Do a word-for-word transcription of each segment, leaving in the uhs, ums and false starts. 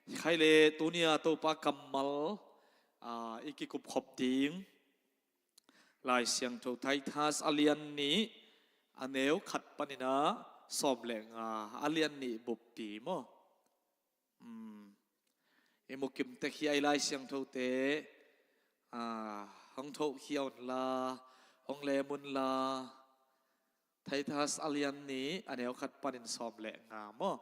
Khaile tunia Topa kammal, aa, i kikupkhop ding Lai Siangtho Titus a lian nih, a neu khat panin a sawm le nga, a lian nih buppi maw. Um, i mukim tek hi a i Lai Siangthote, aa, hong thohkhia unla, hong lem unla, Titus a lian nih, a neu khat panin sawm le nga maw.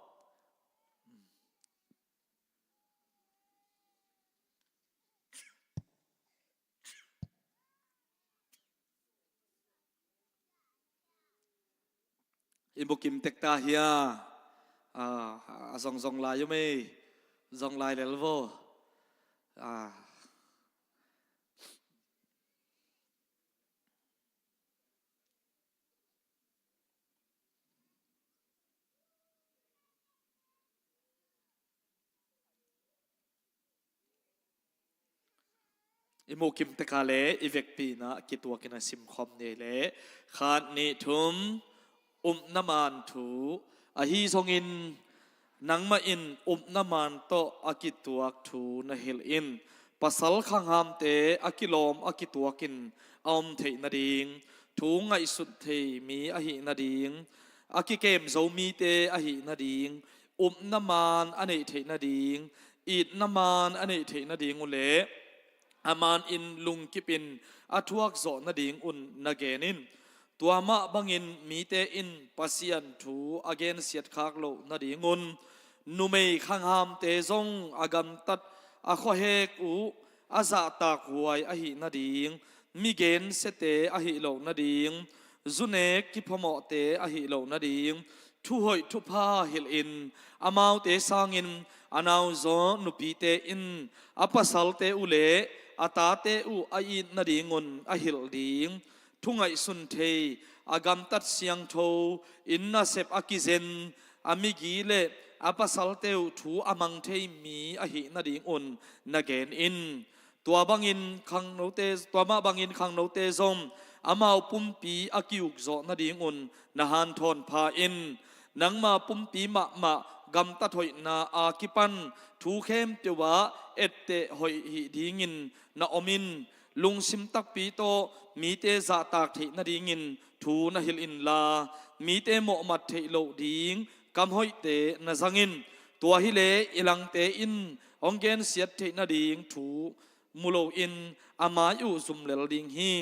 I mukim tek ta hia? Ah, a zong zong lai um ei. Zong lai lel vo. Ah. I mukim tek a le i vekpi-in a kituakin a simkhawm ni le, khat nih thum. Upna maan thu. Ahi zongin nangmah in upna maan tawh a kituak thu na hilh in. Pasal khanghamte a kilawm a kituakin a om theih nading, thu ngaihsut thei mi ahih nading, a kikem zo mite ahih nading, upna maan a neih theih nading, itna maan a neih theih nading uh le, a maan in lungkipin a thuak zawh nading un na gen in. Tua mah bangin mite in Pasian thu a gensiat khak loh nadingun, numei khanghamte zong a gamtat, a khuahek uh a zahtak huai ahih nading, mi gensiate ahih loh nading, zunek kiphamawhte ahih loh nading, thuhoih thupha hilhin, amaute sangin a nauzaw nupite in a pasalte uh le a tate uh a it nadingun a hilh ding. Thu ngaihsun thei, a gamtat siangtho, inn nasep a kizen, a migi le a pasalte uh thu a mang thei mi ahih nadingun na gen in. Tua bangin khangnote, tua mah bangin khangnote zong amau pumpi a ki-ukzawh nadingun na hanthawn pha in. Nangma pumpi mahmah gamtat hoihna a kipan thu khempeuh ah etteh hoih hih dingin na om in. Lungsim takpi tawh mite zahtak theih nadingin thu na hilh inla, mite mawhmat theih loh ding kam hoihte na zang in. Tua hileh i langte in hong gensiat theih nading thu mu loin a mai uh zum lel ding hi.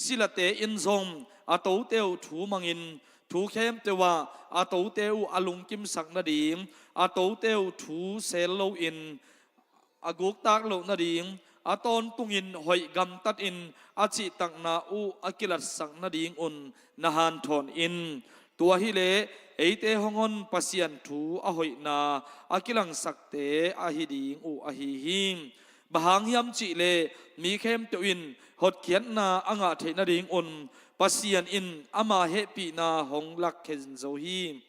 Silate in zong a tote uh thu mangin, thu khempeuh ah a tote uh a lungkimsak nading, a tote uh thu sel loin a guktak loh nading, a tawntungin hoih gamtatin a cihtakna uh a kilatsak nadingun na hanthawn in. Tua hileh eite hong hon Pasian thu a hoihna a kilangsakte ahi ding uh ahi hi. Bang hang hiam cihleh mi khempeuh in hotkhiatna a ngah theih nadingun Pasian in ama hehpihna hong lakkhen zo hi.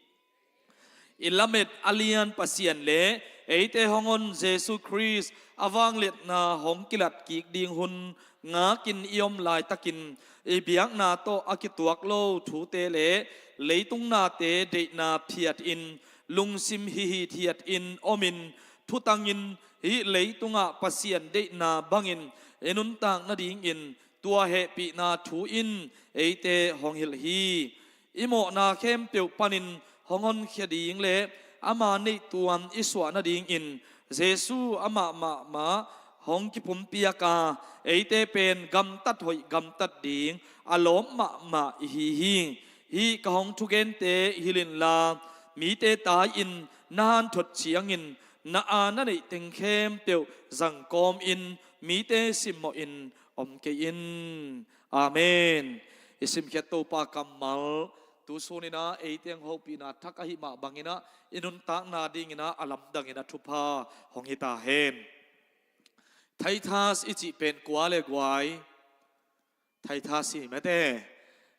I lamet a lian Pasian le eite hong hon Jesu Khrist a vangliatna hong kilatkik ding hun ngakin i om laitakin, i biakna tawh a kituak lo thute le leitung nate deihna phiatin, lungsim hihithiatin omin, thutangin hih leitungah Pasian deihna bangin i nuntak nadingin tua hehpihna thu in eite hong hilh hi. I mawhna khempeuh panin hong honkhia ding le ama neihtuam i suah nadingin Jesu amah mahmah hong kipumpiak a, eite pen gamtat hoih gamtat ding a lawp mahmah i hi hi. Hih ka hong thugente hilh inla, mite tai-in na hanthot ciangin na aa na neih teng khempeuh zangkawmin mite simmawhin om kei in. Amen. I simkhiat Topa kammal tu suninah eite hong hopihna thak ahih mah banginah i nuntakna dinginah a lamdangin a thupha hong hita hen. Titus i cih pen kua le guai? Titus hi mete.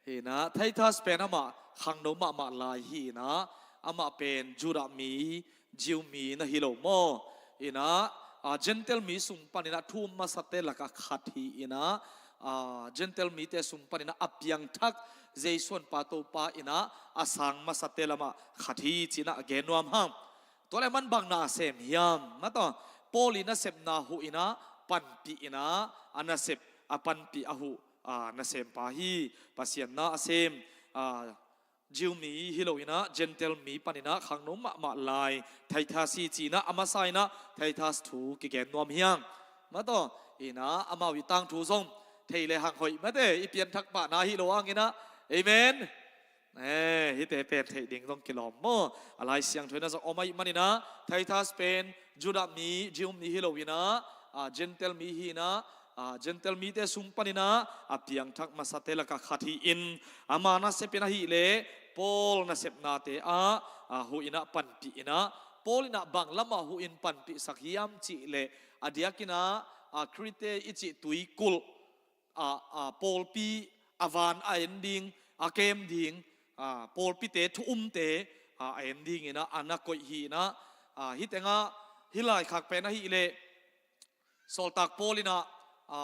Hinah Titus pen amah khangno mahmah lai hinah, amah pen Judah mi, Jew mi na hi lo maw? Inah, a, Gentile mi sung paninah thu um masate lakah khat hi inah, a, Gentile mite sung paninah a piangthak Jesu honpa Topa inah a sang masate lamah khat hi cinah gen nuam hang. Tua le aman bang na a sem hiam? Mataw, Paul i nasepna huh in ah panpih in ah, a nasep a panpih a huh, a, nasempa hi. Pasian na a sem, a, Jew mi hi lo in ah, Gentile mi pan in ah khangno mahmah lai Titus hi ci in ah, a masa in ah Titus thu kigen nuam hi hang. Mataw, in ah amau i tangthu zong thei le hang hoih mate, i pianthak pahna hi lo hang in ah. Amen. Eh, hihte pen theih ding zong kilawm maw? A Lai Siangtho in ah zong om ahih man in ah, Titus pen Judah mi, Jew mi hi lo in ah, a, Gentile mi hi in ah, a, Gentile mite sung pan in ah a piangthak masate lakah khat hi in, ama nasep in ahih leh Paul nasepnate ah, a, huh in ah panpih in ah, Paul in ah bang lamah huh in panpihsak hiam cih leh, a diak in ah, a, Crete i cih tuikulh, a, a, pawlpi a van a en ding, a kem ding, a, pawlpite thu umte, a, a en ding in ah a na koih hi in ah, a, hih teng ah hih laikhak pen ahih leh Sawltak Paul in ah, a,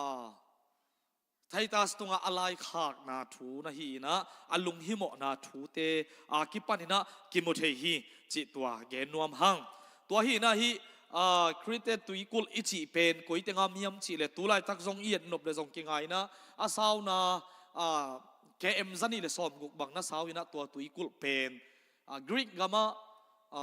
Titus tungah a laikhakna thu na hi in ah, a lunghimawhna thute a kipan in ah kimu thei hi cih tua gen nuam hang. Tua hi in ah hih, a, Crete tuikulh i cih pen koi teng ah om hiam cih leh tu laitak zong i et nop leh zong kingai in ah, a sauna, a, K M zanih le sawmguk bang na sau in ah tua tuikulh pen, a, Greek gam ah, a,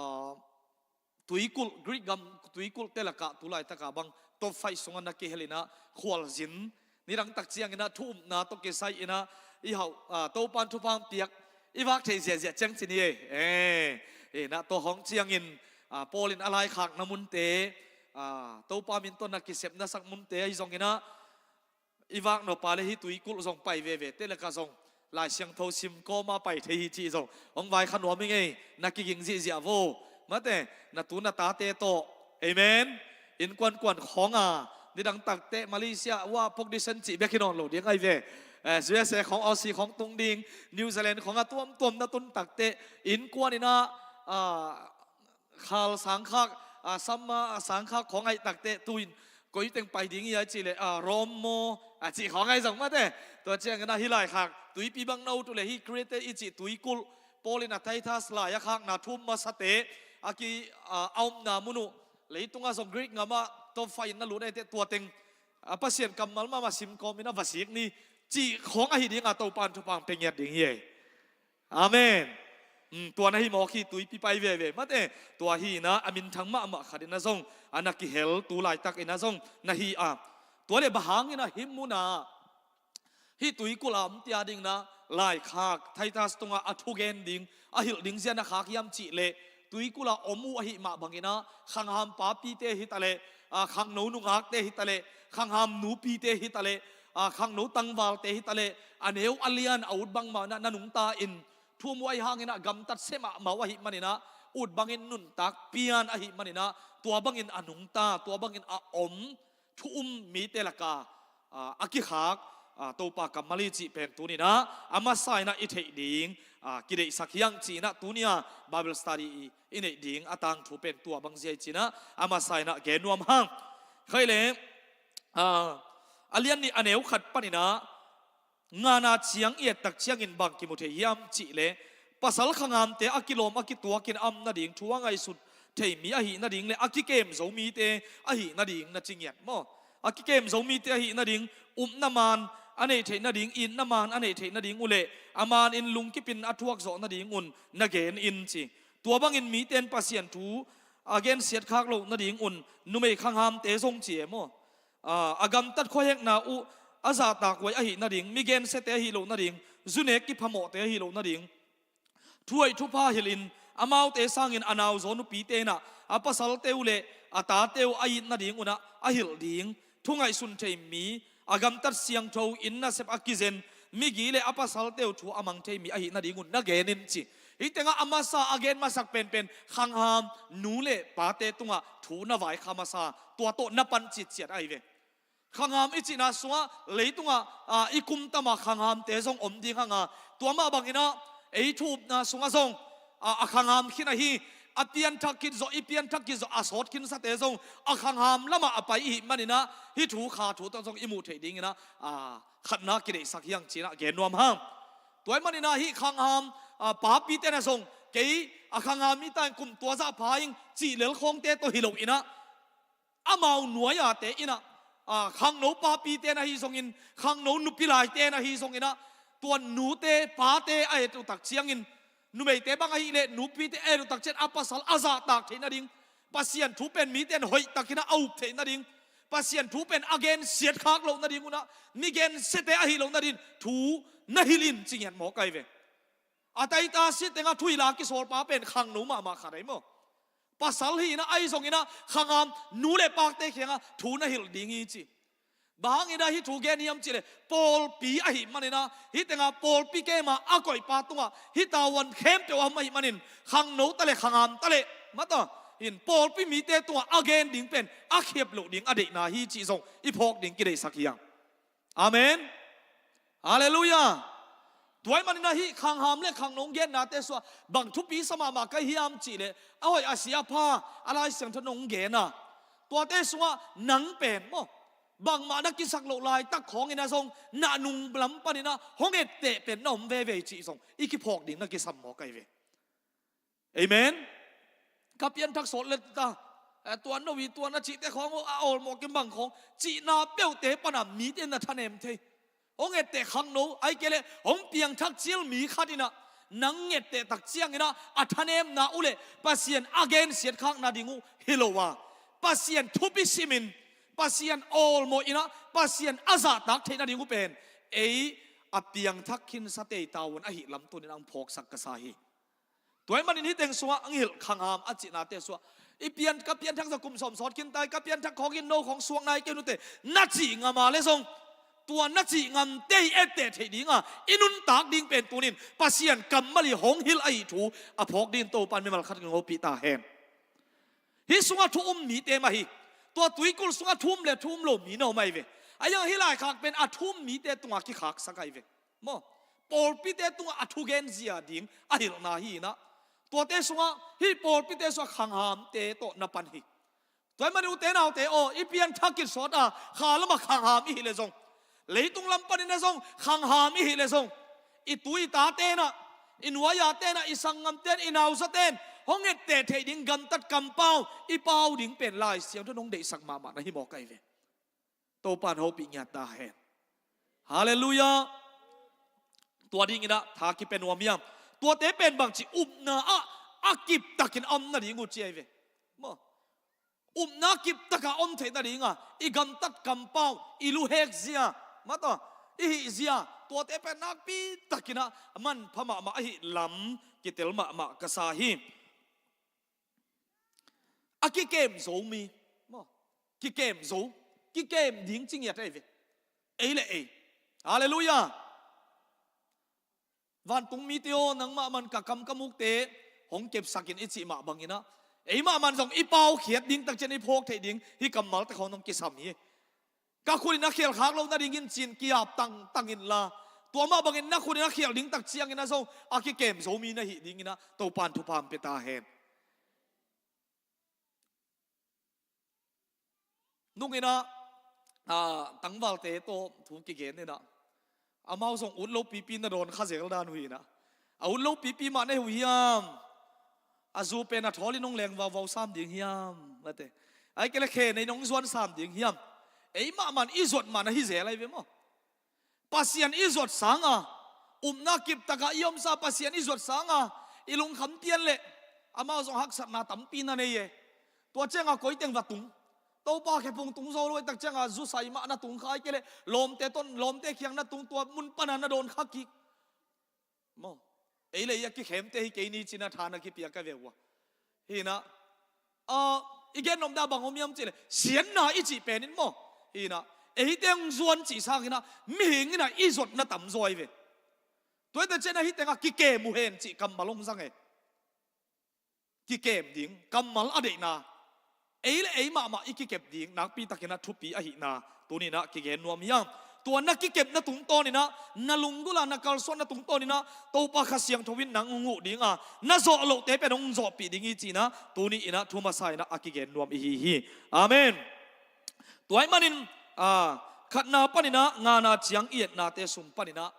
tuikulh, Greek gam tuikulhte lakah tu laitak ah bang top five sungah na kihel in ah, khualzin, nidang tak ciang in ah thu umna tawh kisai in ah i hauh, a, Topa'n thupha hong piak, i vak theih ziahziah ciang ci ni ei. Eh, in ah tua hong ciangin, a, Paul in a laikhakna munte, a, Topa min tawh na kisepnasak munte ahi zong in ah, i vak nop a leh hih tuikulh zong pai veve, te lakah zong Lai Siangtho sim kawm a pai thei hi cih zong hong vaikhak nuam ing ei. Na kiging ziahziah vo. Mate, na tu na tate tawh. Amen. Innkuan kuan khawng a, nidang tak teh Malaysia, wah, pok disen cih bek hi nawn lo ding ahi ve. Eh, U S A khawng, Aussie khawng tung ding, New Zealand khawng a tuamtuam na tun tak teh, innkuan in ah, a, khal sangkhak, a, sam a, a, sangkhak khawng ahih tak teh tu-in koi teng pai ding hiam cih leh, a, Rome maw, a, cih khawng ahi zong mate. Tua ciang in ah hih laikhak tuipi bang na ut uh leh hih Crete i cih tuikulh, Paul in ah Titus lai a khakna thu um masate a ki, a, a omna mun uh, leitung ah zong Greek gam ah top five in na lut ahih teh tua teng, a, Pasian kammal mahmah sim kawm in ah va sik ni cih khawng ahi ding a, Topa'n thupha hong pia ngiat ding hi ei. Amen. Hmm, tua na hi mawk hi, tuipi pai veve mate. Tua hi in ah a minthang mahmah khat in ah zong a na kihel, tu laitak in ah zong na hi a. Tua leh bang hang in ah hih mun ah hih tuikulh a om te ading in ah laikhak Titus tungah a thugen ding, a hilh ding zia na khak hiam cih leh, tuikulh a om uh ahih mah bang in ah khangham papite hi ta leh, a, khangno nungakte hi ta leh, khangham nupite hi ta leh, a, khangno tangvalte hi ta leh, a neu a lian a ut bangmah in ah na nungta in, thu um uh ahih hang in ah gamtat se mahmah uh ahih man in ah, ut bangin nuntak pian ahih man in ah, tua bangin a nungta, tua bangin a om thu um mite lakah, a, a kikhak, a, Topa kammal hi cih pen tuni in ah a masa in ah i theih ding, a, kideihsak hi hang ci in ah tuni a Bible study i, i neih ding a tangthu pen tua bang zia hi ci in ah a masa in ah gen nuam hang. Khai leh, a, a lian nih a neu khat pan in ah, ngana ciang i et tak ciangin bang kimu thei hiam cih leh, pasal khanghamte a kilawm a kituakin a om nading thu a ngaihsut thei mi ahih nading leh a kikem zo mite ahih nading na ci ngiat maw? A kikem zo mite ahih nading, upna maan a neih theih nading, itna maan a neih theih nading uh leh a maan in lungkip in a thuak zawh nading un na gen in ci. Tua bangin mite in Pasian thu a gensiat khak loh nading un numei khanghamte zong ci e maw? A, a gamtat khuahekna uh a zahtakhuai ahih nading, mi gensiate ahih loh nading, zu nek kiphamawhte ahih loh nading, thuhoih thupha hilhin, amaute sangin a nauzaw nupite in ah a pasalte uh leh a tate uh a it nading un ah a hilh ding thu ngaihsun thei mi, a gamtat siangtho in nasep a kizen, migi leh a pasalte uh thu a mang thei mi ahih nading un na gen in ci. Hih tengah a masa a gen masak penpen khangham nu leh pate tungah thu na vaikhak masa, tua tawh na pan citciat ahi ve. Khangham i cihna sungah leitungah, a, i kum tam a khanghamte zong om ding hang a, tua mah bang in ah ei thu upna sungah zong, a, a khangham khin ahi, a pianthak khit zawh, i pianthak khit zawh a sawt khinsate zong a khangham lamah a pai i hih man in ah, hih thu kha thu tawh zong i muh theih ding in ah, a, khatna kideihsak hi hang ci in ah gen nuam hang. Tua ahih man in ah hih khangham, a, papite in ah zong Kei a khangam hi ta in kum tua zah pha ing cih lel khawngte tawh hi lo in ah, amau nuai-ate in ah, a, khangno papite na hi zongin, khangno nupi laite na hi zongin ah, tua nute pate a et uh tak ciangin, numeite bang ahih leh nupite a et uh tak ciangin a pasal a zahtak theih nading, Pasian thu pen mite in hoih takin ah a up theih nading, Pasian thu pen a gensiat khak loh nading un ah, mi gensiate ahi loh nading thu na hilh in ci ngiat mawk ahi ve. A taita si tengah thu hilh a kisawlpa pen khangno mahmah khat ahi maw. Pasal hi in ah, ahi zongin ah khangam nu le pate kiangah thu na hilh ding hi ci. Bang hangin ah hih thu gen hiam cih leh pawlpi ahih manin ah, hih tengah pawlpi kema a koihpa tungah hih tavuan khempeuh a om ahih manin, khangno ta leh khangam ta leh, mata in pawlpi mite tungah a gen ding pen a khiap loh ding a deihna hi cih zong i phawk ding kideihsak hi hang. Amen. Halleluiah. Tua ahih manin ah hih khangham le khangno hong gennate sungah bang thupi sa mahmah ka hiam cih leh, a hoih a sia a pha a Lai Siangtho in hong gen a, tuate sungah nang pen maw, bangmah na kisak loh laitak khawngin ah zong na nung lam panin ah hong etteh pen na om veve cih zong i kiphawk ding na kisam mawk ahi ve. Amen. Ka pianthak sawt leh ta, eh, tua no hi, tua na cihte khawng a awlmawh kim bang khawng cihna peuhte pan ah mite na thanem thei. Hong etteh khangno, ahih kei leh hong piangthak cil mi khat in ah nang etteh tak ciangin ah a thanemna uh leh Pasian a gensiat khak nading uh hi lo a, Pasian thupi simin, Pasian awlmawh in ah Pasian a zahtak theih nading uh pen ei a piangthak khinsa tei tavuan ahih lam tuni-in ah hong phawksak ka sa hi. Tua ahih manin hih teng sungah hong hilh khangham a cihnate sungah, i pian, ka pianthak zong kum sawm sawt khin ta hi, ka pianthak khawngin no khawng suak nai kei un teh, na cih ngam a leh zong, tua na cih ngamte i etteh theih ding a i nuntak ding pen tuni-in Pasian kammal i hong hilh ahih thu a phawk dingin Topa'n mimal khat hong hopih ta hen. Hih sungah thu um mite mah hi. Tua tuikulh sungah thu um le thu um lo mi na om ahi ve. A iang hih laikhak pen a thu um mite tungah kikhaksak ahi ve. Maw, pawlpite tungah a thugenzia ding a hilhna hi in ah, tuate sungah, hih pawlpite sungah khanghamte tawh na pan hi. Tua ahih manin ute naute aw, i pianthak kisawt a kha lamah khangham i hih leh zong, leitung lam panin ah zong khangham i hih leh zong, i tu i tate in ah, i nuai-ate in ah, i sanggamte in, i nausate in hong etteh theih ding gamtat kampau i pau ding pen Lai Siangtho in hong deihsak mahmah na hi mawk ahi ve. Topa'n hopih ngiat ta hen. Halleluiah. Tua dingin ah tha kipia nuam hiam? Tuate pen bangci upna ah a kiptakin a om nading uh ci ahi ve. Maw, upna kiptaka om theih nading a i gamtat kampau, i luhek zia, mata, i hih zia, tuate pen nakpi takin ah manpha mahmah ahih lam kitel mahmah ka sa hi. A kikem zo mi, maw, kikem zo, kikem ding ci ngiat ahi ve. Ei le ei. Halleluiah. Vantung mite aw, nangmah man ka kam ka mukte hong kepsak in i cih mah bangin ah, ei mah man zong i paukhiat ding tak ciang i phawk theih ding hih kammalte khawng hong kisam hi. Ka khut in a khial khak loh nadingin ci-in ki-ap tangtang inla, tua mah bangin na khut in a khial ding tak ciangin ah zong a kikem zo mi na hih dingin ah Topa'n thupha hong pia ta hen. Nung in ah, a, tangvalte tawh thu kigen in ah, amau zong ut lopipi na dawn kha zel dan uh hi in ah, a ut lopipi mah na hi uh hiam? A zu pen a thawl in hong leng vauvau sam ding hiam? Mate, ahih kei leh khe nei in hong zuan sam ding hiam? Ei mah man i zuat mah na hi zel ahi ve maw. Pasian i zuat sanga, upna kiptaka i omsa Pasian i zuat sanga, i lungkham pian leh amau zong haksatna tampi na nei e. Tua cianga koi teng va tung? Topa khephung tung zo lo i tak cianga zusai mah na tung kha, ahih kei leh lawmte tawh, lawmte kiang na tung, tua mun pana na dawn kha kik. Maw, ei le ei a kikhemte hi kei ni ci-in ah tha na kipia ka ve uh a. Hi in ah, a, i gen nopna bang om hiam cih leh siatna i cih pen in maw, hi in ah, eite hong zuan cih sangin ah mihing in ah i zuat na tam zaw ahi ve. Tua hi tak ciang ah hih tengah kikem uh hen cih kammal hong zang e. Kikem ding kammal a deihna, ei le ei mahmah i kikep ding nakpi takin ah thupi ahihna tuni-in ah kigen nuam hi hang. Tua na kikepna tungtawnin ah, na lunggulh a na kalsuanna tungtawnin ah Topa Kha Siangtho in nang hong huh ding a, na zawh lohte pen hong zawhpih ding hi ci-in ah tuni-in ah thu masa in ah a kigen nuam i hi hi. Amen. Tua ahih manin, a, khatna panin ah ngana ciang i etnate sung panin ah,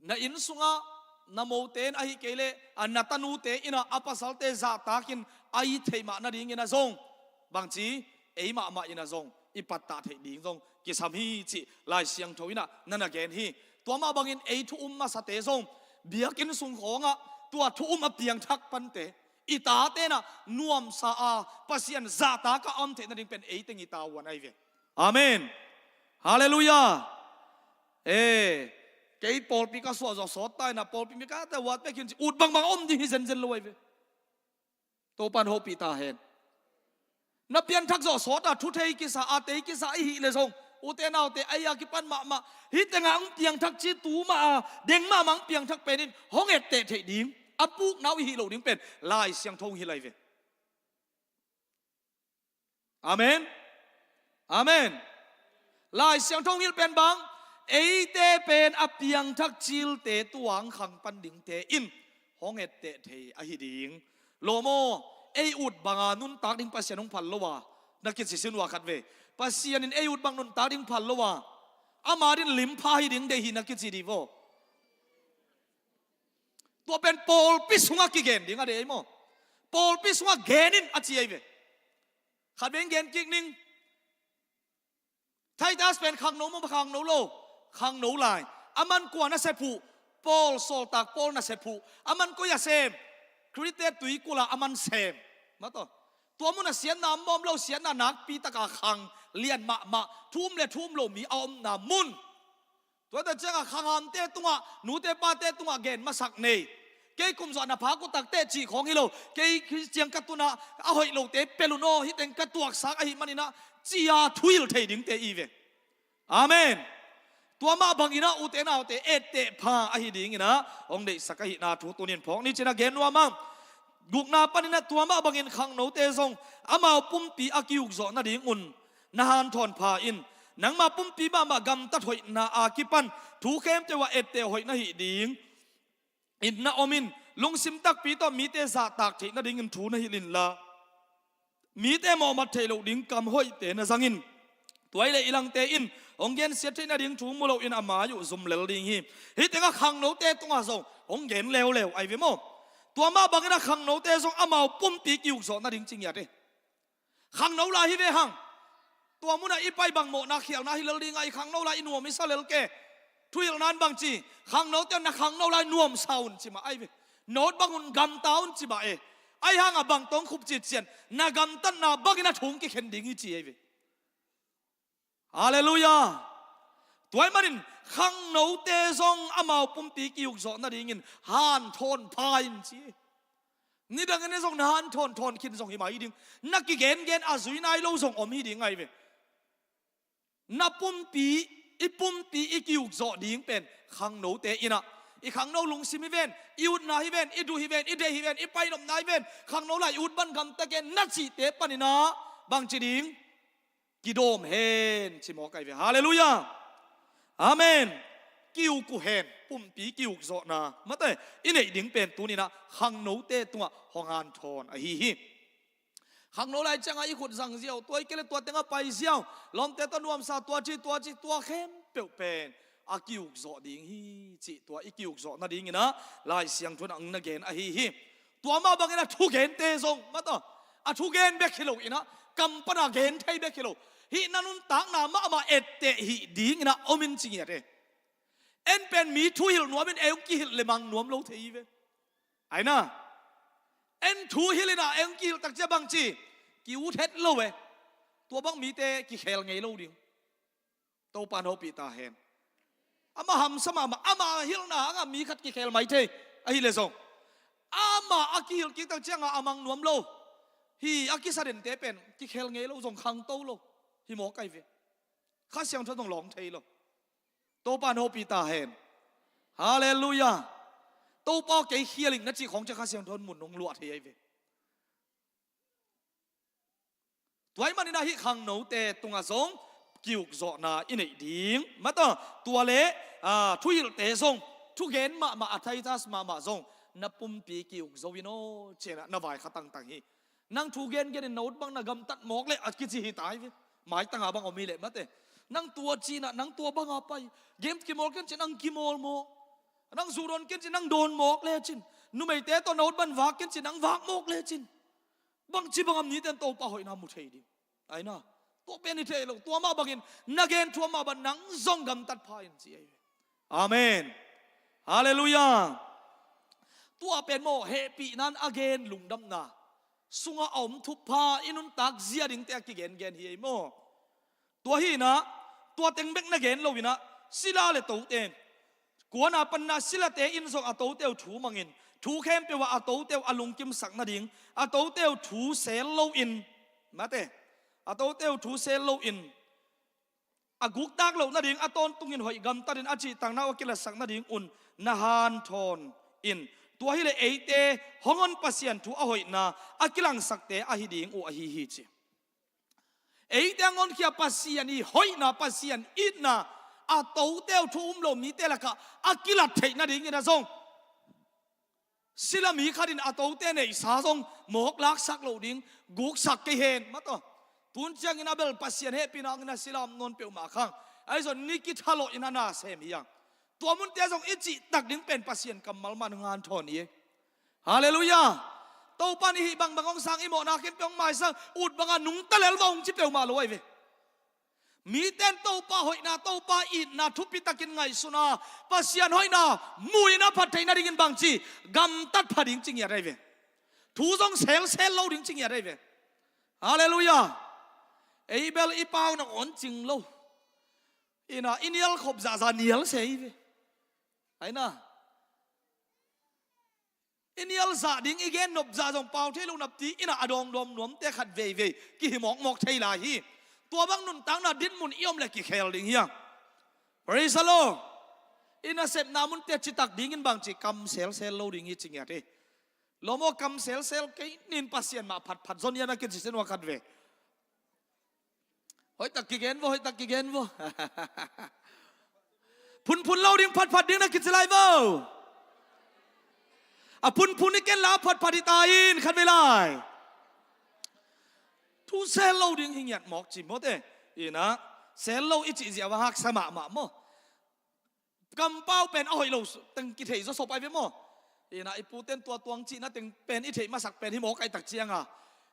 na inn sungah na mote in ahi kei leh a na tanute in ah a pasalte zahtakin a it theih mah nadingin ah zong, bangci, ei mahmah in ah zong i pattah theih ding zong kisam hi cih Lai Siangtho in ah na na gen hi. Tua mah bangin ei thu um masate zong biakinn sung khawngah tua thu um a piangthak pante i tate in ah nuamsa a Pasian zahtak a om theih nading pen ei teng i tavuan ahi ve. Amen. Halleluiah. E, kei pawlpi ka suah zawh sawt ta in ah pawlpi mi ka te wat pek in ci ut bangbang a om ding hi zenzen lo ahi ve. Topan hopih ta hen. Na pianthak zawh sawt a thu thei kisa a tei kisa i hih le zong, ute naute, a ia kipan mahmah hih tengah ang piangthak ci tu mah a deng mahmah ang piangthak pen in hong etteh theih ding a pukna uh i hih loh ding pen Lai Siangtho hong hilh ahi ve. Amen. Amen. Lai Siangtho hong hilh pen bang, eite pen a piangthak cilte tuang khang pan dingte in hong etteh thei ahi ding. Lo maw, ei ut banga nuntak ding Pasian hong phal lo a, na kici sin ua khat ve. Pasian in ei ut bang nuntak ding phal lo a, ama din limpha hi ding deih hi na kici di vaw. Tua pen pawlpi sungah kigen ding a deih ei maw. Pawlpi sungah gen in a ci ahi ve. Khat veng gen kik ning. Titus pen khangno maw, khangno lo? Khangno lai. A man kua na sep uh? Paul, sawltak Paul na sep uh. A man koi a sem? Krete tuikulh ah a man sem. Mataw. Tua mun a siatna a mawm lo, siatna nakpi taka khang lian mahmah, thu um le thu um lo mi a omna mun. Tuate ciangah khanghamte tungah, nute pate tungah gen masak nei. Kei kum zawh na pha kutak teh cih khawng hi lo. Kei Khristian ka tunah a hoih lote pelun aw, hih teng ka tuaksak ahih maninah, cia thuhilh thei dingte i ve. Amen. Tua mah banginah ute naute etteh pha ahi dinginah hong deihsak ahihna thu tunin phawk ni cinah gen nuam ang. Gukna paninah tua mah bangin khangnote zong amau pumpi a ki-ukzawh nadingun na hanthawn pha in, nangmah pumpi mahmah gamtat hoihna a kipan thu khempeuh ah etteh hoih na hih ding in na om in, lungsim takpi tawh mite zahtak theih nadingin thu na hilh inla, mite mawhmat theih loh ding kam hoihte na zang in. Tua i leh i langte in hong gensiat theih nading thu mu loin a mai uh zum lel ding hi. Hih tengah khangnote tungah zong hong gen leuleu ahi ve maw. Tua mah bangin a khangnote zong amau pumpi ki-ukzawh nading ci ngiat hi. Khangno lai hi ve hang. Tua munah i pai bang mawhna khialna hi lel dingah i khangno lai i nuam i sa lel ke. Thuhilhna in bang ci? Khangnote na khangno lai nuamsa un ci mah ahi ve. Nawt bang un gamta un ci mah e. Ahi hangah bang tawng khup citcian na gamtatna bangin a thung kikhen ding hi ci ahi ve. Halleluiah. Tua ahih manin khangnote zong amau pumpi ki-ukzawh nadingin hanthawn pha in ci. Nidangin zong na hanthawn thawn khin zong hi mai ding. Na kigengen a zui nai lo zong om hi ding ahi ve. Na pumpi, i pumpi i ki-ukzawh ding pen khangnote inah, i khangno lungsim hi ven, i utna hi ven, i duh hi ven, i deih hi ven, i painopna hi ven, khangno lai i ut ban gamta ken na cihte paninah bang ci ding? Kidawm hen ci mawk ahi ve. Halleluiah. Amen. Ki-uk uh hen. Pumpi ki-ukzawhna mate i neih ding pen tuninah khangnote tungah hong hanthawn ahi hi. Khangno lai ciangah i khut zang ziau, tua i kei le tua tengah pai ziau, lawmte tawh nuamsa tua ci tua ci, tua khempeuh pen a ki-ukzawh ding hi cih tua i ki-ukzawh nadinginah Lai Siangtho in ang na gen ahi hi. Tua mah bangin a thugente zong mataw, a thugen bek hi lo inah, kam pana gen thei bek hi lo, hih na nuntakna mahmah etteh hih dinginah om in ci ngiat e. En pen mi thuhilh nuamin ei hong kihilh le mang nuam lo thei hi ve. Aina. En thuhilh inah ei hong kihilh takcia bang ci? Ki-ut het lo e. Tua bang mite kikhel ngei lo ding. Topan hopih ta hen. Amah hamsa mahmah, amah hilhna hangah mi khat kikhel mai thei ahi le zong, amah a kihilh kik tak ciangah a mang nuam lo, hi a kisa dente pen kikhel ngei lo zong khangto lo hi mawk ahi ve. Kha Siangtho zong lawng thei lo. Topan hopih ta hen. Halleluiah. Topa aw kei khial ing na cih khawng cia Kha Siangtho in mun hong luah thei ahi ve. Tua ahih maninah hih khangnote tungah zong ki-ukzawhna i neih ding. Mataw, tua le, ah, thuhilhte zong, thugen mahmah a Titus mahmah zong na pumpi ki-ukzo in aw cinah na vai kha tangtang hi. Nang thu gengen in na ut bang na gamtat mawk leh a kici hi ta hi ve. Maitanga bang om hi leh mate. Nang tua cinah, nang tua banga pai. Game kimawl ken cin ang kimawl maw? Nang zu dawn ken ci, nang dawn mawk lecin. Numeite tawh na ut ban vak ken ci, nang vak mawk lecin. Bangci bangam nite in Topa hoihna mu thei ding. Aina, tua pen i thei lo, tua mah bangin na gen thu amah bang nang zong gamtat pha in ci ahi ve. Amen. Halleluiah. Tua pen maw, hehpihna in a gen lungdamna sunga a om thupha i nuntak zia dingte a kigengen hi ei maw. Tua hi inah, tua teng bek na gen lo inah, sila le tote in kuana panna silate in zong a tote uh thu mangin, thu khempeuh ah a tote uh a lungkimsak nading, a tote uh thu sel loin, mate, a tote uh thu sel loin, a guktak loh nading, a tawntungin hoih gamtatin a cihtakna uh a kilatsak nadingun na hanthawn in. Tua hileh eite hong hon Pasian thu a hoihna a kilangsakte ahi ding uh ahi hi ci. Eite a ngawnkhia Pasian i hoihna, Pasian itna, a tote uh thu um lo mite lakah a kilat theih nadingin a zong, sila mi khatin a tote neihsa zong mawk laksak loh ding, guksak kei hen, mataw. Tun ciangin a bel Pasian hehpihna hangin a sila om nawn peuhmah khang, ahi zong ni kithalawh in a na sem hi hang. Tua munte zong i cihtak ding pen Pasian kammal mah nung hanthawn hi ei. Halleluiah. Topa in hih bangbang hong sang, i mawhna khempeuh hong maisak, ut banga nungta lel va hong ci peuhmah lo ahi ve. Mite in Topa hoihna, Topa itna thupitakin ngaihsuna, Pasian hoihna mu in a phat theih nadingin bangci, gamtat pha ding ci ngiat ahi ve. Thu zong selsel lo ding ci ngiat ahi ve. Halleluiah. Ei bel i pau na on cing lo. Ina, i nial khop zahzah nial se hi ve. Aina, i nial zah ding i gen nop zah zong pau thei lo napti ina, a dawngdawm nuamte khat veivei kihi mawkmawk thei lai hi. Tua bang nuntakna dinmun i om le kikhel ding hi a. Praise the Lord. I nasepna munte citak dingin bangci kam selsel lo ding hi ci ngiat hi. Lo maw, kam selsel kei nin, Pasian mah phatphat zon ia na kici sin ua khat ve. Hoihtak kigen vo, hoihtak kigen vo. Phunphun lo ding, phatphat ding na kici lai vo. A phunphun i ken la, phatphat i ta in khat ve lai. Thu sel lo ding hi ngiat mawk ci mawte. Ina, sel lo i cih zia va haksa mahmah maw. Kampau pen a hoih lo teng kitheih zawsop ai ve maw. Ina, i puten tua tuang cihna teng pen i theih masak pen hi mawk ai tak cianga,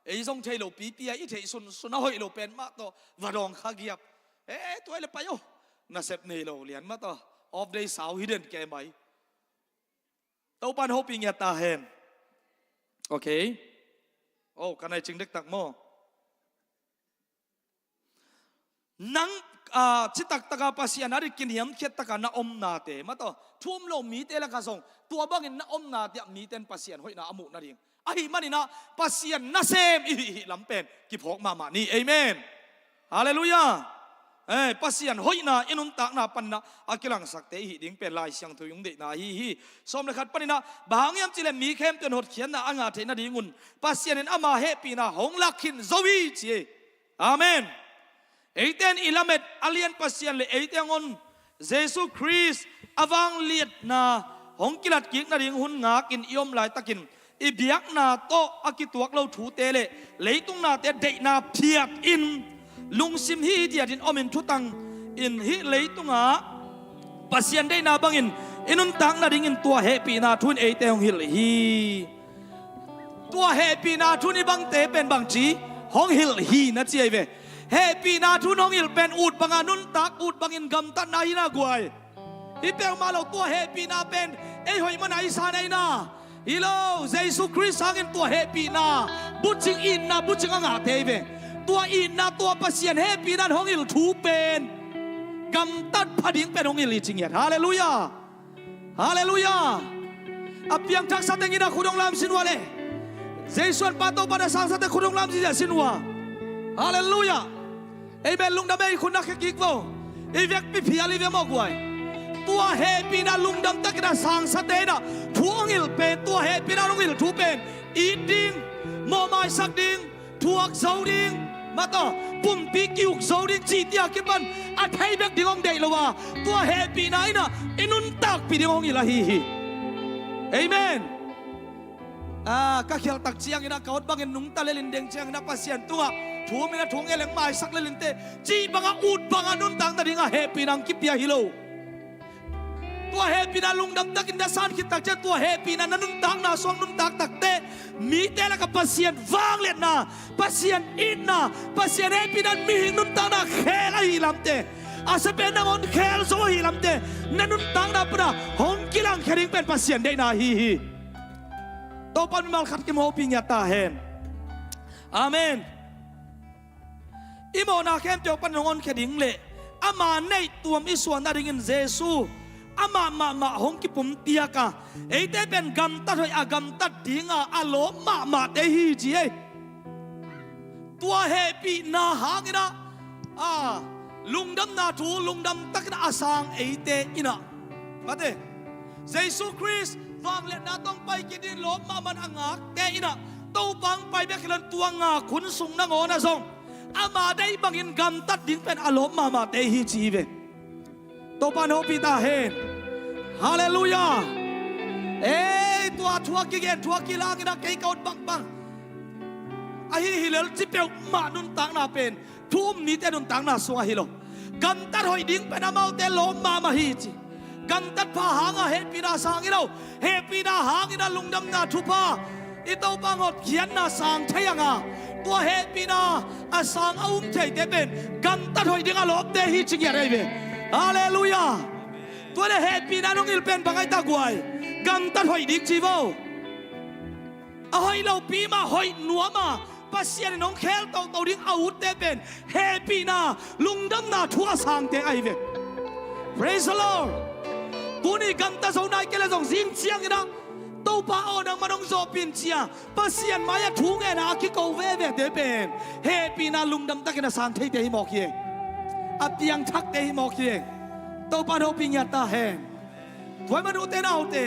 ei zong thei lo pipi a i theih sunsun a hoih lo pen mah tawh va dawng kha giap. E, tua i le pai o. Nasep nei lo lian mah tawh. Off day sau hi den kei mai. Topan hopih ngiat ta hen. Okay. O, ka nai cing dektak maw. Nang, ah, citaktak a Pasian a dik kiniamkhiat taka na omnate, mataw, thu um lo mite lakah zong tua bangin na omnate ah mite in Pasian hoihna a muh nading ahih maninah Pasian nasem i hih hih lam pen kiphawk mahmah ni. Amen. Halleluiah. Eh, Pasian hoihna i nuntakna panna a kilangsakte i hih ding pen Lai Siangtho i hong deihna ahi hi. Sawm le khat paninah, bang hang hiam cihleh mi khempeuh in hotkhiatna a ngah theih nadingun Pasian in ama hehpihna hong lak khin zo hi ci hi. Amen. Eite in i lamet a lian Pasian le eite hong hon Jesu Khrist a vangliatna hong kilatkik nading hun ngakin i om laitakin i biakna tawh a kituak lo thute le leitung nate deihna phiatin lungsim hihiatin omin thutangin hih leitungah Pasian deihna bangin i nuntak nadingin tua hehpihna thu in eite hong hilh hi. Tua hehpihna thu in i bangte pen bangci hong hilh hi na ci ahi ve. Hehpihna thu in hong hilh pen ut banga nuntak, ut bangin gamtatna hi na guai. Hi peuhmah lo, tua hehpihna pen ei hoih mana i san ahi na. Hi lo, Jesu Khrist hangin tua hehpihna bucing, itna bucing a ngahte hi ve. Tua itna, tua Pasian hehpihna in hong hilh thu pen gamtat pha ding pen hong hilh hi ci ngiat. Halleluiah. Halleluiah. A piangthaksa teng in a khut hong lam sin ua le. Jesu an pa Topa na sangsate khut hong lam sin ua. Halleluiah. Amen. Lungdam ei, khut na khekik vo. I vekpi phial i ve maw guai. Tua hehpihna lungdam takin a sangsate in a thu hong hilh pen, tua hehpihna hong hilh thu pen it ding, mawhmaisak ding, thuak zo ding, mataw, pumpi kiuk zo ding cihte a kipan a thei bek ding hong deih lo a, tua hehpihna in a i nuntakpih ding hong hilh ahi hi. Amen. Ah, ka khialhtak ciangin a ka ut bangin nungta lelin deng ciangin a Pasian tungah thu um in a thu hong hilh leng maisak lelin teh cih banga ut banga nuntak nadinga hehpihna hong kipia hi lo. Tua hehpihna lungdam takin na san khit tak ciang, tua hehpihna na nuntakna sungah nuntak takteh, mite lakah Pasian vangliatna, Pasian itna, Pasian hehpihna mihing nuntakna khel ahih lamte, a sia pen nangawn khel zo ahih lamte, na nuntakna pana hong kilangkhia ding pen Pasian deihna ahi hi. Topa mimal khat kim hopih ngiat ta hen. Amen. I mawhna khempeuh pan hong honkhia ding le ama neih tuam i suan nadingin Jesu amah mahmah hong kipumpiak a, eite pen gamtat hoih a gamtat dinga a lawp mahmahte hi ci ei. Tua hehpihna hanginah a lungdamna thu lungdam takin a sang eite inah, mate, Jesu Khrist vangliatna tawh hong pai kik ding lawp mahmah a ngakte inah, Topa hong pai bek hi lo-in tua ngak hun sung nangawnah zong ama deih bangin gamtat ding pen a lawp mahmahte hi ci hi ve. Topa in hopih ta hen. Halleluiah. Ei, tua thu a kigen, thu a kilanginah kei ka ut bangbang ahi hi lel ci peuhmah nuntakna pen thu um nite nuntakna sungah hi lo. Gamtat hoih ding pen amaute lawp mahmah hi ci. Gamtat pha hanga hehpihna sang hi lo. Hehpihna hangin a lungdamna thupha i Topa hong hotkhiatna sang thei hanga, tua hehpihna a sang a um theite pen gamtat hoih ding a lawpte hi ci ngiat ahi ve. Halleluiah. Tua le hehpihna nong hilh pen bang ahi ta guai? Gamtat hoih ding ci vo. A hoih lopi mah, hoih nuam a, Pasian in hong khel toto ding a utte pen hehpihna lungdamna thu a sangte ahi ve. Praise the Lord. Tuni gamta zo nai kei le zong zing cianginah Topa aw nangman hong zawhpih in ci-a Pasian mai-ah thu ngenna a kiko vevete pen hehpihna lungdam takin a sang theite hi mawk hi. A piangthakte hi mawk hi. Topa in hopih ngiat ta hen. Tua ahih manin ute naute,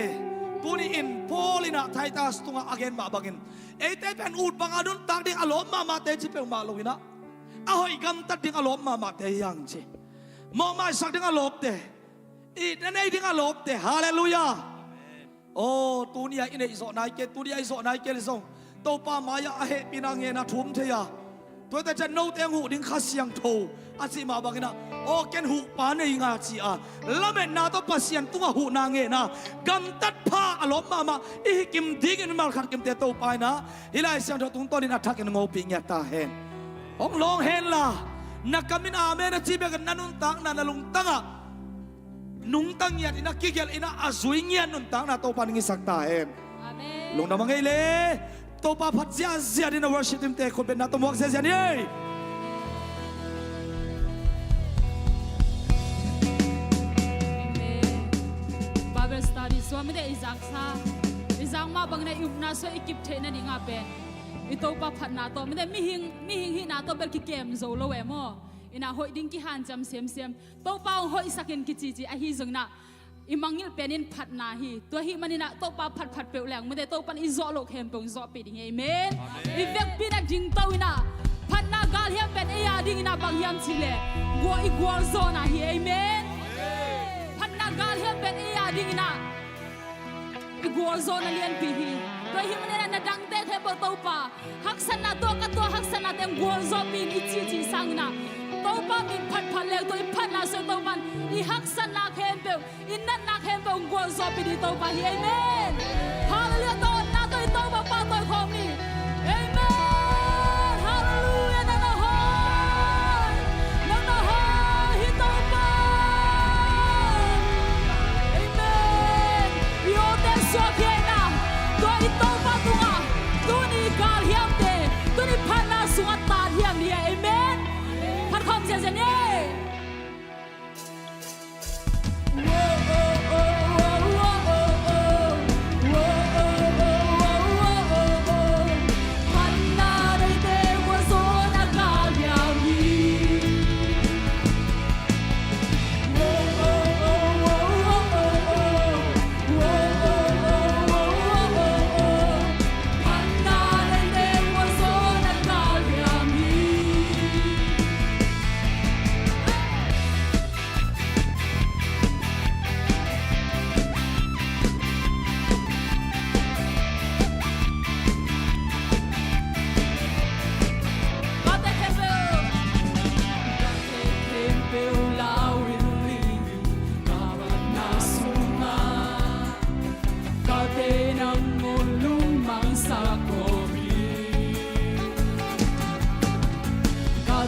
tuni-in Paul inah Titus tungah a gen mah bangin eite pen ut banga nuntak ding a lawp mahmahte ci peuhmah lo inah, a hoih gamtat ding a lawp mahmahte hi hang ci. Mawhmaisak ding a lawpte, itna nei ding a lawpte. Halleluiah. Aw, tuni-a i neih zawh nai kei, tuni-a i zawh nai kei le zong Topa mai-ah a hehpihna ngenna thu um thei a, tuate ciang note hong huh ding Kha Siangtho a cih mah banginah, aw ken huhpa nei nga ci-a lametna tawh Pasian tungah huhna ngenna gamtat pha a lawp mahmah i hi kim dingin mimal khat kimte Topa inah hih Lai Siangtho tungtawnin a thakin hong hopih ngiat ta hen. Hong lawng henla, na kamin amen a ci bekin na nuntakna na lungtangah nungta ngiat inah, kigelh inah, a zui ngiat nuntakna Topa in hong hisak ta hen. Amen. Lungdam a ngei le Topa phat ziahziah dingin a worship team-te khutbetna tawh muak ziahziah ni ei. Amen. Bible study sua mite i zaksa, i zak mah bangin i upna sua i kip theih nadingah pen i Topa phatna tawh, mite mihing, mihing hihna tawh bel kikem zo lo e maw. Inah hoih ding kihanciam semsem. Topa hong hoihsakin kicici ahi zonginah i mangngilh pen in phatna hi. Tua ahih maninah Topa phatphat peuh leng mite Topa in i zawh loh khempeuh hong zawhpih ding hi. Amen. Amen. I vekpi inah dingto inah phatna galhiam pen ei a dinginah bang hiam cihleh gua i gualzawhna hi. Amen. Amen. Phatna galhiam pen ei a dinginah i gualzawhna lianpi hi. Tua ahih maninah na dangte khempeuh Topa haksatna tawh ka tuah haksatna teng gualzawhpih in i cihcih sanginah Topa min phatphat leng tua i phatna sung Topa in i haksatna khempeuh, i natna khempeuh hong gualzawhpih ding Topa hi. Amen. Halleluiah. Tawh natna tawh i Topa pahtawi khawm ni. Amen. Halleluiah. Nang na hoih, nang na hoih hi Topa. Amen. I awte suak hi ei na. Tua i Topa tungah tuni galhiamte, tuni phatna sungah tat hiam ni. Amen. Phat khawm ziahziah ni.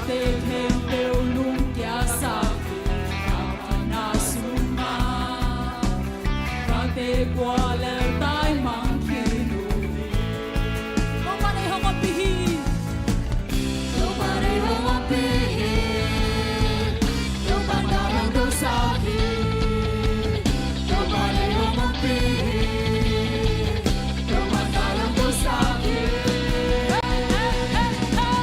Te khempeuh lungkia sak hi, ka phatna sungah. Ka te kua lel tai mang khin uh hi. Topa'n ei hong ompih hi. Topa'n ei hong ompih hi. Topa'n ka hong dosak hi. Topa'n ei hong ompih hi. Topa'n ka hong dosak hi. Hey, hey, hey, hey.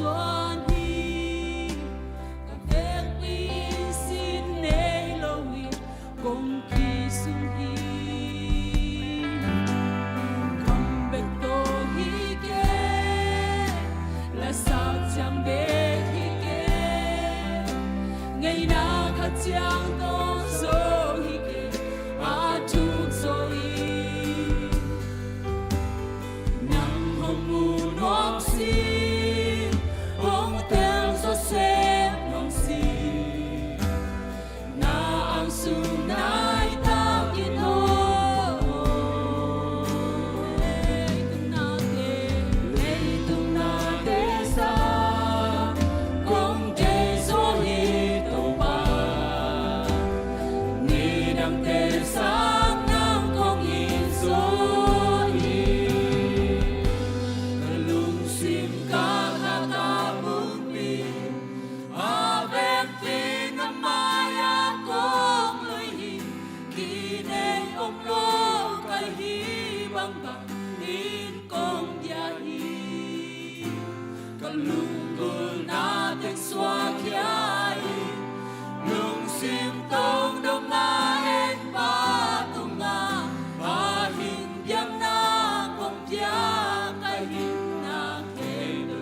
Tuan hi, ka vekpi in sin nei lo in kong kisung hi. Kam bek tawh hi kei, lasak ciang bek hi kei, ngeina khat ciang tawh zo hi kei, a thuk zo hi. Nang hong mu nuam sin, hong tel zo sem nuam sin, na ang sung nai takin aw. Leitung nate, leitung nate sang kong deih zo hi Topa. Nidangte sang nang kong it zo hi. Ka lungsim ka khat a pumpi, a vekpi na mai-ah kong lui hi. Kinei om lo ka hih bangbang in kong dia hi. Ka lunggulhna teng suak khia in, lungsim tong dong a, en Pa tungah a hing biakna kong pia, ka hihna kei lo.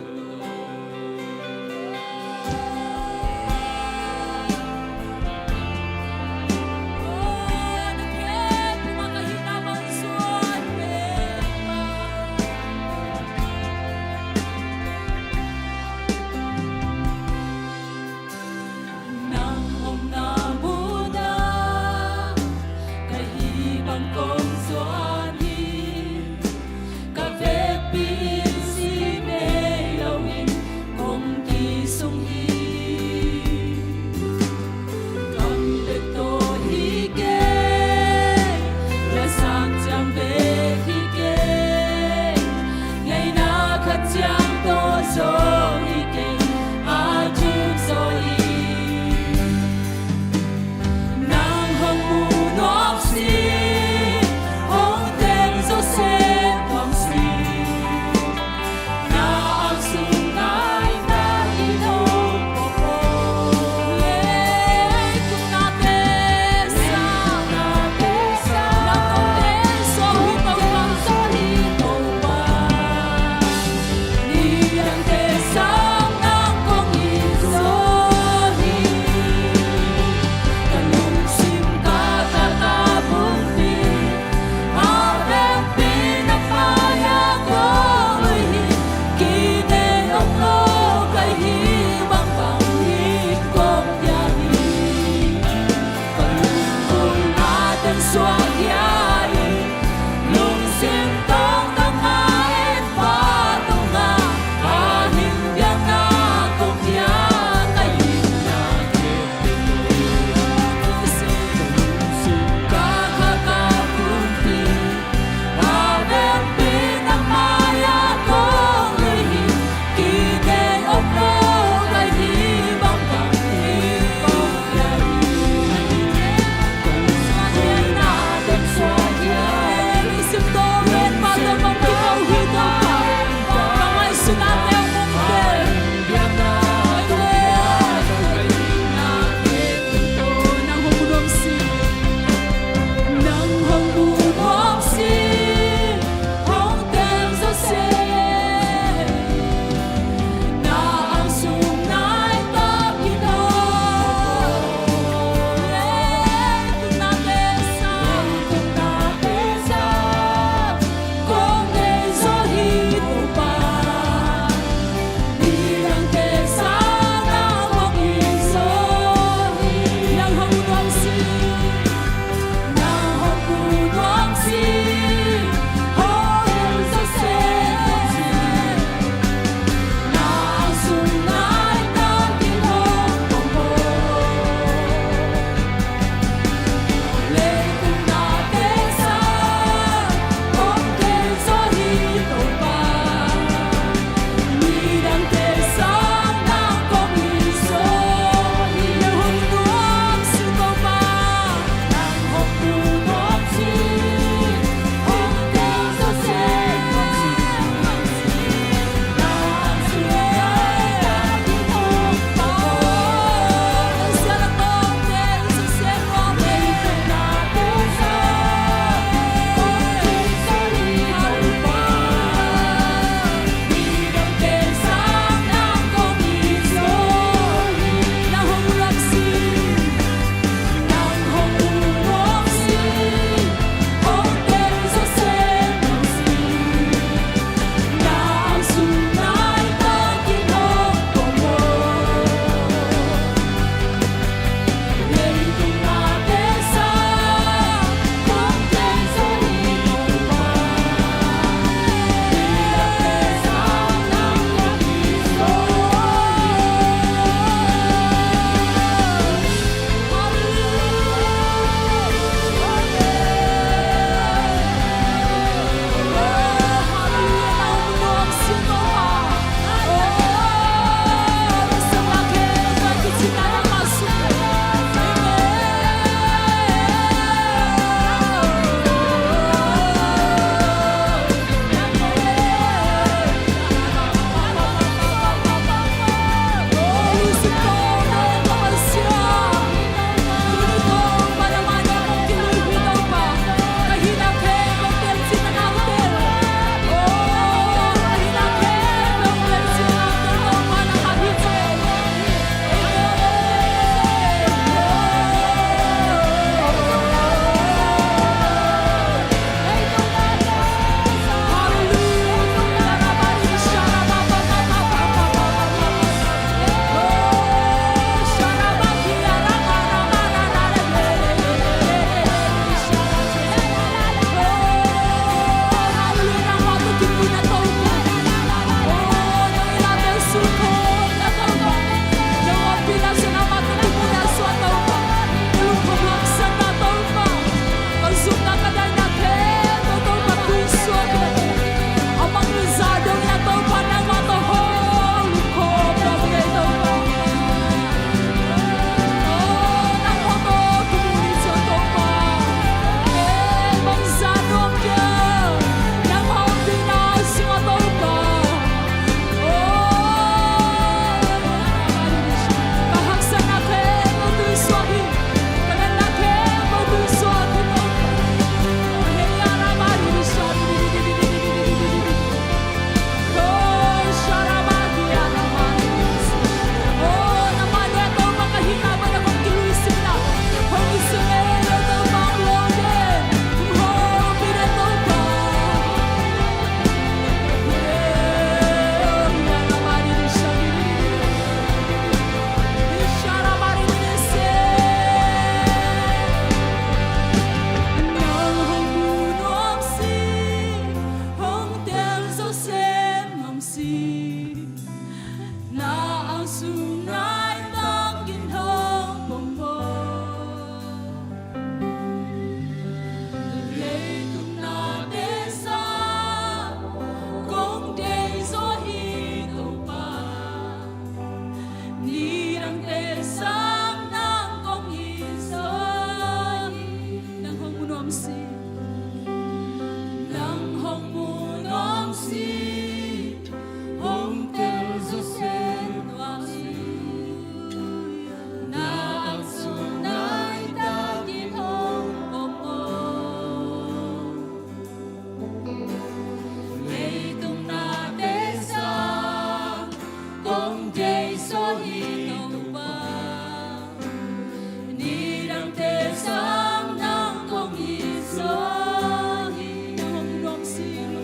Nidangte sang nang kong it zaw hi. Nang hong nuam sing.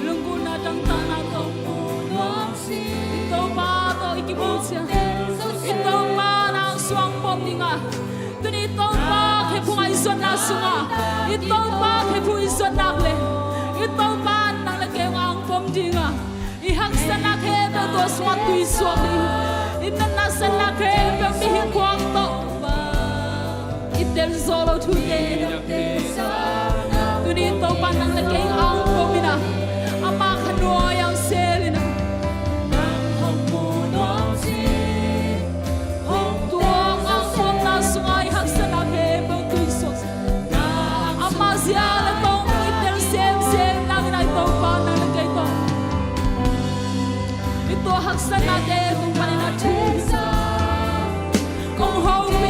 Lunggulhna tangtahna tawh hong mu nuam sing. I Topa tawh i kimu ciang, i Topa na suang pom ding a, tuni i Topa khephung a i zuatna sungah, i Topa khephung i zuat nak leh, i Topa nang le kei hong angpom ding a, i haksatna khempeuh tua sungah tui suak ding, i natna satna khempeuh mihing khuak tawh i tel zawh loh thute. Tuni Topa nang le kei angpom in a, ama kha nuai-ah sel in a, nang hong mu nuam sing. Tua angpomna sungah i haksatna khempeuh tui suak. Ama ziak le tawh i tel semsem nang in a, i Topa nang le kei tawh i tua haksatnate tung panin a thu kong hopih hi.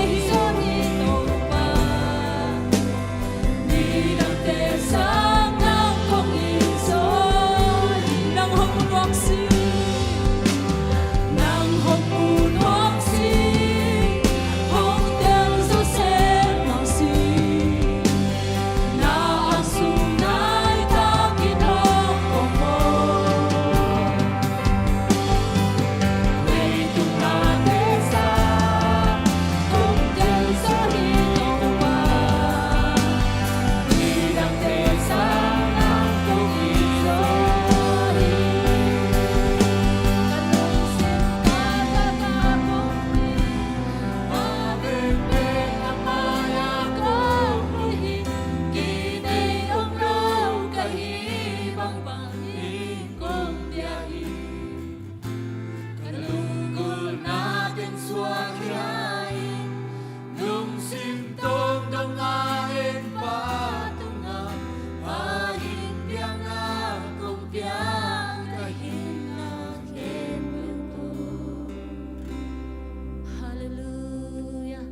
Nidangte sang nang kong it zaw hi. Nang hong mu nuam sing. Nang hong mu nuam sing. Hong tel zawh sem nuam sing. Na a sung nai takin hong om. Leitung nate sang kong tel zaw hi Topa. Nidangte sang nang kong it zaw hi. Ka lungsim ka taktak kong a vengveng a mai-ah kong lui hi. Kivei om lo ka hih bangbangin kong bia hi. Ka lunggulhna teng suak khia in, lungsim tawng dong a en Pa tungah, a in piakna kong piak ka hihna khempeuh tawh. Halleluiah.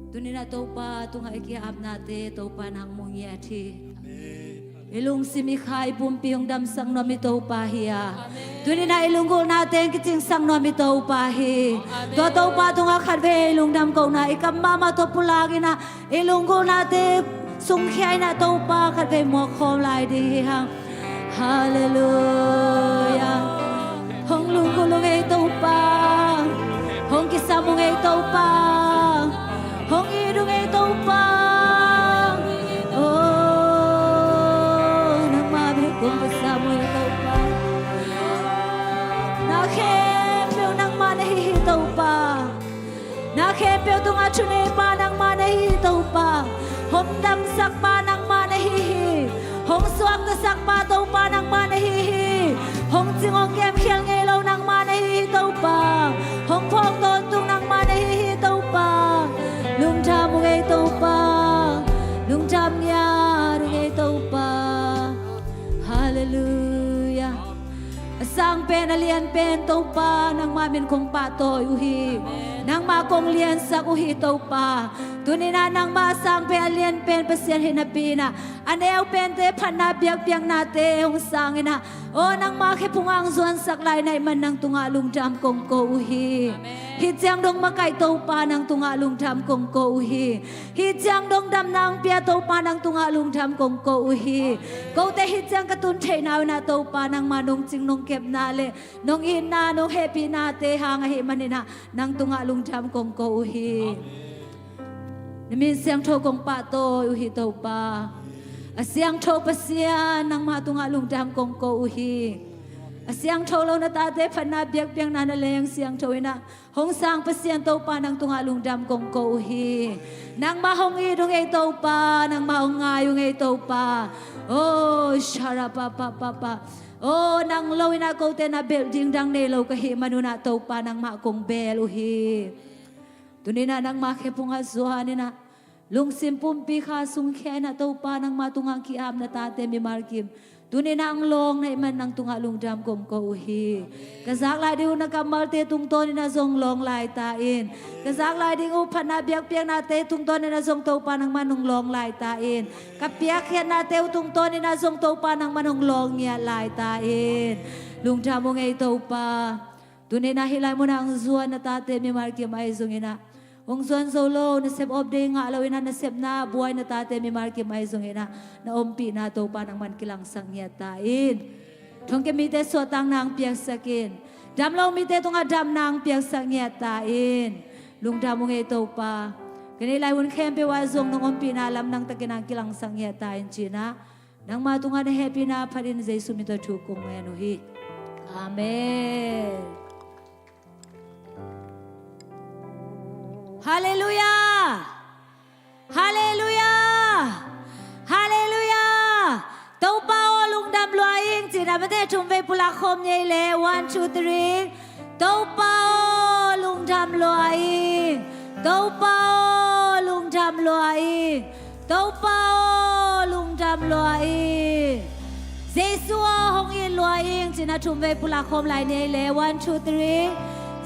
Tuni-in ah Topa tungah i ki-apnate Topa in hong mu ngiat hi. Amen. I lungsim i kha i pumpi hong damsak nuam i Topa hi a. Amen. Tuni-in ah i lunggulhnate hong kicingsak nuam i Topa hi. Amen. Tua Topa tungah khatvei i lungdam kohna i kam mahmah tawh pulak in ah i lunggulhnate sungkhia in ah Topa khatvei muak khawm lai ding hi hang. Halleluiah. Hong lunggulh ung ei Topa. Hong kisam ung ei Topa. Hong it ung ei Topa. Oh, nangmah bek kong kisam ung ei Topa. Na khempeuh nangmah na hi hi Topa. Na khempeuh tungah thuneipa nangmah na hi hi Topa. Hong damsakpa nangmah na hi hi. Hong suaktasakpa Topa nangmah na hi hi. Hong cing hong kemkhial ngei lo nangmah na hi hi Topa. Hong phawk tawntung nangmah na hi hi Topa. Lungdam ung ei Topa. Lungdam ngiat ung ei Topa. Halleluiah. A sang pen a lian pen Topa nangmah min kong pahtawi uh hi. Amen. Nangmah kong liansak uh hi Topa. Tuni-in ah nangmah a sang pen a lian pen Pasian hi napi-in ah a neu pente phatna biakpiaknate hong sang in ah, aw nangmah khephung ah hong zuansak lai na hih man nang tungah lungdam kong ko uh hi. Amen. Hih ciang dong makaih Topa nang tungah lungdam kong ko uh hi. Hih ciang dong damna hong pia Topa nang tungah lungdam kong ko uh hi. Kote hih ciang ka tun theihna uh in ah Topa nangmah nong cing nong kepna le nong itna nong hehpihnate hang ahih manin ah nang tungah lungdam kong ko uh hi. Na min siangtho kong pahtawi uh hi Topa. A siangtho Pasian nangmah tungah lungdam kong ko uh hi. A siangtho lo na tate phatna biakpiakna na leng siangtho in ah hong sang Pasian Topa nang tungah lungdam kong ko uh hi. Nangmah hong it ung ei Topa, nangmah hong ngai ung ei Topa. Oh, sharapapapapa. Oh, nang lo in ah kote na belh ding dang nei lo ka hih man un ah Topa nangmah kong bel uh hi. Tuni-in ah nangmah khephung ah zuan in ah lungsim pumpi kha sungkhia in ah Topa nangmah tungah ki-ap na tate mimal kim tuni-in ah hong lawng na hih man nang tungah lungdam kong ko uh hi. Ka zak lai ding uh na kammalte tungtawn in ah zong lawng lai ta in. Ka zak lai ding uh phatna biakpiaknate tungtawn in ah zong Topa nangmah hong lawng lai ta in. Ka piakkhiatnate uh tungtawn in ah zong Topa nangmah hong lawng ngiat lai ta in. Lungdam ung ei Topa. Tuni-in ah hih lai munah hong zuan na tate mimal kim ahi zongin ah, hong zuan zo lo, nasep off day ngah loin ah nasepna buai na tate mimal kim ahi zongin ah, na ompihna Topa nangman kilangsak ngiat ta in. Thongkia mite suahtakna hong piaksak in. Dam lo mite tungah damna hong piaksak ngiat ta in. Lungdam ung ei Topa. Ka neih lai hun khempeuh ah zong nong ompihna lamdang takin hong kilangsak ngiat ta in ci-in ah, nangma tungah na hehpihna phatin Jesu min tawh thu kong ngen uh hi. Amen. Halleluiah. Halleluiah. Halleluiah. Topa aw lungdam lua ing ci-in ah mate thum vei pulak khawm ni ei leh. One, two, three. Topa aw lungdam lua ing. Topa aw lungdam lua ing. Topa aw lungdam lua ing. Jesu aw hong it lua ing ci-in ah thum vei pulak khawm lai ni ei leh. One, two, three.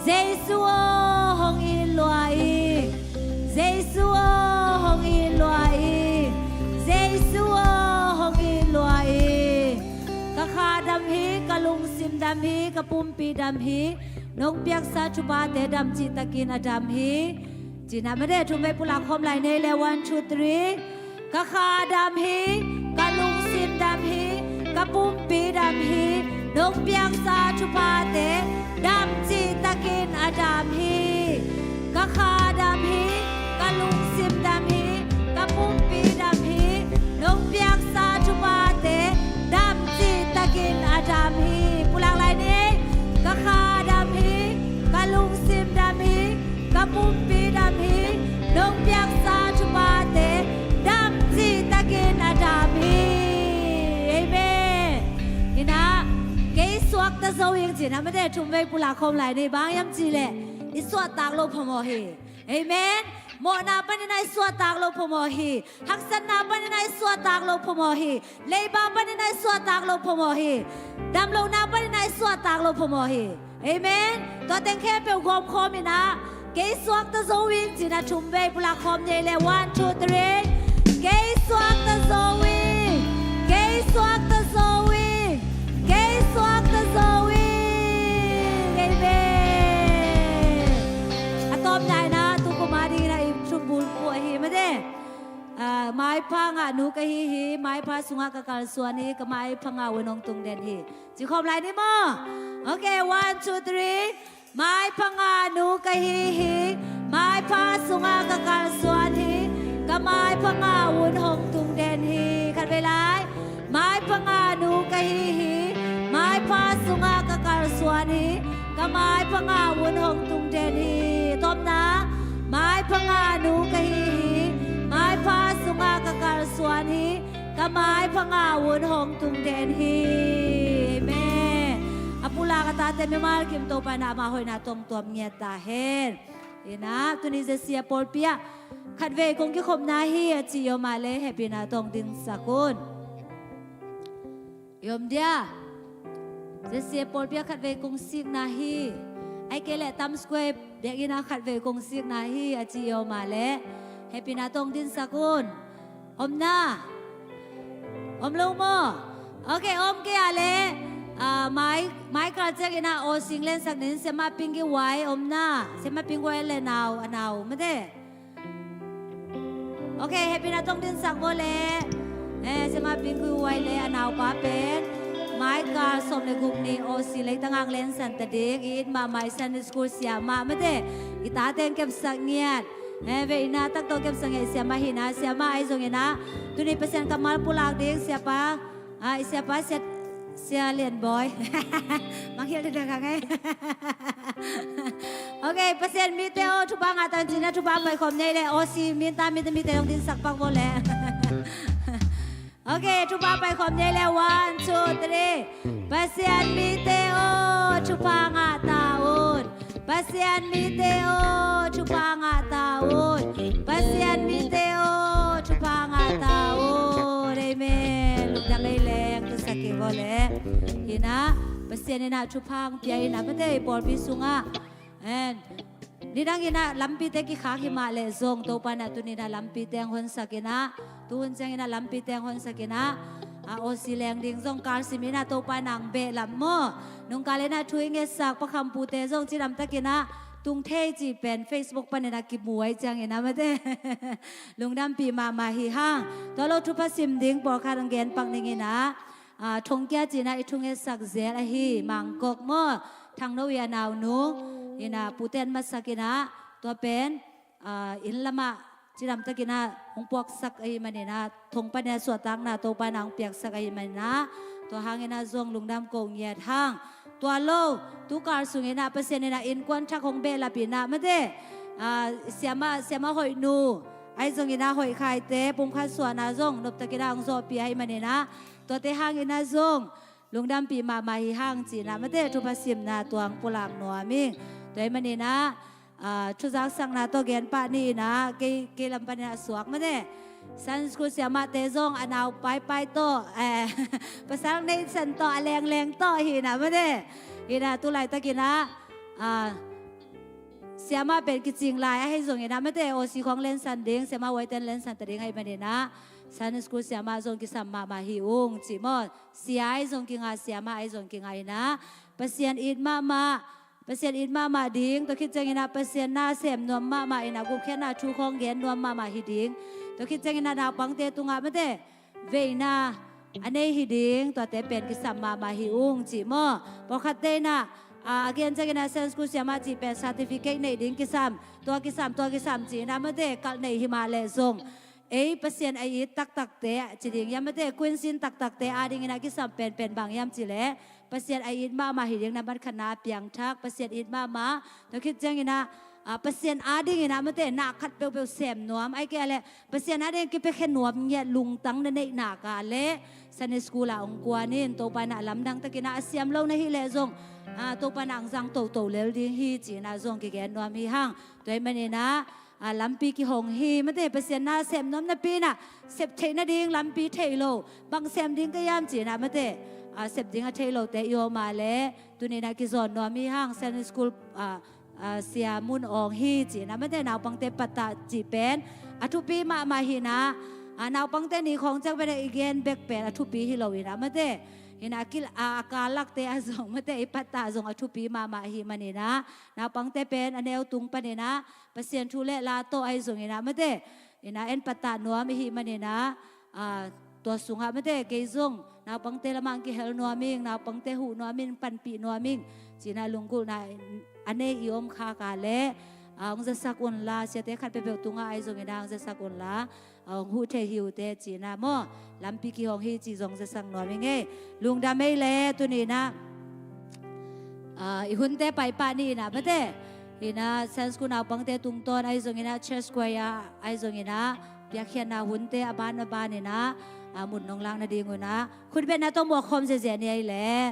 Jesu aw hong it lua ing. Jesu aw hong it lua ing. Jesu aw hong it lua ing. Ka kha dam hi, ka lungsim dam hi, ka pumpi dam hi. Nong piaksa thuphate dam cihtakin a dam hi. Ci-in ah mate thum vei pulak khawm lai ni ei leh. One, two, three. Ka kha dam hi, ka lungsim dam hi, ka pumpi dam hi. Nong piaksa thuphate dam cihtakin a dam hi. Ka kha dam hi, ka lungsim dam hi, ka pumpi dam hi. Nong piaksa thuphate dam cihtakin a dam hi. Pulak lai ni. Ka kha dam hi, ka lungsim dam hi, ka pumpi dam hi. Nong piaksa thuphate dam cihtakin a dam hi. Amen. Hi-in ah kei suakta zo ing ci-in ah mate thum vei pulak khawm lai ni. Bang hiam cih leh i suahtak loh phamawh hi. Amen. Mawhna panin ah i suahtak loh phamawh hi. Haksatna panin ah i suahtak loh phamawh hi. Leiba panin ah i suahtak loh phamawh hi. Damlohna panin ah i suahtak loh phamawh hi. Amen. Tua teng khempeuh gawm khawm in ah kei suakta zo ing ci-in ah thum vei pulak khawm ni ei leh. One, two, three. Kei suakta zo ing. Kei suakta zo ing. Kei suakta zo ing. Amen. A tawpna in ah tukum a dingin ah i thum bulphuh ahi mate. Ah, maipha ngahnu ka hi hi, maipha sungah ka kalsuan hi, ka maipha ngah un hong tung den hi. Ci khawm lai ni maw. Okay, one, two, three. Maipha ngahnu ka hi hi, maipha sungah ka kalsuan hi, ka maipha ngah un hong tung den hi. Khat vei lai. Maipha ngahnu ka hi hi, maipha sungah ka kalsuan hi, ka maipha ngah un hong tung den hi. Tawpna. Maipha ngahnu ka hi hi, maipha sungah ka kalsuan hi, ka maipha ngah un hong tung den hi. Amen. A pulak a tate mimal kim Topa in ah ama hoihna tawh tuam ngiat ta hen. Hi-in ah tuni ZCF pawlpi ah khat vei kong kikhopna hi a ci i om a leh hehpihna tawh hong dinsak un. I om dia. ZCF pawlpi ah khat vei kong sikna hi. Ahih kei leh Times Square biakinn ah khat vei kong sikna hi a ci i om a leh hehpihna tawh hong dinsak un. Om na. Om lo maw. Okay, om kei a leh, ah, mai, mai kal ciangin ah aw sing lensak ning. Siamah Pingki Wai om na. Siamah Pingki Wai leh nau, a nau mate. Okay, hehpihna tawh hong dinsak vua leh. Eh, Siamah Pingki Wai leh a naupa pen mai kal sawm leh guk ni aw sing leitang ah hong lensan ta ding. I it mahmah i Sunday school siamah mate. I tate hong kepsak ngiat. Eh, veina tak tawh kepsak ngiat siamah hi-in ah, siamah ahi zongin ah tuni Pasian kammal pulak ding siapa, ah, i siapa Sia, Sia Lian Bawi. Mangngilh deuh deuh kha nge. Okay, Pasian mite aw thupha ngah ta un ci-in ah thupha paikhawm ni ei leh. Aw sing minta mite, mite hong dinsak pak vua leh. Okay, thupha paikhawm ni ei leh. One, two, three. Pasian mite aw thupha ngah ta un. Pasian mite aw thupha ngah ta un. Pasian mite aw thupha ngah ta un. Amen. Lungdam ei leng, tu sak kik vua leh. Hi-in ah Pasian in ah thupha hong pia in ah mate i pawlpi sungah. And nidang in ah lampite kikhak hi mah leh zong Topa in ah tuni in ah lampite hong honsak in ah, tuhun ciangin ah lampite hong honsak in ah, a, O C leng ding zong kal sim in ah Topa in ah hong behlap maw. Nungkal in ah thu i ngetsak Pa Kham Pu te zong cidamtakin ah tung thei cih pen Facebook panin ah kimu ahih ciangin ah mate lungdampih mahmah hi hang. Tua lo thupha sim ding pawlkhat hong gen pak ning in ah, a, Thongkia ci-in ah i thu ngetsak zel ahi Mangkok maw, Thangno i a naunu in ah Pu Ten Matsak in ah tua pen, a, inn lamah cidamtakin ah hong puaksak ahih manin ah, thong panin ah suahtakna Topa in ah hong piaksak ahih manin ah, tua hangin ah zong lungdam ko ngiat hang. Tua lo, tu kal sungin ah Pasian in ah innkuan thak hong behlap in ah mate, a, siamah, siamah hoih nu ahi zongin ah hoih khaite pumkhat suahna zong noptakin ah hong zawhpih ahih manin ah, tuate hangin ah zong lungdampih mahmah hi hang ci-in ah mate thupha simna tua hong pulak nuam ing. Tua ahih manin ah, a, thuzaksakna tawh gen pah ni in ah, kei, kei lam panin ah suak mate. Sunday school siamahte zong a nau paipai tawh, eh, pasal nei san tawh, a lengleng tawh hi in ah mate. Hi in ah tu laitakin ah, a, siamah pen kicing lai ahi zongin ah mate, O C khawng lensan ding, siamah huaiten lensan ta ding ahih manin ah, Sunday school siamah zong kisam mahmah hi ung ci maw. Sia ahi zong kinga, siamah ahi zong kinga in ah, Pasian it mahmah, Pasian it mahmah ding, tua khit ciangin ah Pasian na sem nuam mahmah in ah, gupkhiatna thu khawng gen nuam mahmah hi ding. Tua khit ciangin ah naupangte tungah mate veina a nei hi ding, tuate pen kisam mahmah hi ung ci maw. Pawlkhatte in ah, a, a gen ciangin ah Sunday school siamah cih pen certificate neih ding kisam, tua kisam, tua kisam ci-in ah mate kalh nei hi mah leh zong, ei Pasian a it taktakte ci ding hiam mate, kuinsin taktakte adingin ah kisam penpen bang hiam cih leh, Pasian a it mahmah hi ding, nambat khatna a piangthak, Pasian it mahmah, tua khit ciangin ah, a, Pasian adingin ah mate na khat peuhpeuh sem nuam, ahih kei leh Pasian ading kipiakhia nuam ngiat lungtang na neih nak leh, Sunday school ah hong kuan in, Topa in ah lamdang takin ah a siam lo na hih leh zong, a, Topa in ah hong zang toto lel ding hi ci-in ah zong kigen nuam hi hang. Tua ahih manin ah, a, lampi kihong hi mate, Pasian na sem nuam napi in ah sep theih nading lampi thei lo, bang sem ding ka hiam ci-in ah mate, a, sep ding a thei lote i om a leh, tuni in ah kizawn nuam hi hang. Sunday school, a, a, Sia Mun Aung hi ci-in ah mate, naupangte pattah cih pen a thupi mahmah hi in ah, a, naupangte ni khawng ciang pen ah i gen bek pen a thupi hi lo in ah mate, hi in ah kil-, a, a kal lakte ah zong mate i pattah zong a thupi mahmah ahih manin ah, naupangte pen a neu tung panin ah Pasian thu le la tawh ahi zongin ah mate, hi in ah en pattah nuam ahih manin ah, a, tua sungah mate kei zong naupangte lamah hong kihel nuam ing, naupangte huh nuam ing, panpih nuam ing ci-in ah lunggulhna a nei i om khak a leh, a, hong zasak unla, siate khat peuhpeuh tungah ahi zongin ah hong zasak unla, a, hong huh thei hi uh teh ci-in ah maw, lampi kihong hi cih zong zasak nuam ing ei. Lungdam ei leh tuni in ah, a, i hunte paipah ni in ah mate, hi in ah Sunday school naupangte tungtawn ahi zongin ah church choir ahi zongin ah piakkhiatna hunte a ban a ban in ah, a, mun nong lak nadingun ah khut betna tawh muak khawm ziahziah ni ei leh.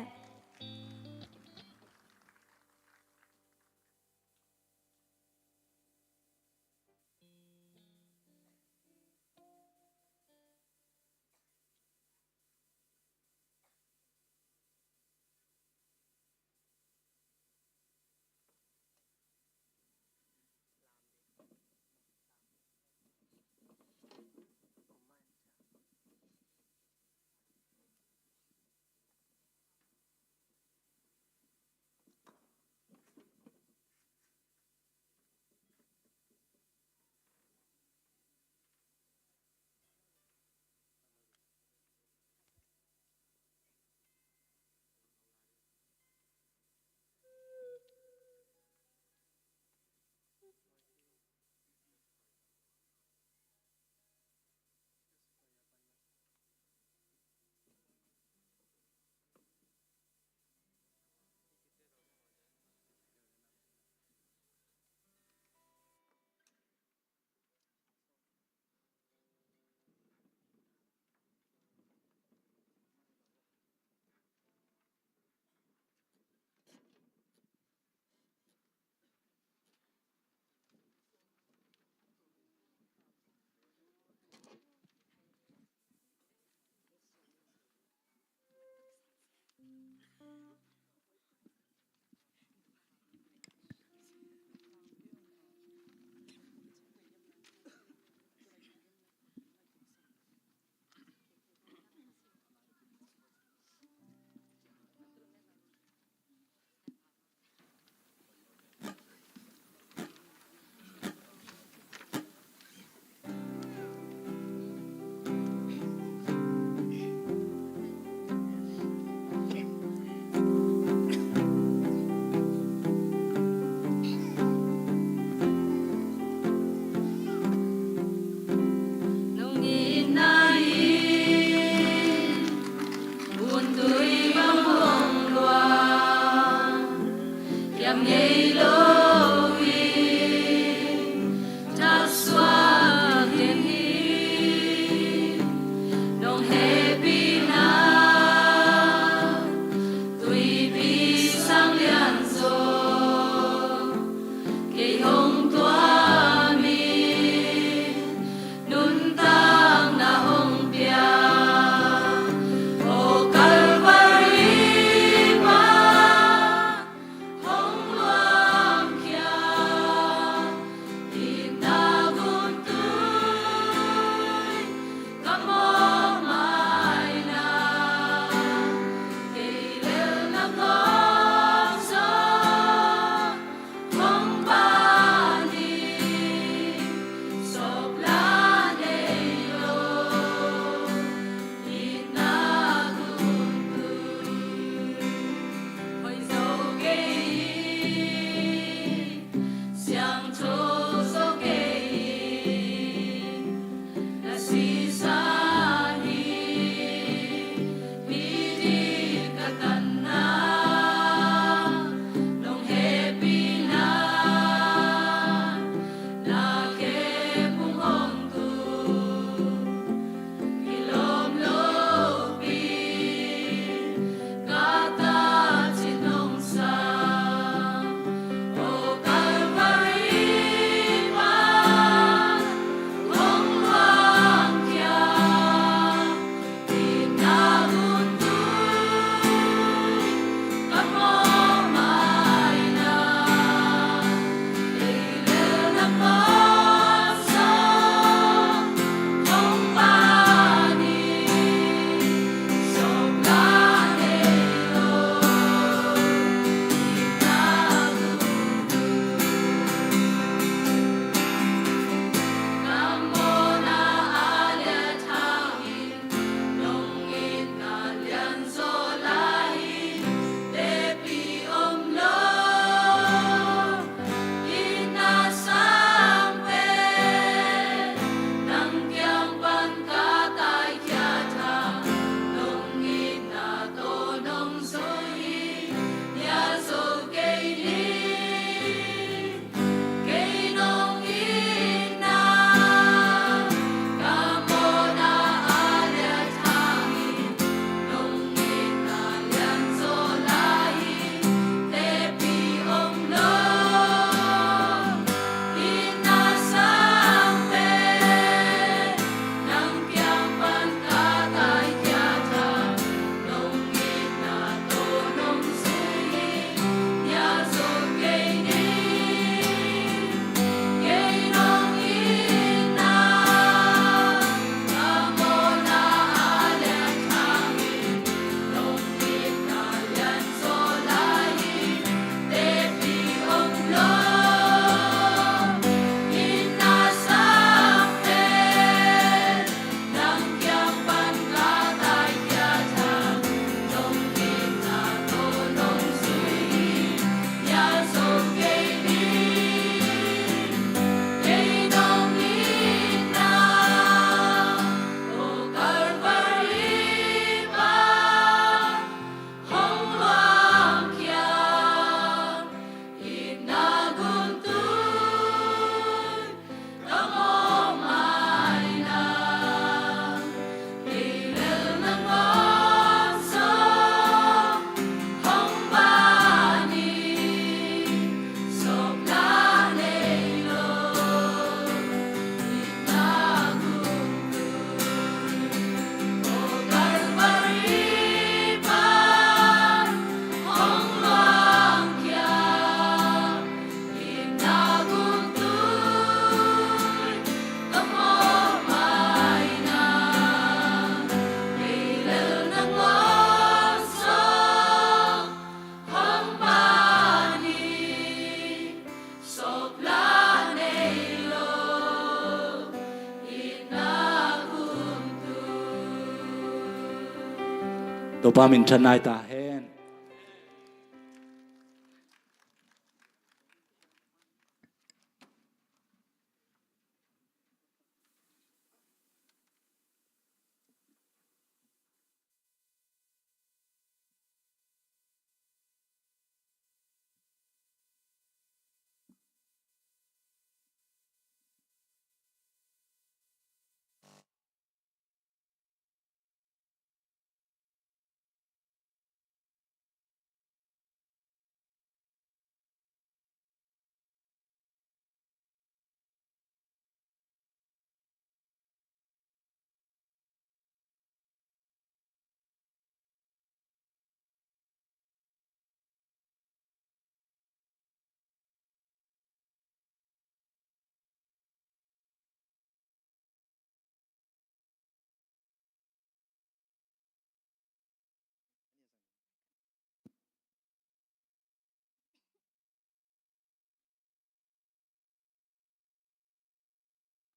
Topa minthanna hi ta hen.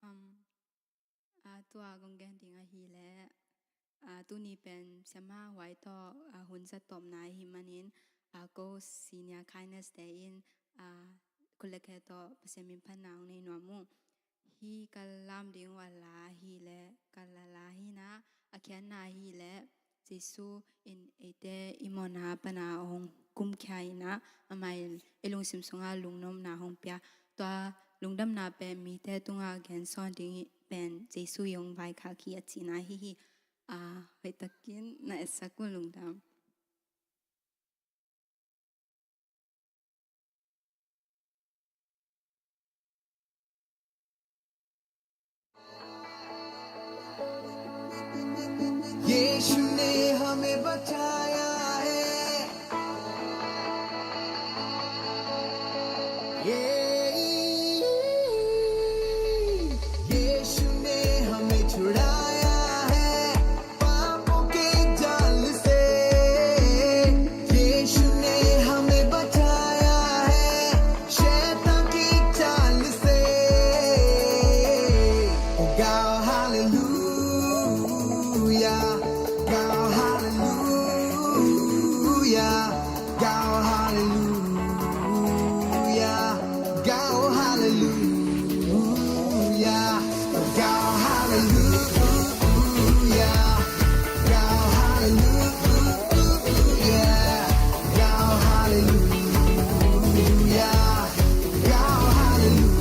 Um, a, tua kong gen ding ahih leh, a, tuni pen siamah huai tawh, a, hun zat tawpna ahih manin, a, ko senior kindness te in, a, khut le khe tawh Pasian min phatna hong nei nuam uh. Hih ka lam ding uh a la ahih leh, ka la la hi na, a khiatna ahih leh, Jesu in eite i mawhna pana hong kumkhia in ah, amah in ei lungsim sungah lungnopna hong pia. Tua lungdamna pen mite tungah gensawn ding pen Jesu i hong vaikhak hi a cihna ahi hi. A, hoihtakin na etsak un, lungdam. यीशु ने हमें बचाया है। ये यीशु ने हमें छुड़ाया है पापों के जाल से। यीशु ने हमें बचाया है शैतान की चाल से। गाओ हालेलुया, गाओ हालेलुया, गाओ हालेलुया, गाओ हालेलुया, गाओ हालेलुया, गाओ हालेलुया, गाओ हालेलुया, गाओ हालेलुया।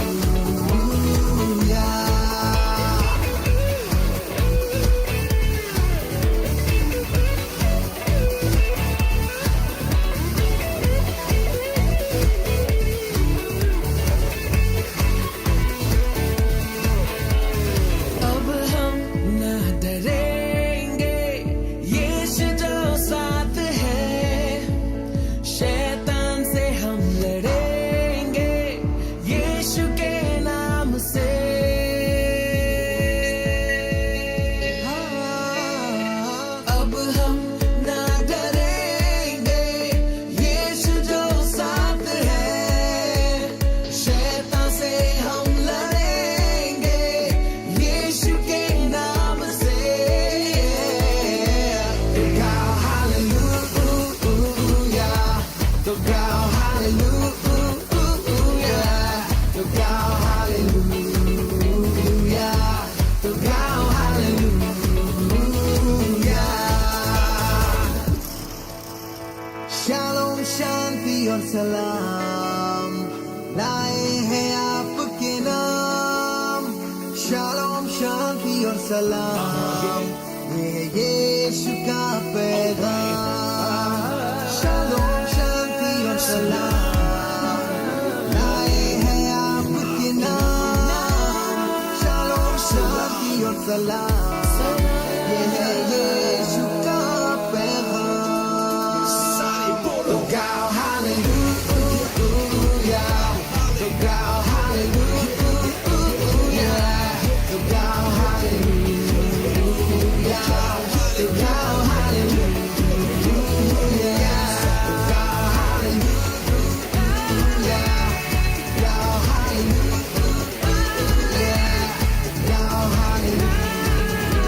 अब हम ना डरेंगे, यीशु जो साथ है, शैतान से हम लड़ेंगे, यीशु के नाम से। हाँ, अब हम ना डरेंगे, यीशु जो साथ है, शैतान से हम लड़ेंगे, यीशु के नाम से। गाओ हालेलुया, तो गाओ हालेलुया, तो गाओ हालेलुया, तो गाओ हालेलुया। शालोम, शांति और सलाम लाए हैं आपके नाम। शालोम, शांति और सलाम, ये है यीशु का पैगाम। शालोम, शांति और सलाम लाए हैं आपके नाम। शालोम, शांति और सलाम, ये है यीशु का पैगाम। तो गाओ हालेलुया, तो गाओ हालेलुया, तो गाओ हालेलुया, तो गाओ हालेलुया, तो गाओ हालेलुया, गाओ हालेलुया, गाओ hallelujah.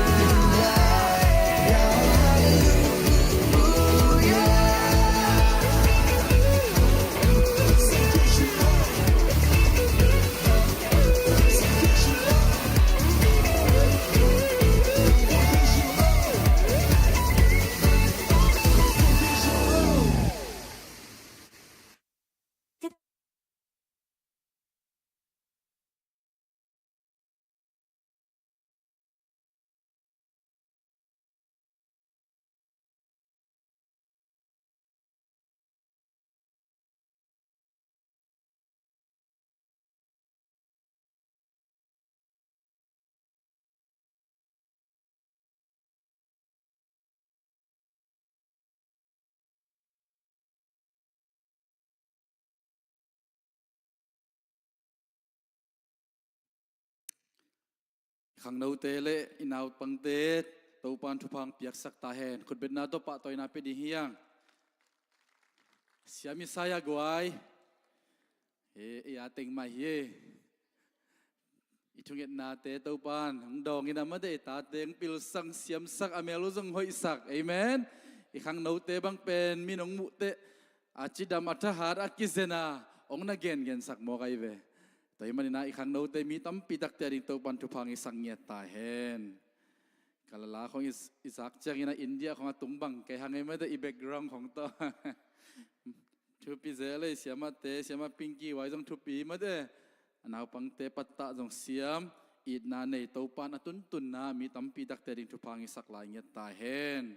Khangnote le i naupangte Topan thupha piaksak ta hen. Khutbetna tawh pahtawina pia ding hi hang. Siam Isaiah guai. He, i a teng mai hi. I thungetnate Topan hong dawng in a, mate, i tate hong pilsak, siamsak, a mel uh zong hoihsak. Amen. I khangnote bang pen min hong muh teh a cidam, a thahat, a kizen a, hong na gengensak mawk ahi ve. Tua ahih manin a i khangnote mi tampi takte a ding Topan thupha i sak ngiat ta hen. Ka lala khong i, i zak ciangin a India khong a tung bang kei hang ei, mate, i background khong tawh. Thupi zel ei, siamate, siama Pinky, huai zong thupi, mate. A naupangte pattah zong siam, itna nei, Topan a tuntunna mi tampi takte a ding thupha i sak lai ngiat ta hen.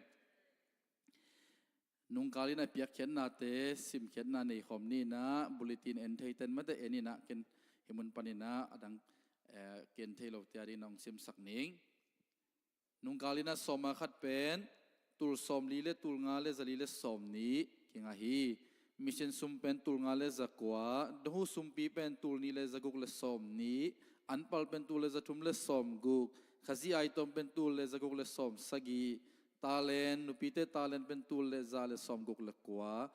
Nungkal in a piakkhiatnate simkhiatna nei khawm ni in a, bulletin en thei ten, mate, en in a, ken hih mun panin a, a dang, eh, ken thei lote a ding in hong simsak ning. Nungkal in a sawma khat pen tul sawmli le tul nga le zali le sawmnih kingah hi. Mission sum pen tul nga le zakua, donghu sumpi pen tul nih le zaguk le sawmnih, anpal pen tul le zathum le sawmguk, Khazih aitawm pen tul le zaguk le sawmsagih, talent, nupite talent pen tul le za le sawmguk le kua,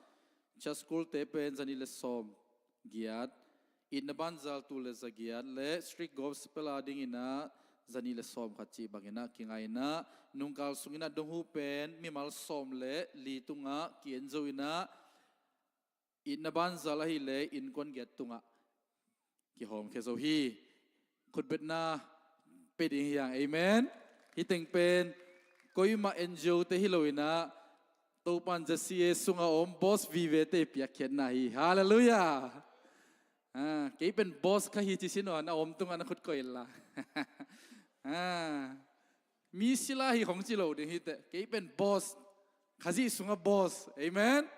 church school te pen zanih le sawmgiat, itna banzal tul le zagiat le street gospel a ding in a zanih le sawmkhat cih bang in a kingah in a, nungkal sung in a donghu pen mimal sawm le li tungah ki-en zo in a, itna banzal ahih leh innkuan giat tungah kihawmkhia zo hi. Khutbetna pia ding hi hang. Amen. Hih teng pen koimah N G O te hi lo in a, Topan Z C A sungah om boss vive te piakkhiatna hi. Halleluiah. Ah, kei pen boss ka hi ci sin aw, na om tungah na khut koih la. Ah, mi sila hi khong ci lo ding hi teh. Kei pen boss, Khazih sungah boss. Amen.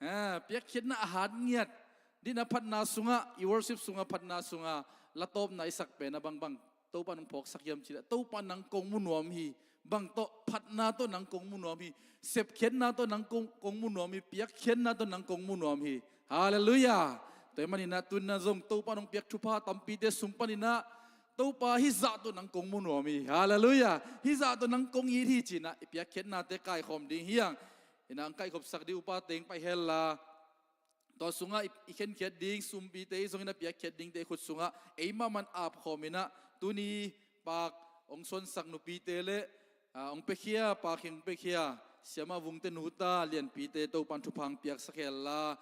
Ah, piakkhiatna a hat ngiat, dihna phatna sungah, i worship sungah, phatna sungah, la tawpna i sak pen a bangbang Topan hong phawksak hiam cih leh, Topan nang kong mu nuam hi. Bang tawh? Phatna tawh nang kong mu nuam hi. Sepkhiatna tawh nang kong, kong mu nuam hi. Piakkhiatna tawh nang kong mu nuam hi. Halleluiah. Tua ahih manin a tuni in a zong Topan hong piak thupha tampite sung panin a, Topa hih zah tawh nang kong mu nuam hi. Halleluiah. Hih zah tawh nang kong it hi ci in a, i piakkhiatnate kaikhawm ding hi hang. In a, hong kaikhopsak ding upa teng pai hen la. Tua sungah i, i khenkhiat ding sumpite, i zong in a piakkhiat dingte i khut sungah ei mahmah in apkhawm in a, tuni pak hong suansak nupite le, ah, hong piakhia, pak hing hong piakhia, siama Vungte nuta lianpite Topan thupha hong piaksak hen la.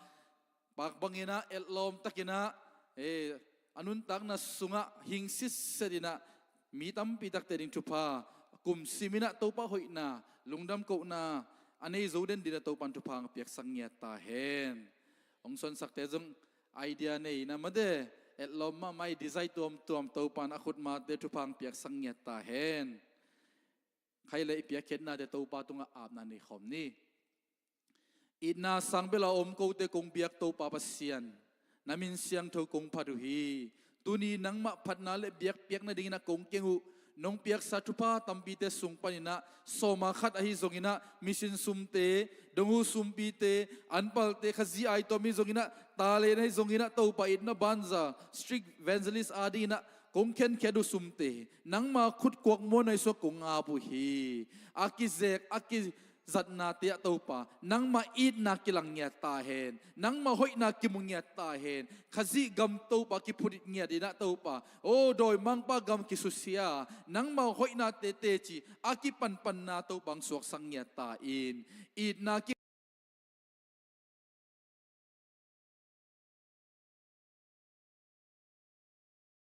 Pak bang in a, etlawm tak in a, eh, a nuntakna sungah hing sitset in a, mi tampi takte ding thupha, kum sim in a Topa hoihna, lungdam kohna a nei zo den ding in a Topan thupha hong piaksak ngiat ta hen. Hong suansakte zong idea nei in a, mate, etlawm mahmah, i design tuamtuam, Topan a khutmate thupha hong piaksak ngiat ta hen. Khaih leh i piakkhiatnate Topa tungah apna nei khawm ni. Itna sang bel a om kote kong biak Topa Pasian, na min siangtho kong phat uh hi. Tuni nangmah phatna le biakpiakna ding in a kong keng uh. Nong piaksa thupha tampite sung panin a, sawma khat ahi zong in a, mission sumte, donghu sumpite, anpalte, Khazih aitawm ahi zong in a, talent ahi zong in a, Topa, itna banza, street evangelist a ding in a kong khenkhiat uh sumte, nangma khut kuak muanhuai sungah kong ap uh hi. A kizek, a ki zatnate ah Topa, nangmah itna kilang ngiat ta hen, nangmah hoihna kimu ngiat ta hen. Khazih gam Topa kiphut ngiat in a Topa, o dawimangpa gam kisusia, nangmah hoihnate teci a kipanpanna Topa hong suaksak ngiat ta in. Itna ki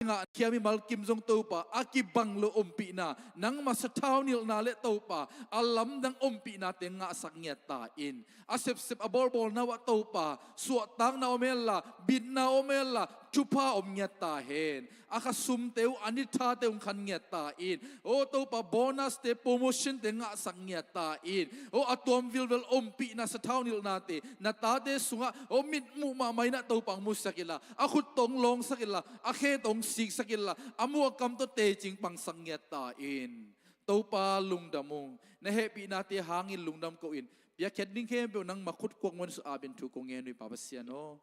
ngah khia mimal kim zong Topa, a kibang lo ompihna, nangma sathau nilhna le Topa, a lamdang ompihnate ngahsak ngiat ta in. A sepsep a bawlbawlna uh ah Topa, suahtakna om hen la, bitna om hen la, thupha om ngiat ta hen. A khasumte uh, a ni thate uh hong khan ngiat ta in. O Topa, bonuste, promotionte ngahsak ngiat ta in. O a tuam vilvel ompihna, sathau nilhnate na tate sungah, o mitmuh mahmah in a Topa hong musak in la, a khut tawh hong lawngsak in la, a khe tawh hong siksak in la, a muk a kam tawh teci hong pangsak ngiat ta in. Topa, lungdam ung. Na hehpihnate hangin lungdam ko in. Piakkhiat ding khempeuh nangma khut kuak muanhuai sungah ap in thu kong ngen uh hi, Pa Pasian aw.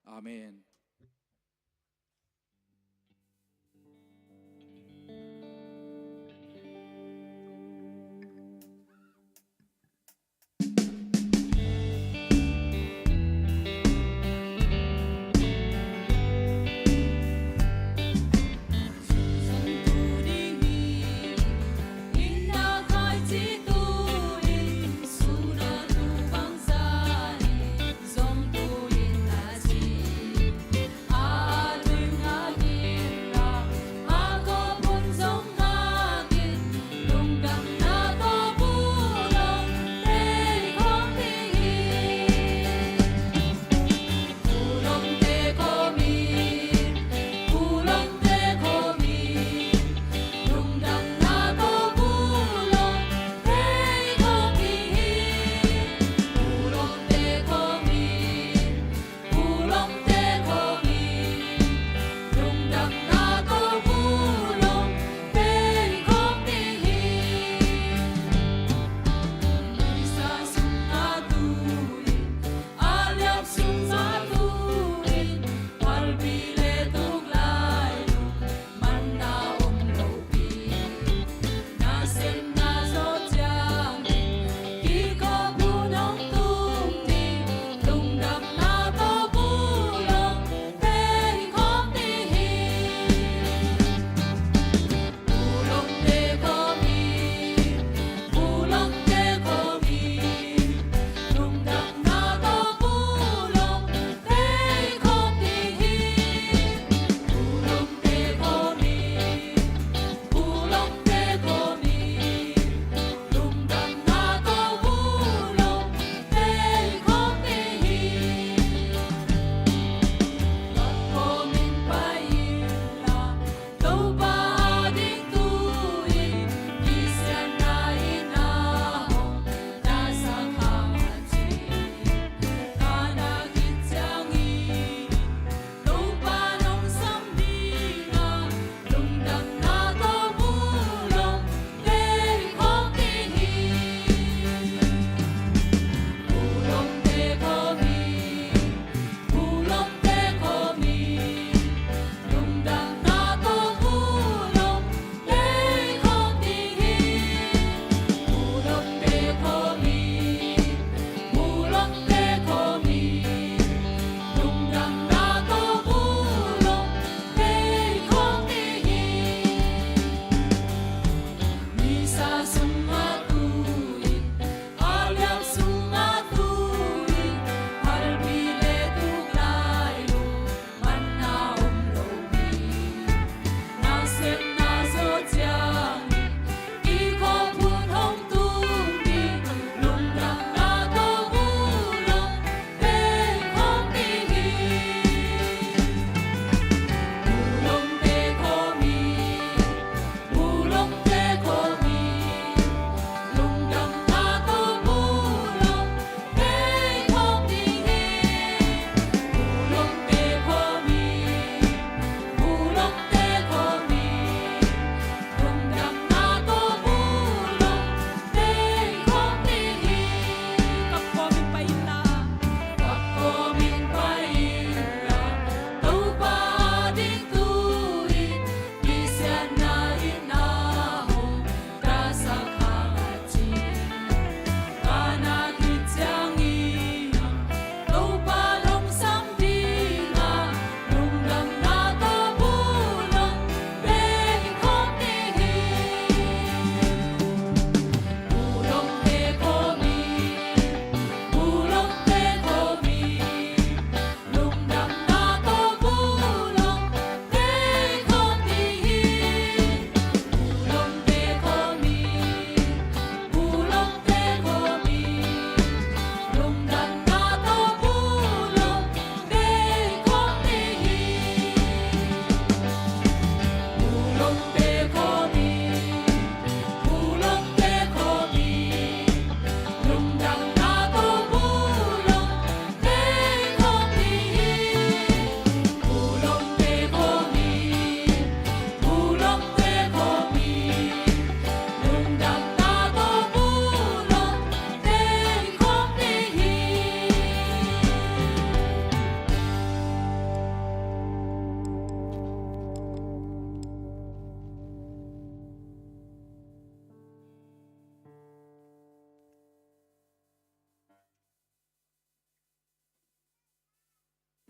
Amen.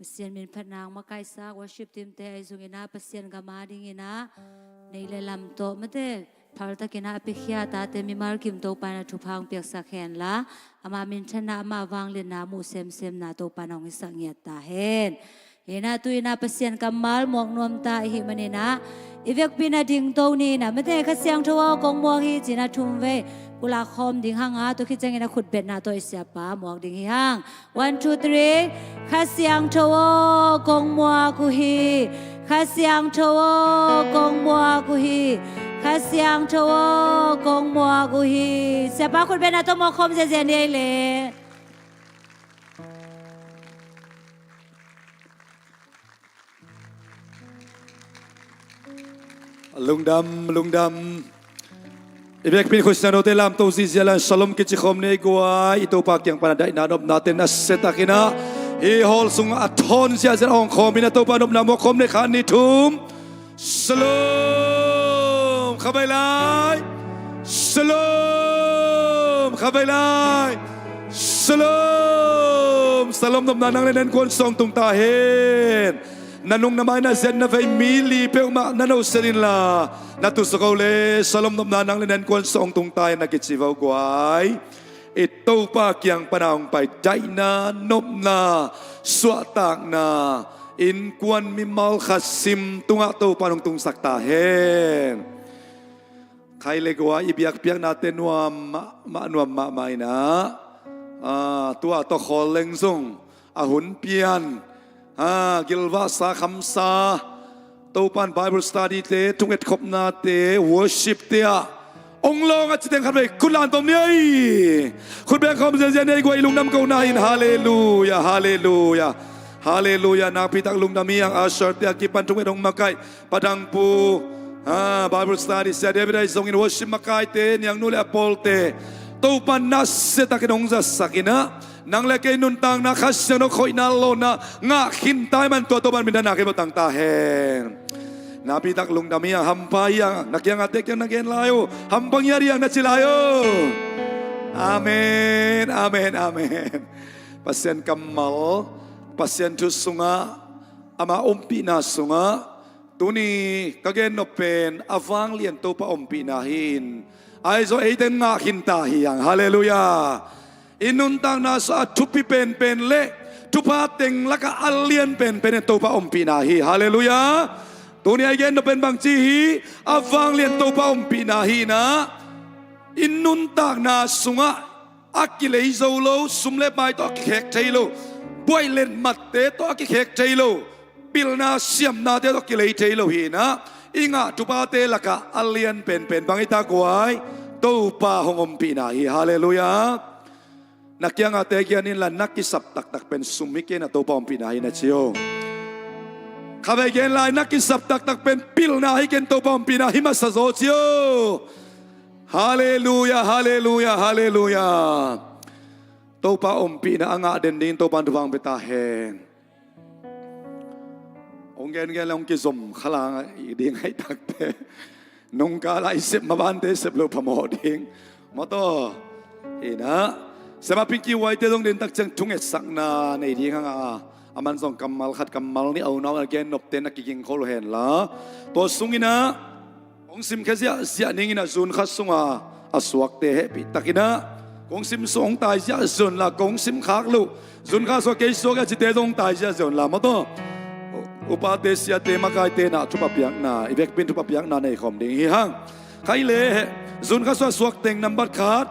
Pasian min phatna hong makaihsak worship team te ahi zongin ah Pasian gam a dingin ah nei le lam tawh mate phaltakin ah a piakhia tate mimal kim Topa in ah thupha hong piaksak hen la, ama minthanna, ama vangliatna muh semsemna Topa in hong hisak ngiat ta hen. Hi in ah tu in ah Pasian kammal muak nuam ta i hih manin ah i vekpi in ah dingto ni in ah mate Kha Siangtho aw kong muak hi ci in ah thum vei kulak khawm ding hang a, tua khit ciangin ah khutbetna tawh i Siapa muak ding hi hang. One, two, three. Kha Siangtho aw kong muak uh hi. Kha Siangtho aw kong muak uh hi. Kha Siangtho aw kong muak uh hi. Siapa khutbetna tawh muak khawm ziazia ni ei le. Lungdam, lungdam. I vekpi in Khristian note lamto zihziah la in shalom kici khawm ni ei guai. I Topa kiang pana daihna nopna ten a siatakin ah hih hall sungah a thawn ziahziah a hong khawm in a Topa nopna muak khawm ni. Khat, nih, thum. Shalom. Khavei lai. Shalom. Khavei lai. Shalom. Shalom nopna nang le na innkuan sung tung ta hen. Na nung na mai na ziat na vei mi li peuhmah na noset inla, na tusuko le shalom nopna nang le na innkuan sung tung ta hen na kici vo guai. I Topa kiang pana hong pai daihna, nopna, suahtakna, innkuan mimal khat sim tungah Topa hong tungsak ta hen. Khaile guai, i biakpiaknate nuam mahmah, nuam mahmah in ah, ah, tua tawh khawl leng zong a hun pian, ah, gilvahsa khamsa, Topa in Bible study te, thungetkhopnate, worship te ah ong lawng a ci teng khat vei khut lan tom ni ei. Khut beng khawm ziazia ni ei guai, i lungdam kohna in. Halleluia, halleluia, halleluia. Nakpitak lungdam hi hang. Usher te a kipan thunget hong makaih Pa Dang Pu, ah, Bible study sia David ahi zongin worship makaite, Niangnu le a pawlte, Topa in na siatakin hong zatsak in ah nang le kei nuntakna Kha Siangtho khoihna lawhna ngah khin ta ahih man tua Topa in minthanna kei bawh tang ta hen. Nakpitak lungdam hi hang. Hampha hi hang. Na kiangahte kiang na gen lai uh. Hampha ngiat hi hang na ci lai uh. Amen, amen, amen. Pasian kammal, Pasian thu sungah, ama ompihna sungah tuni ka gen nop pen a vanglian Topa ompihna hi in, ahi zong eite in ngah khin ta hi hang. Halleluia. I nuntakna sungah a thupi penpen le thupha teng lakah a lian penpen in Topa ompihna hi. Halleluia. Tuni a i gen nop pen bangci hi, a vanglian Topa ompihna hi in ah, i nuntakna sungah a kilei zo lo, sum le pai tawh a kikhek thei lo, buaih letmatte tawh a kikhek thei lo, pilna siamnate tawh kilei thei lo hi in ah, i ngah thuphate lakah a lian penpen bang hi ta guai, Topa hong ompihna hi. Halleluia. Na kiangahte gen inla, na kisap taktak pen sum hi kei in ah Topa ompihna hi na ci uh. Khavei gen lai, na kisap taktak pen pilna hi kei in ah Topa ompihna hi masa zaw ci uh. Halleluia, halleluia, halleluia. Topa ompihna a ngah den dingin Topa in thupha hong pia ta hen. Hong gengen le hong kizom khalang i ding ahih takte, nungkal ah i sep mabante sep loh phamawh ding. Mawtaw. Hi in ah, Siamah Pinky Wai te zong den tak ciang thungetsakna nei ding hang a, aman zong kammal khat kammal nih a unau a gen nopte na kiging khol hen la, tua sung in ah kong simkhia ziahziah ning in ah, June kha sungah a suakte hehpih takin ah kong sim sung, hong tai ziahziah un la, kong simkhak loh, June kha sungah kei suak a cite zong hong tai ziahziah un la, mawtaw. Upate, siate, makaite in ah thupha piakna, i vekpi in thupha piakna nei khawm ding hi hang. Khaile, June kha sungah suak teng nambat khat,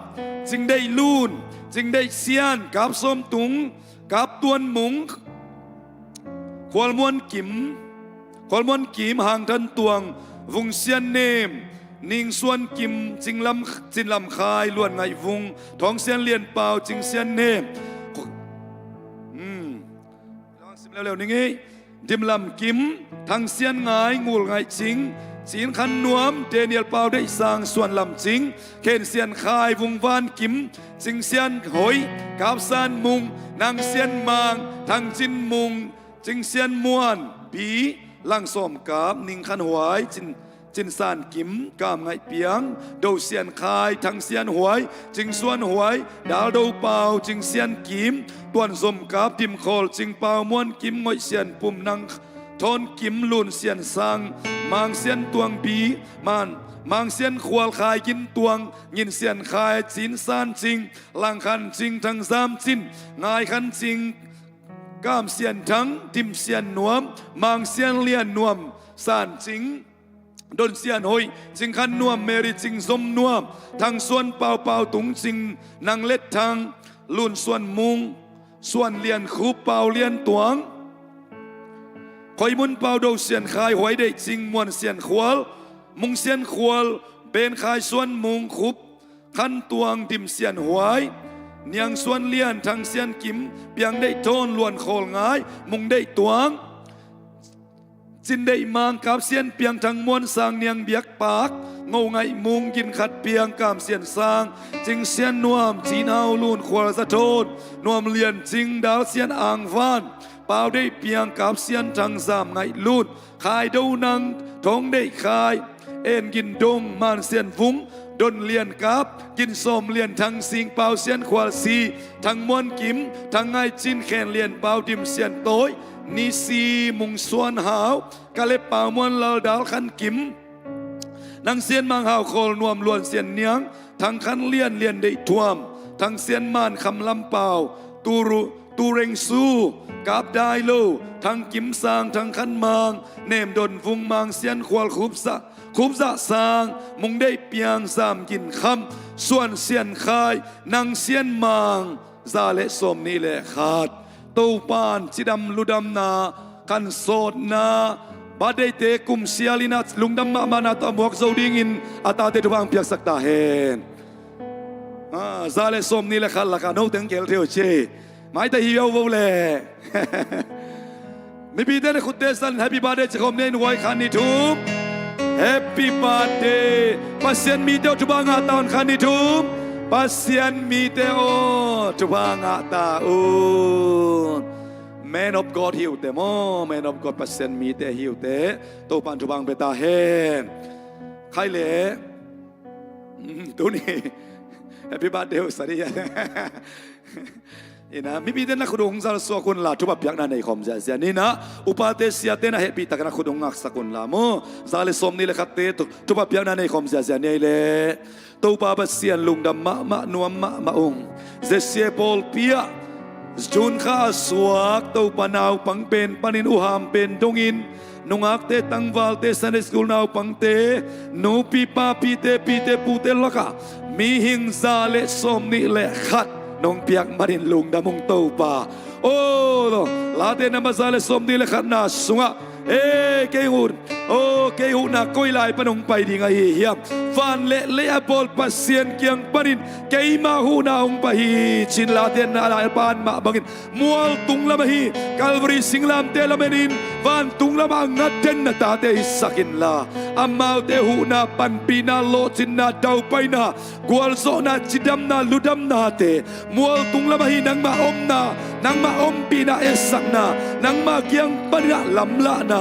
Cing Deih Lun, Cing Deih Sian, Kap Sawm Tung, Kap Tuan Mung, Khual Muan Kim, Khual Muan Kim, Hang Than Tuang, Vung Sian Nem, Ning Suan Kim, Cing Lam, Cin Lam Khai, Luan Ngaih Vung, Thawng Sian Lian Pau, Cing Sian Nem. Hmm. Sim leuleu ning ei. Dim Lam Kim, Thang Sian Ngai, Ngul Ngaih Cing, Cin Khan Nuam, Daniel Pau Deih Sang, Suan Lam Cing, Khen Sian Khai, Vung Van Kim, Cing Sian Hoih, Kap San Mung, Nang Sian Mang, Thang Cin Mung, Cing Sian Muan, Pi, Lang Sawm Kap, Ning Khan Huai, Cin, Cin San Kim, Kam Ngaih Piang, Do Sian Khai, Thang Sian Huai, Cing Suan Huai, Dal Do Pau, Cing Sian Kim, Tuan Zom Kap, Dim Khawl, Cing Pau Muan Kim, Ngoih Sian Pum, Nang Thawn Kim, Lun Sian Sang, Mang Sian Tuang Bi, Man, Mang Sian Khual, Khai Gin Tuang, Ngin Sian Khai, Cin San Cing, Lang Khan Cing, Thang Zam Cin, Ngai Khan Cing, Kam Sian Thang, Dim Sian Nuam, Mang Sian Lian Nuam, San Cing, Don Sian Hoih, Cing Khan Nuam, Mary Cing Zom Nuam, Thang Suan Pau, Pau Tung Cing, Nang Let Thang, Lun Suan Mung, Suan Lian Khup, Pau Lian Tuang, Khoi Mun Pau, Do Sian Khai, Huai Deih Cing, Muan Sian Khual, Mung Sian Khual, Ben Khai Suan Mung Khup, Khan Tuang, Dim Sian Huai, Niang Suan Lian, Thang Sian Kim, Piang Deih Thawn, Luan Khawl Ngai, Mung Deih Tuang, Cin Deih Mang, Kap Sian Piang, Thang Muan Sang, Niang Biak Pak, Ngo Ngaih Mung, Gin Khat Piang, Kam Sian Sang, Cing Sian Nuam, Cin Au Lun, Khual Za Thawn, Nuam Lian Cing, Dal Sian Ang Van, Pau Deih Piang, Kap Sian Thang, Zam Ngaih Lun, Khai Do Nang, Thawng Deih Khai, En Gin Dong, Man Sian Vung, Don Lian Kap, Gin Sawm Lian, Thang Sing Pau, Sian Khual Si, Thang Muan Kim, Thang Ngai Cin, Khen Lian Pau, Dim Sian Tawi, Ni Si, Mung Suan Hau, Kalep Pau Muan Lal, Dal Khan Kim, Nang Sian Mang, Hau Khawl Nuam, Luan Sian Niang, Thang Khan Lian, Lian Deih Thuam, Thang Sian Man, Kham Lam Pau, Turu, Tu Reng Su, Kap Dai Lo, Thang Kim Sang, Thang Khan Mang, Nem Don Vung, Mang Sian Khual, Khup Za, Khup Za Sang, Mung Deih Piang, Zam Gin Kham, Suan Sian Khai, Nang Sian Mang, za le sawmnih le khat. Topa'n cidam ludamna, kan sawtna, birthday-te kum sial in a lungdam mahmahna tawh a muak zo dingin a tate thupha hong piaksak ta hen. Ah, za le sawmnih le khat lakah no teng kel thei uh ci. Maita hi uh vo le. Mipite na khutte san, happy birthday ci khawm ni in, huai khan ni thum. Happy birthday. Pasian mite uh thupha ngah ta un, khan ni thum. Pasian mite uh thupha ngah ta un. Man of God hi uh teh maw, man of God, Pasian mite hi uh teh. Topa'n thupha hong pia ta hen. Khai le. Tuni happy birthday uh sa ding hi a. Ina, mipite na khut uh hong zalsuak un la, thupha piakna nei khawm ziazia ni. Ina, upate siate na hehpihtak na khut uh hong ngaksak un la maw. Za le sawmnih le khatte thu, thupha piakna nei khawm ziazia ni ei le. Topa Pasian lungdam mahmah, nuam mahmah ung. Zia sia pawlpi ah June kha a suak Topa naupang pen panin, uham pen dongin, nungakte, tangvalte, Sunday school naupangte, nupi papite, pite pute lakah mihing za le sawmnih le khat nong piak manin lungdam ung Topa. O, Late number za le sawmnih le khatna sungah, e, kei hun, o, kei huhna koi lai pan hong pai ding ahi hiam? Van le lei a bawl Pasian kiang panin keima huhna hong pai hi, ci-in Late na lai pan mah bangin mual tung lamah hi, Calvary singlamteh lam enin, vantung lamah a ngat den na tate hisak inla, amaute huhna, panpihna, lawhcinna, daupaina, gualzawhna, cidamna, ludamnate mual tung lamah hi. Nangmah omna, nangmah ompihna, etsakna, nangmah kiang panin a lamlahna,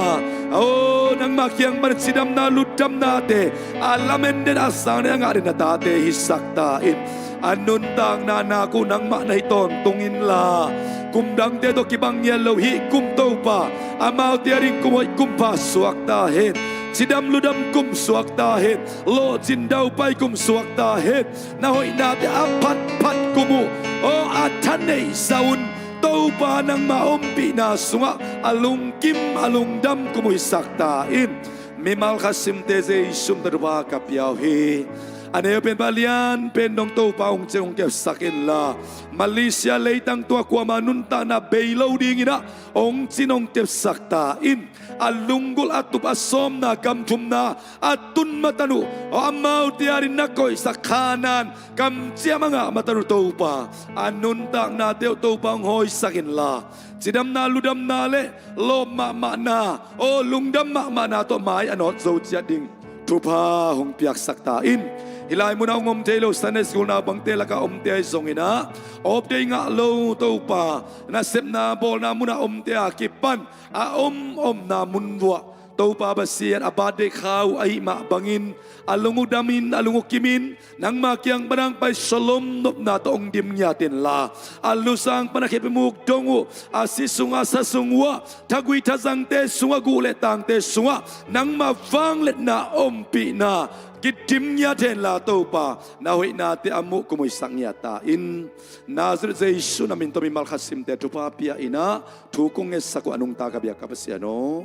o, nangmah kiang panin cidamna, ludamnate a lamen den, a sang den, a ngah den na tate hisak ta in. A nuntakna nak uh nangmah na hi tawntung inla, kum dangte tawh kibang ngiat lo hih kum Topa, amaute a ding kum hoih, kum pha suak ta hen. Cidam ludam kum suak ta hen. Lawhcin daupai kum suak ta hen. Na hoihnate a phatphat kum uh, aw, a thaneihsa un. Topa, nangmah ompihna sungah a lungkim, a lungdam kum uh hisak ta in. Mimal khat simte Jesu min tawh thupha ka pia uh hi. A neu pen pa lian pen dong Topa hong cing hong kepsak inla, Malaysia leitang tua kuama nuntakna bei lo dingin ah hong cin hong kepsak ta in. A lunggulh, a tup, a sawmna, gam thumna a tun matan uh, aw, amaute a ding na koihsak Kanaan kamciam a ngah matan uh Topa, a nuntaknate uh Topa hong hawisak inla, cidamna ludamna le lawp mahmahna, aw, lungdam mahmahna tawh mai a nawt zo ciat ding thupha hong piaksak ta in. Hih lai munah hong om thei lo Sunday school naupangte lakah omte ahi zongin ah, off day ngah lo Topa, nasepna bawlna munah omte a kipan a om omna mun vuah Topa Pasian a birthday kha uh ahih mah bangin a lung uh damin, a lung uh kimin, nangma kiang pan hong pai shalom nopna tawh hong dim ngiat inla, a lusang pan a khepimuk dong uh, a si sungah, sa sung uhah, thagui thazangte sungah, guh le tangte sungah nangma vangliatna ompihna kidim ngiat henla Topa, na hoihnate a muh kumhuisak ngiat ta in. Nazareth Jesu na min tawh mimal khat simte thupha pia inah thu kong ngetsak uh a nungta ka biak ka Pasian aw.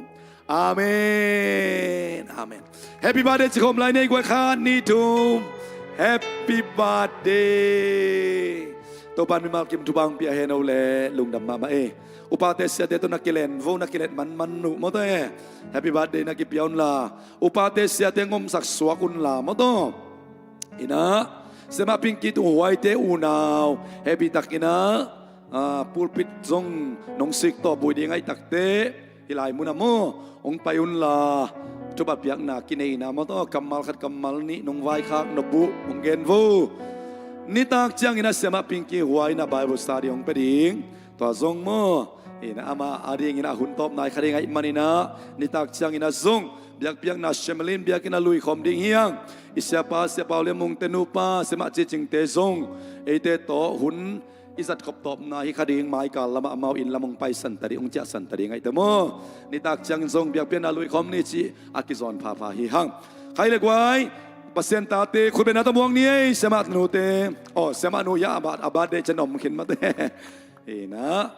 Amen. Amen. Happy birthday ci khawm lai ni ei guai, khat, nih, thum. Happy birthday. Topa'n mimal kim thupha hong pia hen o le, lungdam mahmah e. Upate siate tawh na kilen vo, na kilet manman uh maw tawh e. Happy birthday na kipia unla, upate siate ngomsak suak unla maw tawh. Inah, Siamah Pinky tung huaite unau, happy tak inah, ah, pulpit zong nong sik tawh buai ding ahih takteh, hih lai munah maw, hong pai unla, thupha piakna kinei inah maw tawh, kammal khat kammal nih nong vaikhak nop uh hong gen vo. Nitak ciangin ah Siamah Pinky huai inah Bible study hong pia ding. Tua zong maw, inah amah a dingin ah hun tawpna hi kha ding ahih manin ah, nitak ciangin ah zong biakpiakna Shemelin biakinn ah luikhawm ding hi hang. I siapa, Sia Pau Lian Mung te nupa, Siamah Ci Cing te zong eite tawh hun i zatkhop tawpna hi kha ding, maikal lamah amau inn lam hong paisan ta ding, hong ciahsan ta ding ahih teh maw. Nitak ciangin zong biakpiakna luikhawm ni cih a kizawn phapha hi hang. Khai le guai, Pasian tate khutbetna tawh muak ni ei, Siamah nute. Aw, Siamah nu hiah a birthday ciang om khin mate. Inah,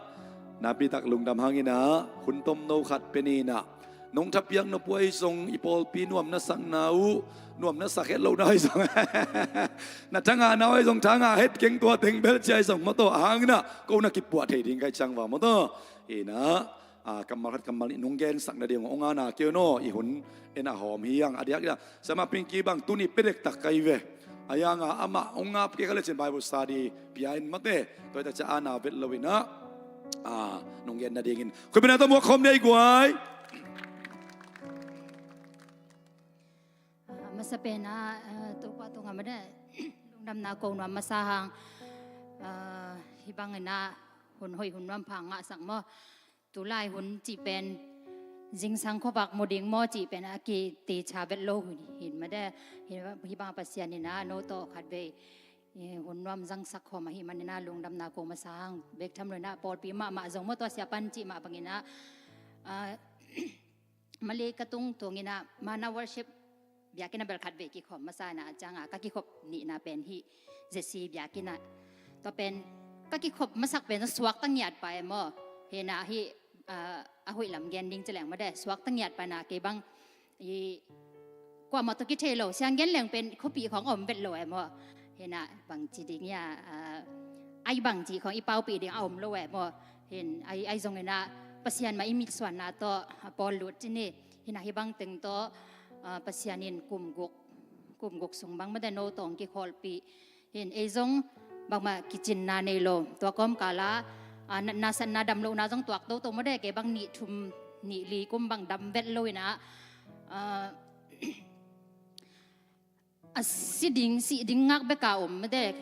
nakpi tak lungdam hang inah, hun tomno khat pia ni inah. Nong thapiak nop uh ahi zong, i pawlpi nuam na sakna uh, nuam na sak het lohna ahi zong, na thangahna uh ahi zong, thangah het keng, tua teng bel ci ahi zong maw tawh, a hang inah ko na kipuah thei ding ka hih ciang va maw tawh. Inah, ah, kammal khat kammal nih nong gensak nading uh hong ana kei un aw, i hun en a hawm hi hang. A diak inah Siamah Pinky bang tuni pia dektak ka hi ve. A hi hang a amah hong ngap kei kha lecin Bible study pia in mate. Tua hi tak ciang ana vet lo inah, ah, nong gen nadingin khutbetna tawh muak khawm ni ei guai. Ah, masa pen ah, ah, Topa tungah mate, lungdamna ko nuam masa hang, ah, hih bang inah hun hoih hun nuam pha ngahsak maw. Tulai hun cih pen zingsang khuavak mu ding maw cih pen a kitecha vet lo hi mate. Hih bang Pasian inah no tawh khatvei, eh, hun nuam zangsak khawm ahih manin ah lungdamna ko masa hang. Bek tham lo inah pawlpi mahmah zong maw, tua siapa'n cih mah bangin ah, ah, Malay ka tung tung inah Mana Worship biakinn ah bel khatvei kikhawm masa inah, a ciang a ka kikhop nihna pen hih Zesi biakinn ah. Tua pen ka kikhop masak pen suakta ngiat pai maw. Hi inah hih, ah, a hoih lam gen ding ci leng mate, suakta ngiat pai inah kei bang i kuamah tawh kithei lo, siang gen leng pen khuapih khawng a om vet lo e maw. Hi inah bangci ding hia, ah, ai bangci khawng i paupih ding a om lo e maw. Hi inah ai, ai zong inah Pasian mah i mitsuanna tawh a pawl lut ci ni. Hi inah hih bang teng tawh, ah, Pasian in kum guk, kum guk sung bang mate no tawh hong kikholhpih. Hi inah ei zong bangmah kicinna nei lo. Tua kawmkal ah, ah, natna satna dam lohna zong tuak toto mate, kei bang nih thum nih li kum bang dam vet lo inah, ah, a si ding, sih ding ngak bek a om mate.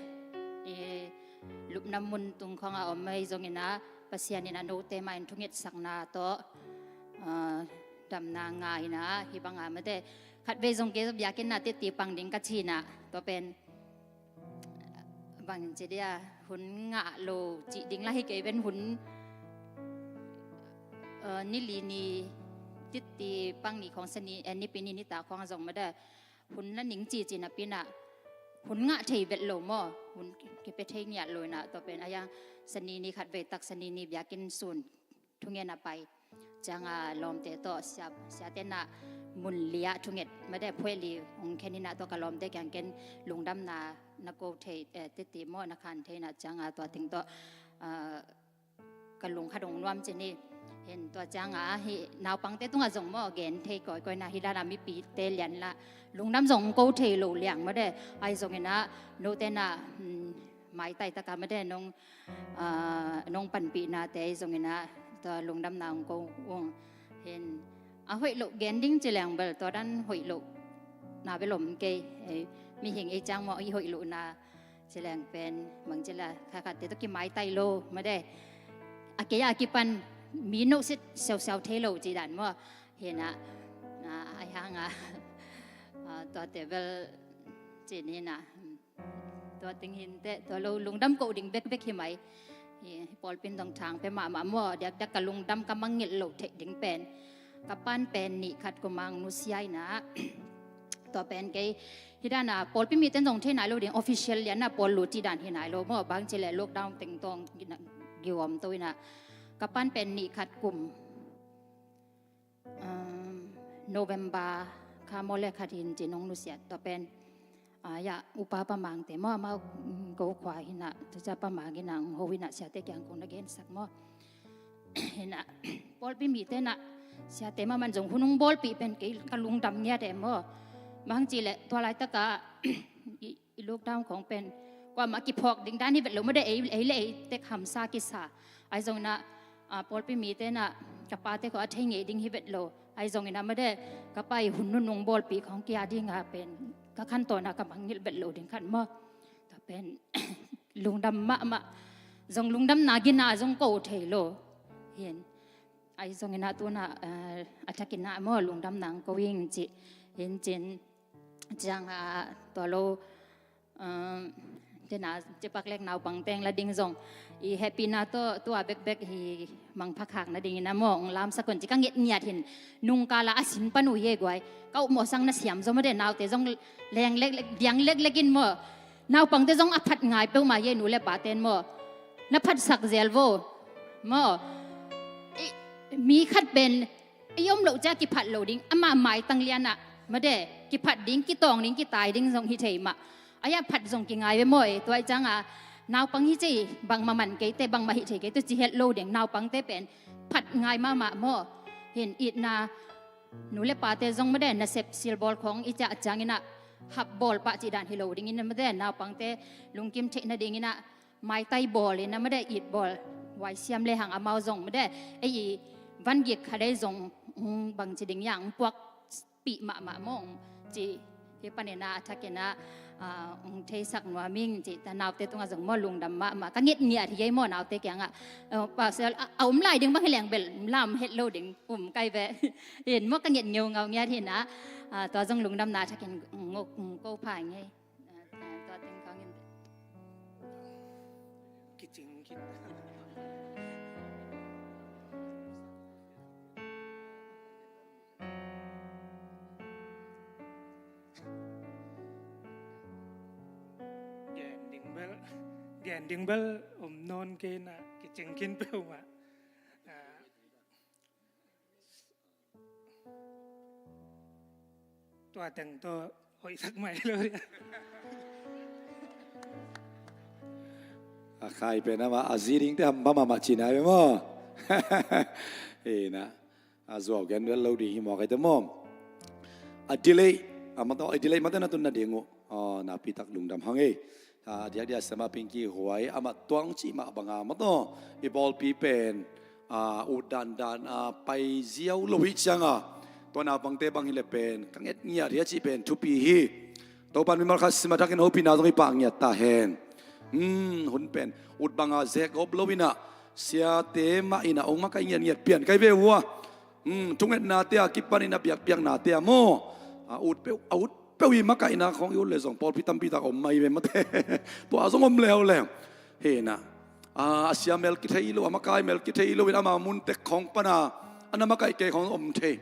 Eh, lupna mun tung khawng a om ahi zong inah Pasian inah note mah in thungetsakna tawh, ah, damna ngah inah hih bang a mate. Khatvei zong kei biakinn ah titi pang ding ka ci inah, tua pen bangci dia, hun ngah lo cih ding lah hi kei pen hun, eh, ni li ni, titi pang ni khawng Sani, eh, Nipi ni nitak khawng zong mate. Hun la ning cici napi inah hun ngah thei vet lo maw, hun kipia thei ngiat lo inah, tua pen a hi hang Sani ni khatvei tak, Sani ni biakinn sun thungen a pai. Ciang a lawmte tawh sia, siate inah mun li ah thunget mate, phuai li hong khen inah, tua ka lawmte kiang ken lungdamna na ko thei, eh, titi maw, na khan thei inah, ciang a tua teng tawh, ah, ka lung kha dong nuam ci ni. Hi inah tua ciang a hih naupangte tungah zong maw gen thei kawikawi inah, hih dan a mipite lian lah lungdam zong ko thei lo liang mate. Ahi zong inah note inah, hmm, maitai tak a mate nong, ah, nong panpihnate ahi zong inah tua lungdamna hong ko ung. Hi inah a hoih loh gen ding ci leng bel tua dan hoih lohna bel om kei. Eh, mihing ei ciang maw i hoih lohna ci leng pen bangci lah khatkhatte tawh kimaitai lo mate. A kei a kipan mi nohsit siausiau thei lo cih dan maw. Hi inah Ai hanga, tuate bel cin hina, tua ting hinte, tua lo lungdam ko ding bekbek hi mai. Hi pawlpi in dong thang pe mahmah maw, diakdiak ka lungdam ka mangngilh loh theih ding pen ka pan pen nih khat kum a nusia ina, tua pen kei hi dana pawlpi mite in zong thei nai lo ding, official liana pawl lut cih dan hi nai lo maw, bang cileh lockdown teng tawng giawm to ina, ka pan pen nih khat kum, um, November kha maw le khat hin cin hong nusiat, tua pen, ah, ya, upa Pa Mangte maw, amau, um, ko khua hina, tuca Pa Mang hina, hong ho hina, siate kiang kong na gensak maw. Hina, pawlpi mite na, siate mahmah in zong hun hong bawlpih pen kei ka lungdam ngiat e maw. Bang cileh tua laitaka i i lockdown khong pen kuamah kiphawk ding dan hi vet lo made, ei, ei le ei tek hamsa kisa. Ai zong ina, ah, pawlpi mite na ka pate khong a thei ngei ding hi vet lo. Ai zong ina made, ka pa i hun nunung bawlpih khong kia dinga pen ka khantawn a ka mangngilh vet lo ding khat maw. Tua pen lungdam mahmah, zong lungdamna gina zong ko thei lo. Hin, ai zong ina tuna, eh, a thak ina maw lungdamna ko ing ci. Hin cin, cianga tua lo, um, tena, cipak lek naupang teng la ding zong i hehpihna tawh tua bekbek hi mangpha khak nading ina maw, hong lamsak un ci ka ngetngiat hin. Nungkala a sin pan uh hi e guai, ka upmawh sang na siam zaw made, naute zong leng leklek, diang leklek in maw, naupangte zong a phat ngai peuhmah hi e, nu le pate in maw, na phatsak zel vo maw. I, mi khat pen ei om loh cia kiphat lo ding, amah maitang lianah made, kiphat ding, kitawng ding, kitai ding zong hi thei mah. Ai-a phat zong kingai ve maw e, tua i cianga naupang hi ci, bangmah man keite, bangmah hi thei keite ci het lo ding, naupangte pen phat ngai mahmah maw. Hin itna, nu le pate zong made, nasep silbawl khong i ciah ciangina hap bawl pah cih dan hi lo dingin made, naupangte lungkim theih nadingina maitai bawl ina made, it bawl, waisiam lehang amau zong made, ei i van gik kha dei zong, mm, bangci ding yang puakpih mahmah maw, mm, ci hi panina a thakina, ah, mm, theisak nuam ing ci ta, naute tungah zong maw lungdam mahmah ka ngetngiat hi ei maw, naute kiangah, eh, pasal a, a um lai ding bang hi leng bel lam het lo ding um kai ve. Hin maw ka nget ngeungau ngiat hina, ah, tua zong lungdamna a thakin, mm, ngok, mm, ko pha ngei. Tua teng khawng in. Kicing, kicing. Gen ding bel, gen ding bel om nawn kei na, kicing khin peuhmah. Ah. Tua teng tawh hoihsak mai lo dia. A khai pen ama a zi dingte ham bam ama cina ve maw. Hina. A zuau gen lo ding hi maw kaite maw. A delay, a mataw, a delay mate na tun na ding uh. A, napitak lungdam hang ei. A, diakdiak siama Pinky Huai, amah tuang cih mah banga mataw, i bawlpi pen, a, ut dandan a pai ziau lo hi cianga, tua naupangte bang hileh pen ka ngetngiat hi a cih pen thupi hi. Topan mimal khat sim a thakin hopihna zong i pah ngiat ta hen. Hmm, hun pen ut banga zek gop lo ina, siate mah ina ong makaih ngiatngiat pian kai ve uh a. Hmm, thungetnate a kipanin a biakpiaknate a maw, a ut peuh, a ut peuh i makaihna khawng i ut le zong pawlpi tampi tak om mai ve mate. Tua zong om leuleu. Hina, a, a sia mel kithei lo, a makai mel kithei lo in ama mun tek khawng pana a na makaih kei khawng om thei.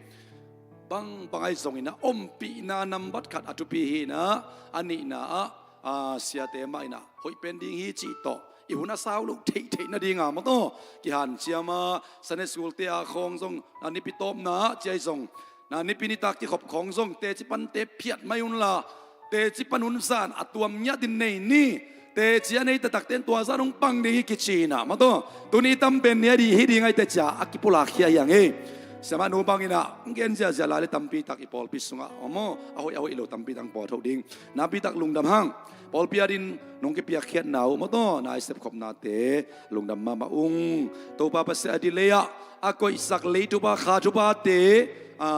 Bang, bang ahi zongin a ompihna nambat khat a thupi hina, a nihna ah, a, siate mah ina hoih pen ding hi cih tawh i hun a sau lo theihtheih nadinga mataw, kihanciama Sunday school te a khawng zong, a, nipi tawpna ah ciai zong, na nipi nitak kikhop khawng zong teci pante phiat mai unla, teci pan un zan a tuam ngiat in nei ni. Teci a nei taktakte in tua zan hong pang ding hi kici ina mataw, tuni tam pen ni a dih hi ding ahi teci a kipulak khia hi ang ei. Siamah nu bangin a gen ziahziah lai le tampi tak i pawlpi sungah om aw, a hoih a hoih lo tampi tak pawtho ding. Napi tak lungdam hang. Pawlpi adin nong kipiakkhiatna uh mawtaw, na i sepkhopnate lungdam mahmah ung. Topa Pasian a delay ah a koihsak leithupa kha thupate, a,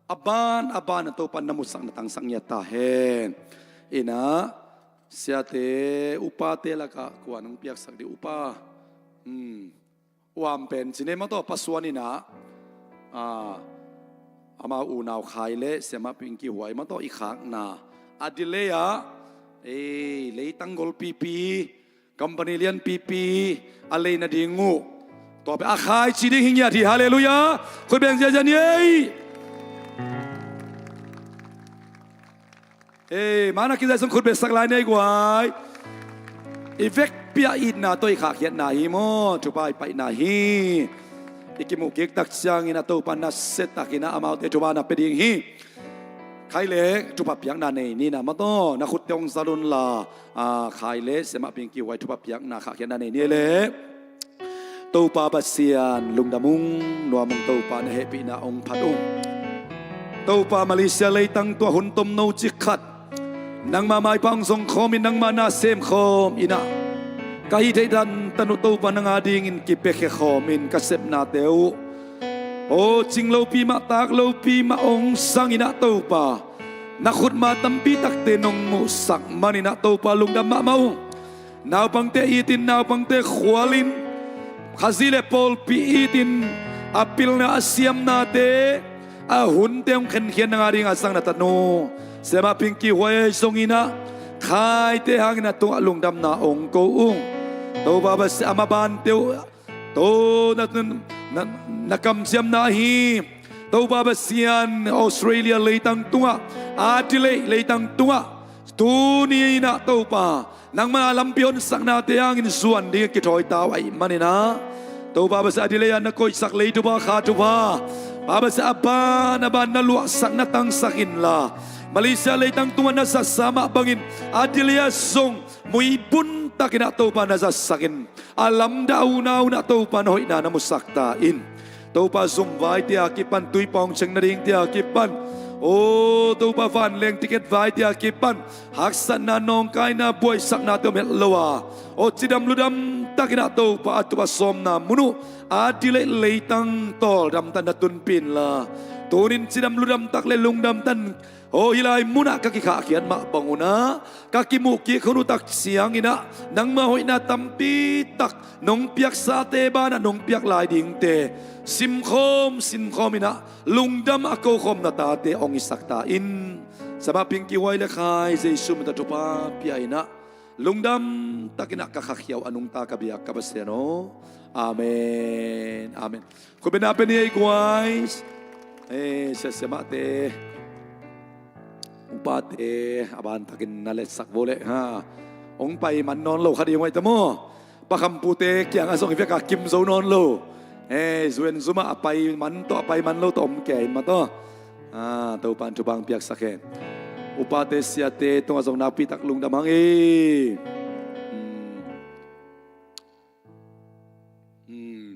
a ban a ban a Topa na musak na tangsak ngiat ta hen. Ina, siate upate lakah kua nong piaksak dih upa? Hmm. Uam pen cine mawtaw, pasuan ina, a, amau unau Khai le Siamah Pingki Huai mah tawh i khakna a delay ah, ei, leitang golpipi, company lianpipi a lei nading uh, tua pen a Khai ci ding hi ngiat hi. Halleluiah. Khut beng ziazia ni ei. Ei, mana kizai sung khut beng sak lai ni ei guai. I vekpi-a itna tawh i khahkhiatna hi maw, thupha i paihna hi. I kimuh kik tak ciangin a Topa nasia takin a amaute thupha na pia ding hi. Khai le thupha piakna nei ni na maw taw, na khutte hong zal unla, a, Khai le Siamah Pingki Huai thupha piakna khahkhiatna nei ni le. Topa Pasian lungdam ung, nuam ung, Topa na hehpihna hong phat ung. Topa Malaysia leitang tua hun tomno cik khat nangma maipha hong zong khawmin nangma na sem khawm in ah, ka hih theih dantan uh Topa nang adingin kipiakhia khawmin ka sepnate uh, aw, cing lopi mah, tak lopi mah hong zangin ah Topa, na khutma tampi takte nong muhsak manin ah Topa lungdam mahmah ung. Naupangte itin, naupangte khualin, Khazih le pawlpi itin, a pilna a siamnate, a hunte hong khenkhiat nang ading a zang na tanu Siamah Pingki Huai ahi zongin ah, Khaite hangin a tungah lungdamna hong ko ung. Topa Pasian, a mabante uh, to na, na, na, na kamciamna hi. Topa Pasian, Australia leitang tungah, Adelaide leitang tungah, tuni in ah Topa, nangma lampi honsaknate hangin zuan ding a kithawi ta uh ahih manin ah, Topa Pasian, Adelaide ah na koihsak lei thupha, kha thupha, Pa Pasian, a ban a ban na luahsak, na tangsak inla, Malaysia leitang tungah na zatsa mah bangin Adelaide ah zong muibun takin ah Topa na zatsak in, a lamdang a unau in ah Topa na hoihna na musak ta in. Topa, zumvaite a kipan, tuipa hong ceng nadingte a kipan, aw Topa, vanleng ticket vaite a kipan haksatna, nawngkaina, buaisaknate om het lo a, aw cidam ludam takin ah Topa, a tup a sawmna mun uh Adelaide leitang tawldam tan na tunpih inla, tunin cidam ludam tak le lungdam tan, aw hih lai munah ka kikhahkhiat mah bang un ah, ka kimuh kik hun uh tak ciangin ah, nangma hoihna tampi tak nong piaksate banah nong piak lai dingte simkhawm simkhawm in ah, lungdam a kokhawm na tate hong hisak ta in. Siamah Pingki Huai le Khai Jesu min tawh thupha pia in ah, lungdam takin ah ka khakhia uh a nungta ka biak ka Pasian aw. Amen. Amen. Khut beng na pia ni ei guai. Eh, sia, siamahte, upate, a ban takin na letsak vo leh, ha. Hong pai man nawn lo kha ding uh ahi ta maw. Pakhampute kiangah zong i vekpi kim zo nawn lo. Eh, zuenzum ah a pai man tawh, a pai man lo tawh om kei in mah tawh. Ah, Topa'n thupha hong piaksak hen. Upate, siate tungah zong nakpi tak lungdam hang ei. Hmm. Hmm.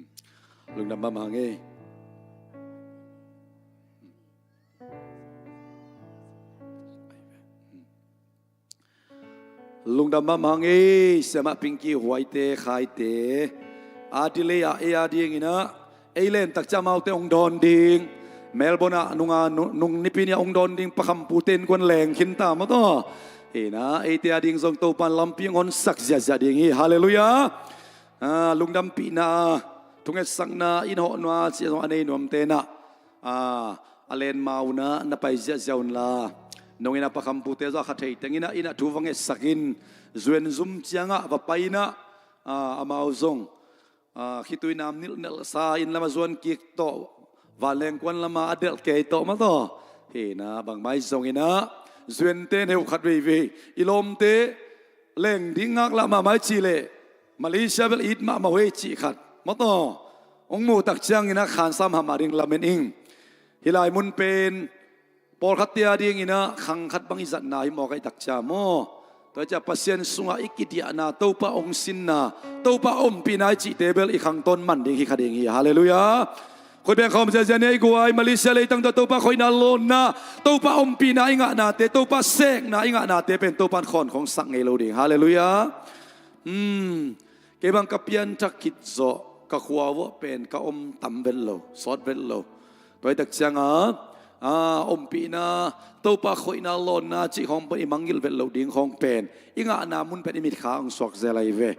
Lungdam mahmah hang ei. Lungdam mahmah hang ei, Siamah Pingki Huaite, Khaite. Adelaide ah ei a dingin ah, ei len tak ciang amaute hong dawn ding. Melbourne ah nunga, nu-, nung nipi ni-a hong dawn ding Pakhampute innkuan leng khin ta maw taw. Hi na, eite a ding zong Topa'n lampi hong honsak ziahziah ding hi. Halleluiah. Ah, lungdampihna, thungetsakna, inn hawh nua cih zong a nei nuamte in ah, ah, a len ma un ah na pai ziahziah unla, nong in ah Pakhampute zong a kha thei teng in ah, inn ah thu va ngetsak in, zuenzum ciangah va pai in ah, ah, amau zong, ah, khitui nam nilhnelhsa inn lam a zuan kik tawh, vanleng kuan lam a a delh kei tawh maw taw. Hi na, bangmah hi zongin ah, zuente neu khat veivei, i lawmte leng ding ngaklah mahmah i cih leh, Malaysia bel it mahmah uh ei cih khat maw taw. Hong muh tak ciangin ah khansam hamham ding lamen ing. Hih lai mun pen pawlkhatte a dingin ah khang khat bang i zatna hi mawk ahih tak ciang maw. Tua hi ciang Pasian sungah i kidiahna, Topa hong sinna, Topa ompihna i cihte bel i khangtawn man ding hi kha ding hi. Halleluiah. Khut beng khawm ziahziah ni ei guai. Malaysia leitang tawh Topa khoihna lawnna, Topa ompihna i ngahnate, Topa sekna i ngahnate pen Topa'n khawnkhong sak ngei lo ding. Halleluiah. Hmm. Kei bang ka pianthak khit zawh, ka khua vuah pen ka om tam vet lo, sawt vet lo. Tua hi tak ciangah, ah, ompihna, Topa khoihna lawnna cih khawng pen i mangngilh vet loh ding khawng pen i ngahna mun pen i mitkha hong suak zel ahi ve.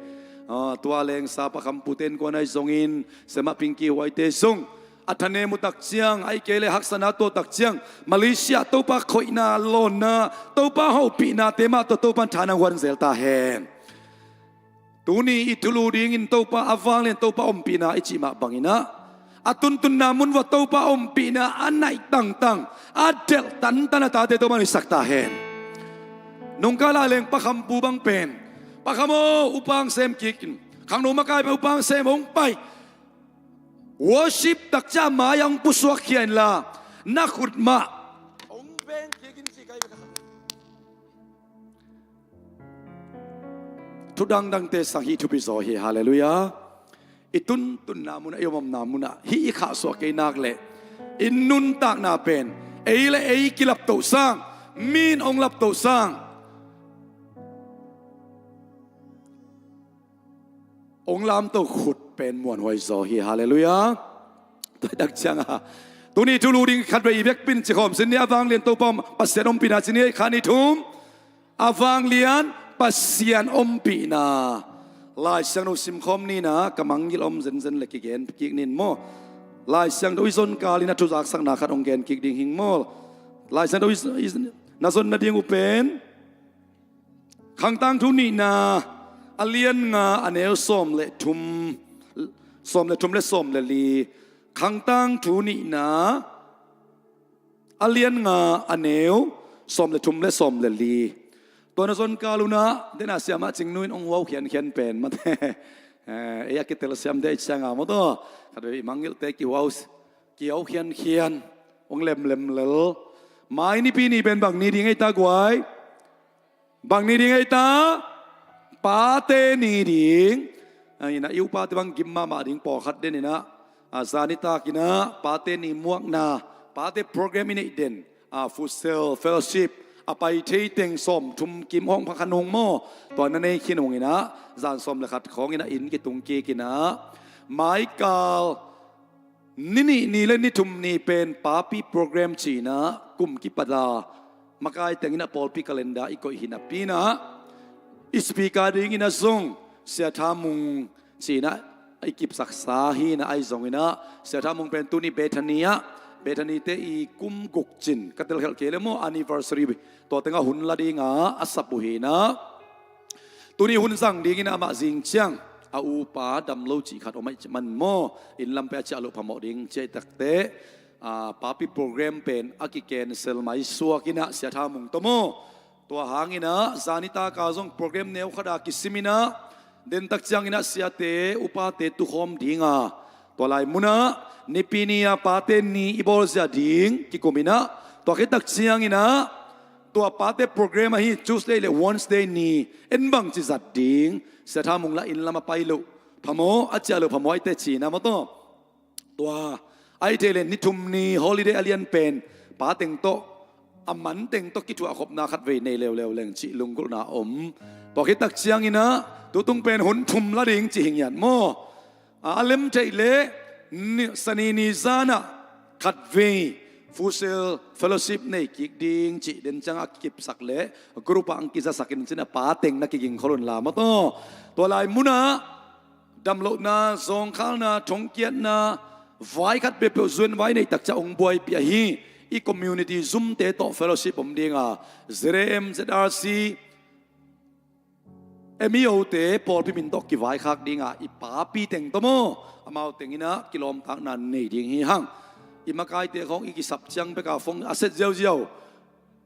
Ah, tua lengsa Pakhampute innkuan ahi zongin, Siamah Pingki Huaite zong, a thanem uh tak ciang, ahih kei leh haksatna tuah tak ciang, Malaysia Topa khoihna lawnna, Topa hopihnate mah tawh Topa in thanem huan zel ta hen. Tuni i thulu dingin Topa a vanglian Topa ompihna i cih mah bangin ah, a tuntunna mun uah Topa ompihna a naih tangtang, a delh tantan a tate Topa in hoihsak ta hen. Nungkah lai leng Pa Kham pu bang pen, Pa Kham aw, upang sem kik in, khangno makai pen upang sem hong pai. Worship tak ciang mai-ah hong pusuak khia inla, na khut mah hong beng kik in ci kai. Thu dangdangte sang hih thupi zaw hi. Halleluiah. I tuntunna munah, i omna munah, hih i khahsuah kei nak leh i nuntakna pen ei le ei kilaptoh sang, mi in hong laptoh sang, hong lamto khut pen muanhuai zaw hi. Halleluiah. Tua hi tak ciang a, tuni thulu ding khatvei i vekpi in ci khawm sin ni. A vanglian Topa om, Pasian ompihna ci ni. Khat, nih, thum. A vanglian Pasian ompihna. Lai Siangtho simkhawm ni in ah, ka mangngilh om zenzen leh kigen kik ni in maw. Lai Siangtho i zon kal in ah thuzaksakna khat hong gen kik ding hing maw. Lai Siangtho i, i, na zon nading uh pen Khangtangthu nihna, a lian nga, a neu sawm le thum, sawm le thum le sawm le li. Khangtangthu nihna, a lian nga, a neu sawm le thum le sawm le li. Tua na zon kal un ah, den a siamah Cingnu in hong huau khiankhian pen mate. Eh, ei a kitel siamte i ciang a maw taw, khatvei i mangngilhte kihuau, kihuau khiankhian, hong lemlem lel. Mai Nipi ni pen bang ni ding ei ta guai? Bang ni ding ei ta? Pate ni ding. A, in ah i upate bang gim mahmah ding, pawlkhat den in ah, a, zan nitak in ah pate ni muakna, pate program i neih den, a, Futsal Fellowship a pai thei teng sawmthum kim hong pha kha nung maw. Tua na nei khin ung in ah, zan sawm le khat khawng in ah inn kitung kik in ah, maikal ni nih ni le ni thum ni pen papi program ci in ah, kum kipat a makai teng in ah pawlpi calendar i koih hi napi in ah, i speaker ding in ah zong Sia Tha Mung ci in ah i kipsaksa hi in ah, ahi zong in ah Sia Tha Mung pen tuni Bethany ah, Bethany te i kum guk cin ka telkhelh kei le maw, anniversary, tua teng ah hun la ding a, a sap uh hi in ah. Tuni hun zang ding in ah amah zing ciang a upa damlo cih khat om ahih man maw, inn lam peuh a ciah loh phamawh ding ci ahih takteh, a, papi program pen a ki-cancel mai suak in ah Sia Tha Mung tawh maw. Tua hang in ah zan nitak a zong program neu khat a kisim in ah, den tak ciang in ah siate upate tukhawm ding a, tua lai mun ah Nipi ni a pate ni i bawlzia ding kikum in ah, tua khit tak ciang in ah tua pate program ahi Tuesday le Wednesday ni en bangci zat ding, Sia Tha Mung lah inn lam a pai loh phamawh, a ciah loh phamawh ahih teh ci in ah maw taw. Tua ahih thei leh ni thum ni holiday a lian pen pa teng tawh, a man teng tawh kithuah khopna khatvei nei leuleu leng cih lunggulhna om. Tua khit tak ciang in ah tutung pen hun thum la ding ci hi ngiat maw. A, a lem theih leh ni, Sani ni zan ah khatvei Futsal Fellowship nei kik ding cih den ciang a kipsak leh group ah ang kizasak in cin a, pa teng na kiging khol un la maw taw. Tua lai mun ah damlohna, zawngkhalna, thongkiatna vai khat peuhpeuh zuan vai neih tak ciang hong buaipih ahi i community zumte tawh fellowship om ding a, Z A M, Z R C, M E O te pawlpi min tawh kivaikhak ding a, i papi teng tawh maw, amau teng in ah kilawmtatna nei ding hi hang. I makaite khawng i kisap ciang bek a phone a set ziauziau,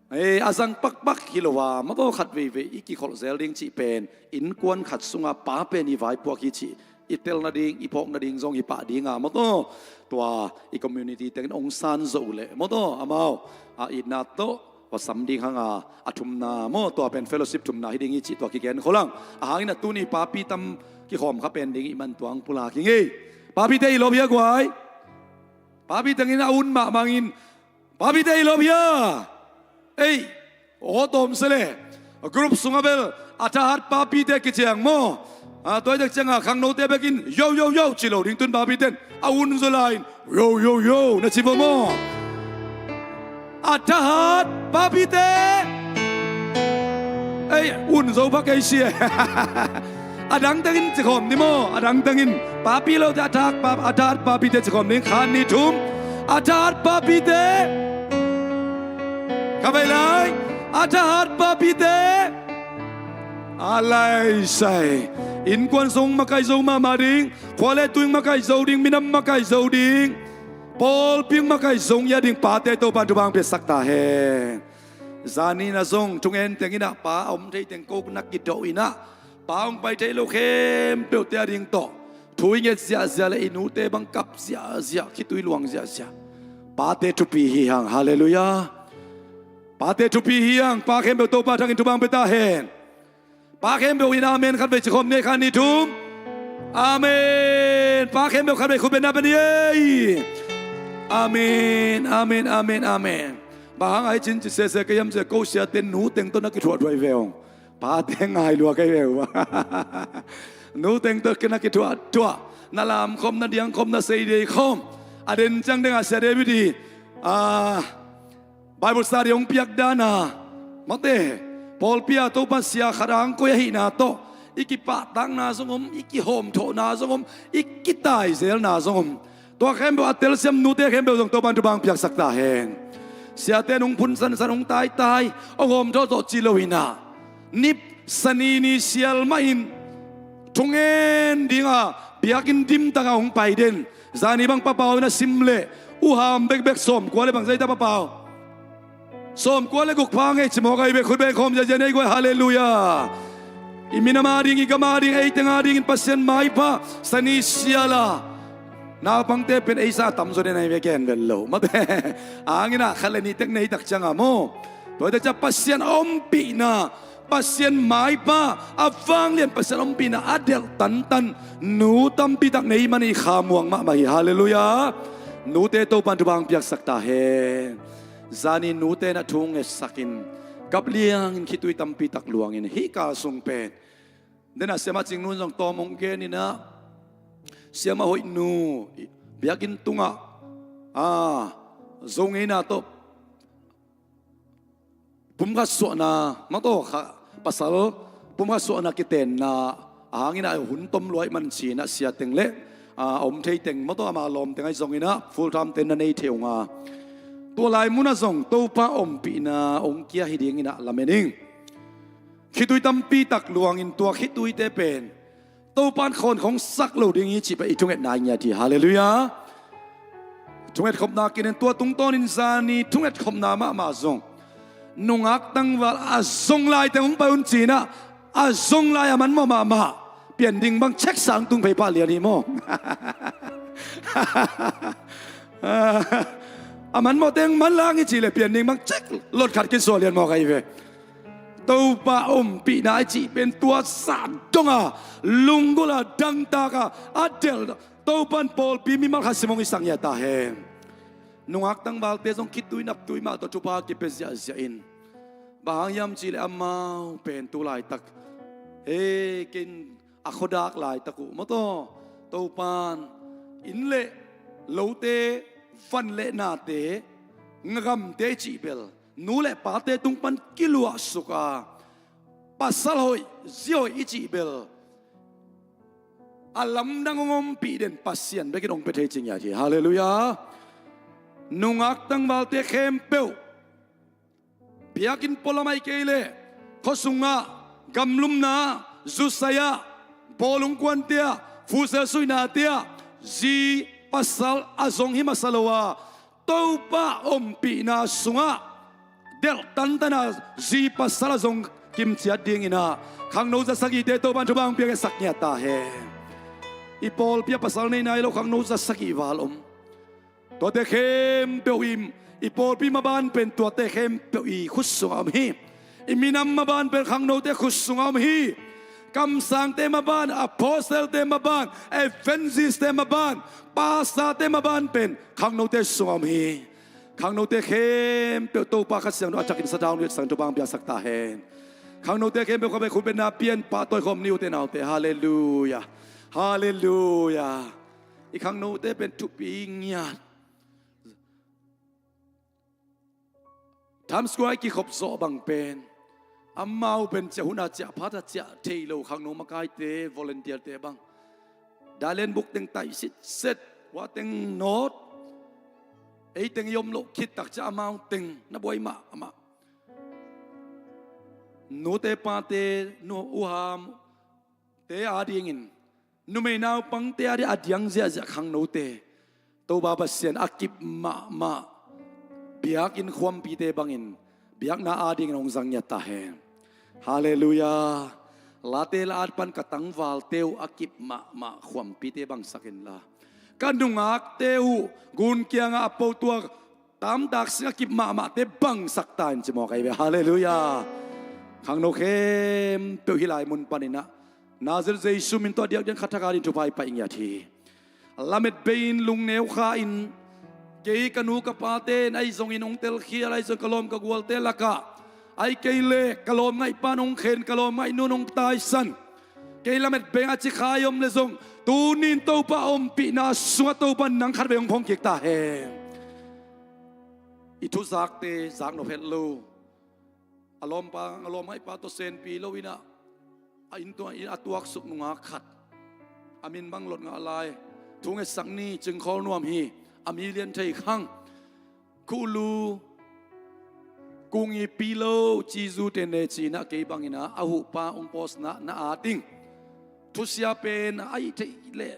e, a zang pakpak hi lo a, maw taw, khat veivei i kikholh zel ding cih pen innkuan khat sung a pa pen i vaipuak hi cih i tel nading, i phawk nading zong hi pah ding a, maw taw. Tua i community teng in hong san zo uh leh, maw taw, amau a itna tawh va sam ding hang a, a thumna maw, tua pen fellowship thumna hi ding hi cih tua kigen khol hang. A hang in ah tuni papi tam kikhawm kha pen ding i hih man tua hong pulak hi ing ei. Papite i lawp hia guai? Papi teng in a un mahmah ing. Papite i lawp hia? Ei, aw tawm se le. Group sung ah bel a thahat papite kiciang maw. A, tua ahih tak ciang a khangnote bek in yo yo yo ci lo ding, tun papite in a un zaw lai in yo yo yo na ci vo maw. A thahat papite. Ei, un zo pha kei si e. A dangtengin ci khawm ni maw? A dangtengin papi lote a thahat pa, a thahat papite ci khawm ni. Khat, nih, thum. A thahat papite. Kha vei lai. A thahat papite. A lai sai. Innkuan sung makaih zo mahmah ding. Khua le tui makaih zo ding. Minam makaih zo ding. Pawlpi makaih zo ngiat ding pate Topan thupha hong piaksak ta hen. Zani in ah zong thungen teng in ah pa a om thei teng ko na kidawh in ah pa hong pai thei lo khempeuhte a ding tawh thu i nget ziahziah le i nute bang kap ziahziah, khitui luang ziahziah. Pate thupi hi hang. Halleluiah. Pate thupi hi hang. Pa khempeuh Topa thangin thupha hong pia ta hen. Pa khempeuh in amen khat vei ci khawm ni. Khat, nih, thum. Amen. Pa khempeuh khat vei khut beng na beng ni ei. Amen, amen, amen, amen. Bang hang a hi cin ci sese ka hiam ci a, ko siate nu teng tawh na kithuahthuah hi ve ung. Pate ngai lua ka hi ve ung. Nu teng tawh na kithuahthuah, na lam khawm, na diang khawm, na sei dei khawm. A den ciang deng a Sia David hi. Ah, Bible study hong piak dan a, mate, pawlpi a Topa sia khat a hong koih ahihna tawh i kipahtakna zong om, i kihawmthawhna zong om, i kitaizelna zong om. Tua khempeuh a telsiam nute khempeuh zong Topan thupha hong piaksak ta hen. Siate in hong phun sansan, hong taitai, hong hawmthawhthawh ci lo in ah, nip, Sani ni sial mahin thungen ding a biakinn dim tak a hong pai den. Zani bang Pa Pau in a sim leh, uham bekbek sawmkua le bang zai ta, Pa Pau? Sawmkua le guk pha ngei ci mawk a hi ve. Khut beng khawm ziahziah ni ei guai. Halleluiah. I minam a ding, i gam a ding, ei teng a dingin Pasian maipha, Sani sial a naupangte pen ei sang a tamzaw den a hi ve, gen vel lo. Mate, a hang in ah khat le nih tek nei tak ciang a maw, tua hi tak ciang Pasian a ompihna, Pasian maipha, a vanglian Pasian ompihna a delh tantan nu tampi tak nei man i kha muang mahmah hi. Halleluiah. Nute Topan thupha hong piaksak ta hen. Zani nute in ah thu ngetsak in, kap liangin, khitui tampi tak luangin, hih kal sung pen. Den a Siamah Cing Nu in zong tawm hong gen in ah, Siamah Hoih Nu biakinn tungah, ah, Zo ngeina tawh pumkhat suahna, mataw kha, pasal pumkhat suahna kitenna a hang in ah hun tom lua ahih man ci in ah sia teng le, ah, a om thei teng, mataw ama lawm teng ahi zong in ah full time te na nei thei ung a, tua lai mun ah zong Topa ompihna hong kia hi ding in ah lamen ing. Khitui tampi tak luangin tua khituite pen Topan khawnkhong sak lo ding hi cih pen i thungetna i ngiat hi. Halleluiah. Thungetkhopna kinin tua tungtawnin zani thungetkhopna mahmah zong, nungak tangval a zong lai teng hong pai un ci in ah, a zong lai a manmawh mahmah, pian ding bang cek sang tung phei pah lian hi maw? A manmawh teng manlang i cih leh pian ding bang cek lot khat kisuah lian mawk a hi ve. Topa ompihna i cih pen tua zah dong a, lunggulh a, dangtak a, a delh, Topan pawlpi mimal khat sim hong hisak ngiat ta hen. Nungak tangvalte zong khitui naptui mah tawh thupha kipia ziahziah in. Bang hang hiam cih leh amau pen tu laitak, hei, ken a khuadak laitak uh, mataw, Topan inn le lote, van le nate, ngagamte cih bel nu le pate tung pan kiluahsuk a, pasal hoih, zi hoih i cih bel a lamdang hong ompih den Pasian bekin hong pia thei ci ngiat hi. Halleluiah. Nungak tangvalte khempeuh, biakinn pualam ahih kei leh khuasungah, gamlumna, zusai-ah, bawlung kuante ah, futsal suihnate ah, zi pasal a zong hi masa lo a, Topa ompihna sungah delh tantan a zi pasal a zong kimciat ding in ah, khangno za sagihte Topan thupha hong pia sak ngiat ta hen. I pawlpi ah pasal nei nai lo khangno za sagih val om. Tuate khempeuh i, i pawlpi maban pen tuate khempeuh i khut sungah om hi. I minam maban pen khangnote khut sungah om hi. Kamsangte maban, apostle-te maban, evangelist-te maban, pastor-te maban pen khangnote sungah om hi. Khangnote khempeuh Topa Kha Siangtho a thakin sathau hong piaksak, thupha hong piaksak ta hen. Khangnote khempeuh kha vei khut beng na pia in, pahtawi khawm ni ute naute. Halleluiah. Halleluiah. I khangnote pen thupi ngiat. Times Square kikhop zawh bang pen Amau pen ciah hun a ciah phat a ciah thei lo khangno makaite, volunteer-te bang, dailen buk teng taih sitset, hua teng nawt, ei teng i om loh khit tak ciah amau teng na buai mahmah. Nute pate, nu, u ham te adingin, numei naupangte ading a diang ziahziah khangnote, Topa Pasian a kip mahmah biakinn khuampite bangin biakna adingin hong zang ngiat ta hen. Halleluiah. Late la-at pan ka tangvalte uh a kip mahmah khuampite bangsak inla, ka nungakte uh gun kiangah a potuak tamtak sing a kip mahmahte bangsak ta in ci mawk ahi ve. Halleluiah. Khangno khempeuh hih lai mun paninah Nazareth Jesu min tawh a diakdiak khat thak adingin thupha i paih ngiat hi. Lamet bei-in lungneu kha-in, kei ka nu ka pate in ahi zongin hong telkhial, ahi zong ka lawm ka gualte lakah, ahih kei leh ka lawm ngaihpa in hong khen, ka lawm ngaihnu in hong taisan, kei lamet bei-in a ci kha i om leh zong, tuni-in Topa ompihna sungah Topa in nang khatvei hong phongkik ta hen. I thuzakte zak nop het lo. A lawmpa, a lawm ngaihpa tawh senpi loinah a inn tua inn a tuaksuk nungak khat, a min bang lot ngah lai, thu ngetsak ni, cingkhawl nuam hi, a mi lian thei khang, khulu, kungi pilo, cizu tene cinah kei banginah a huhpa hong pawsna na at ing. Thusia pen a ih theih leh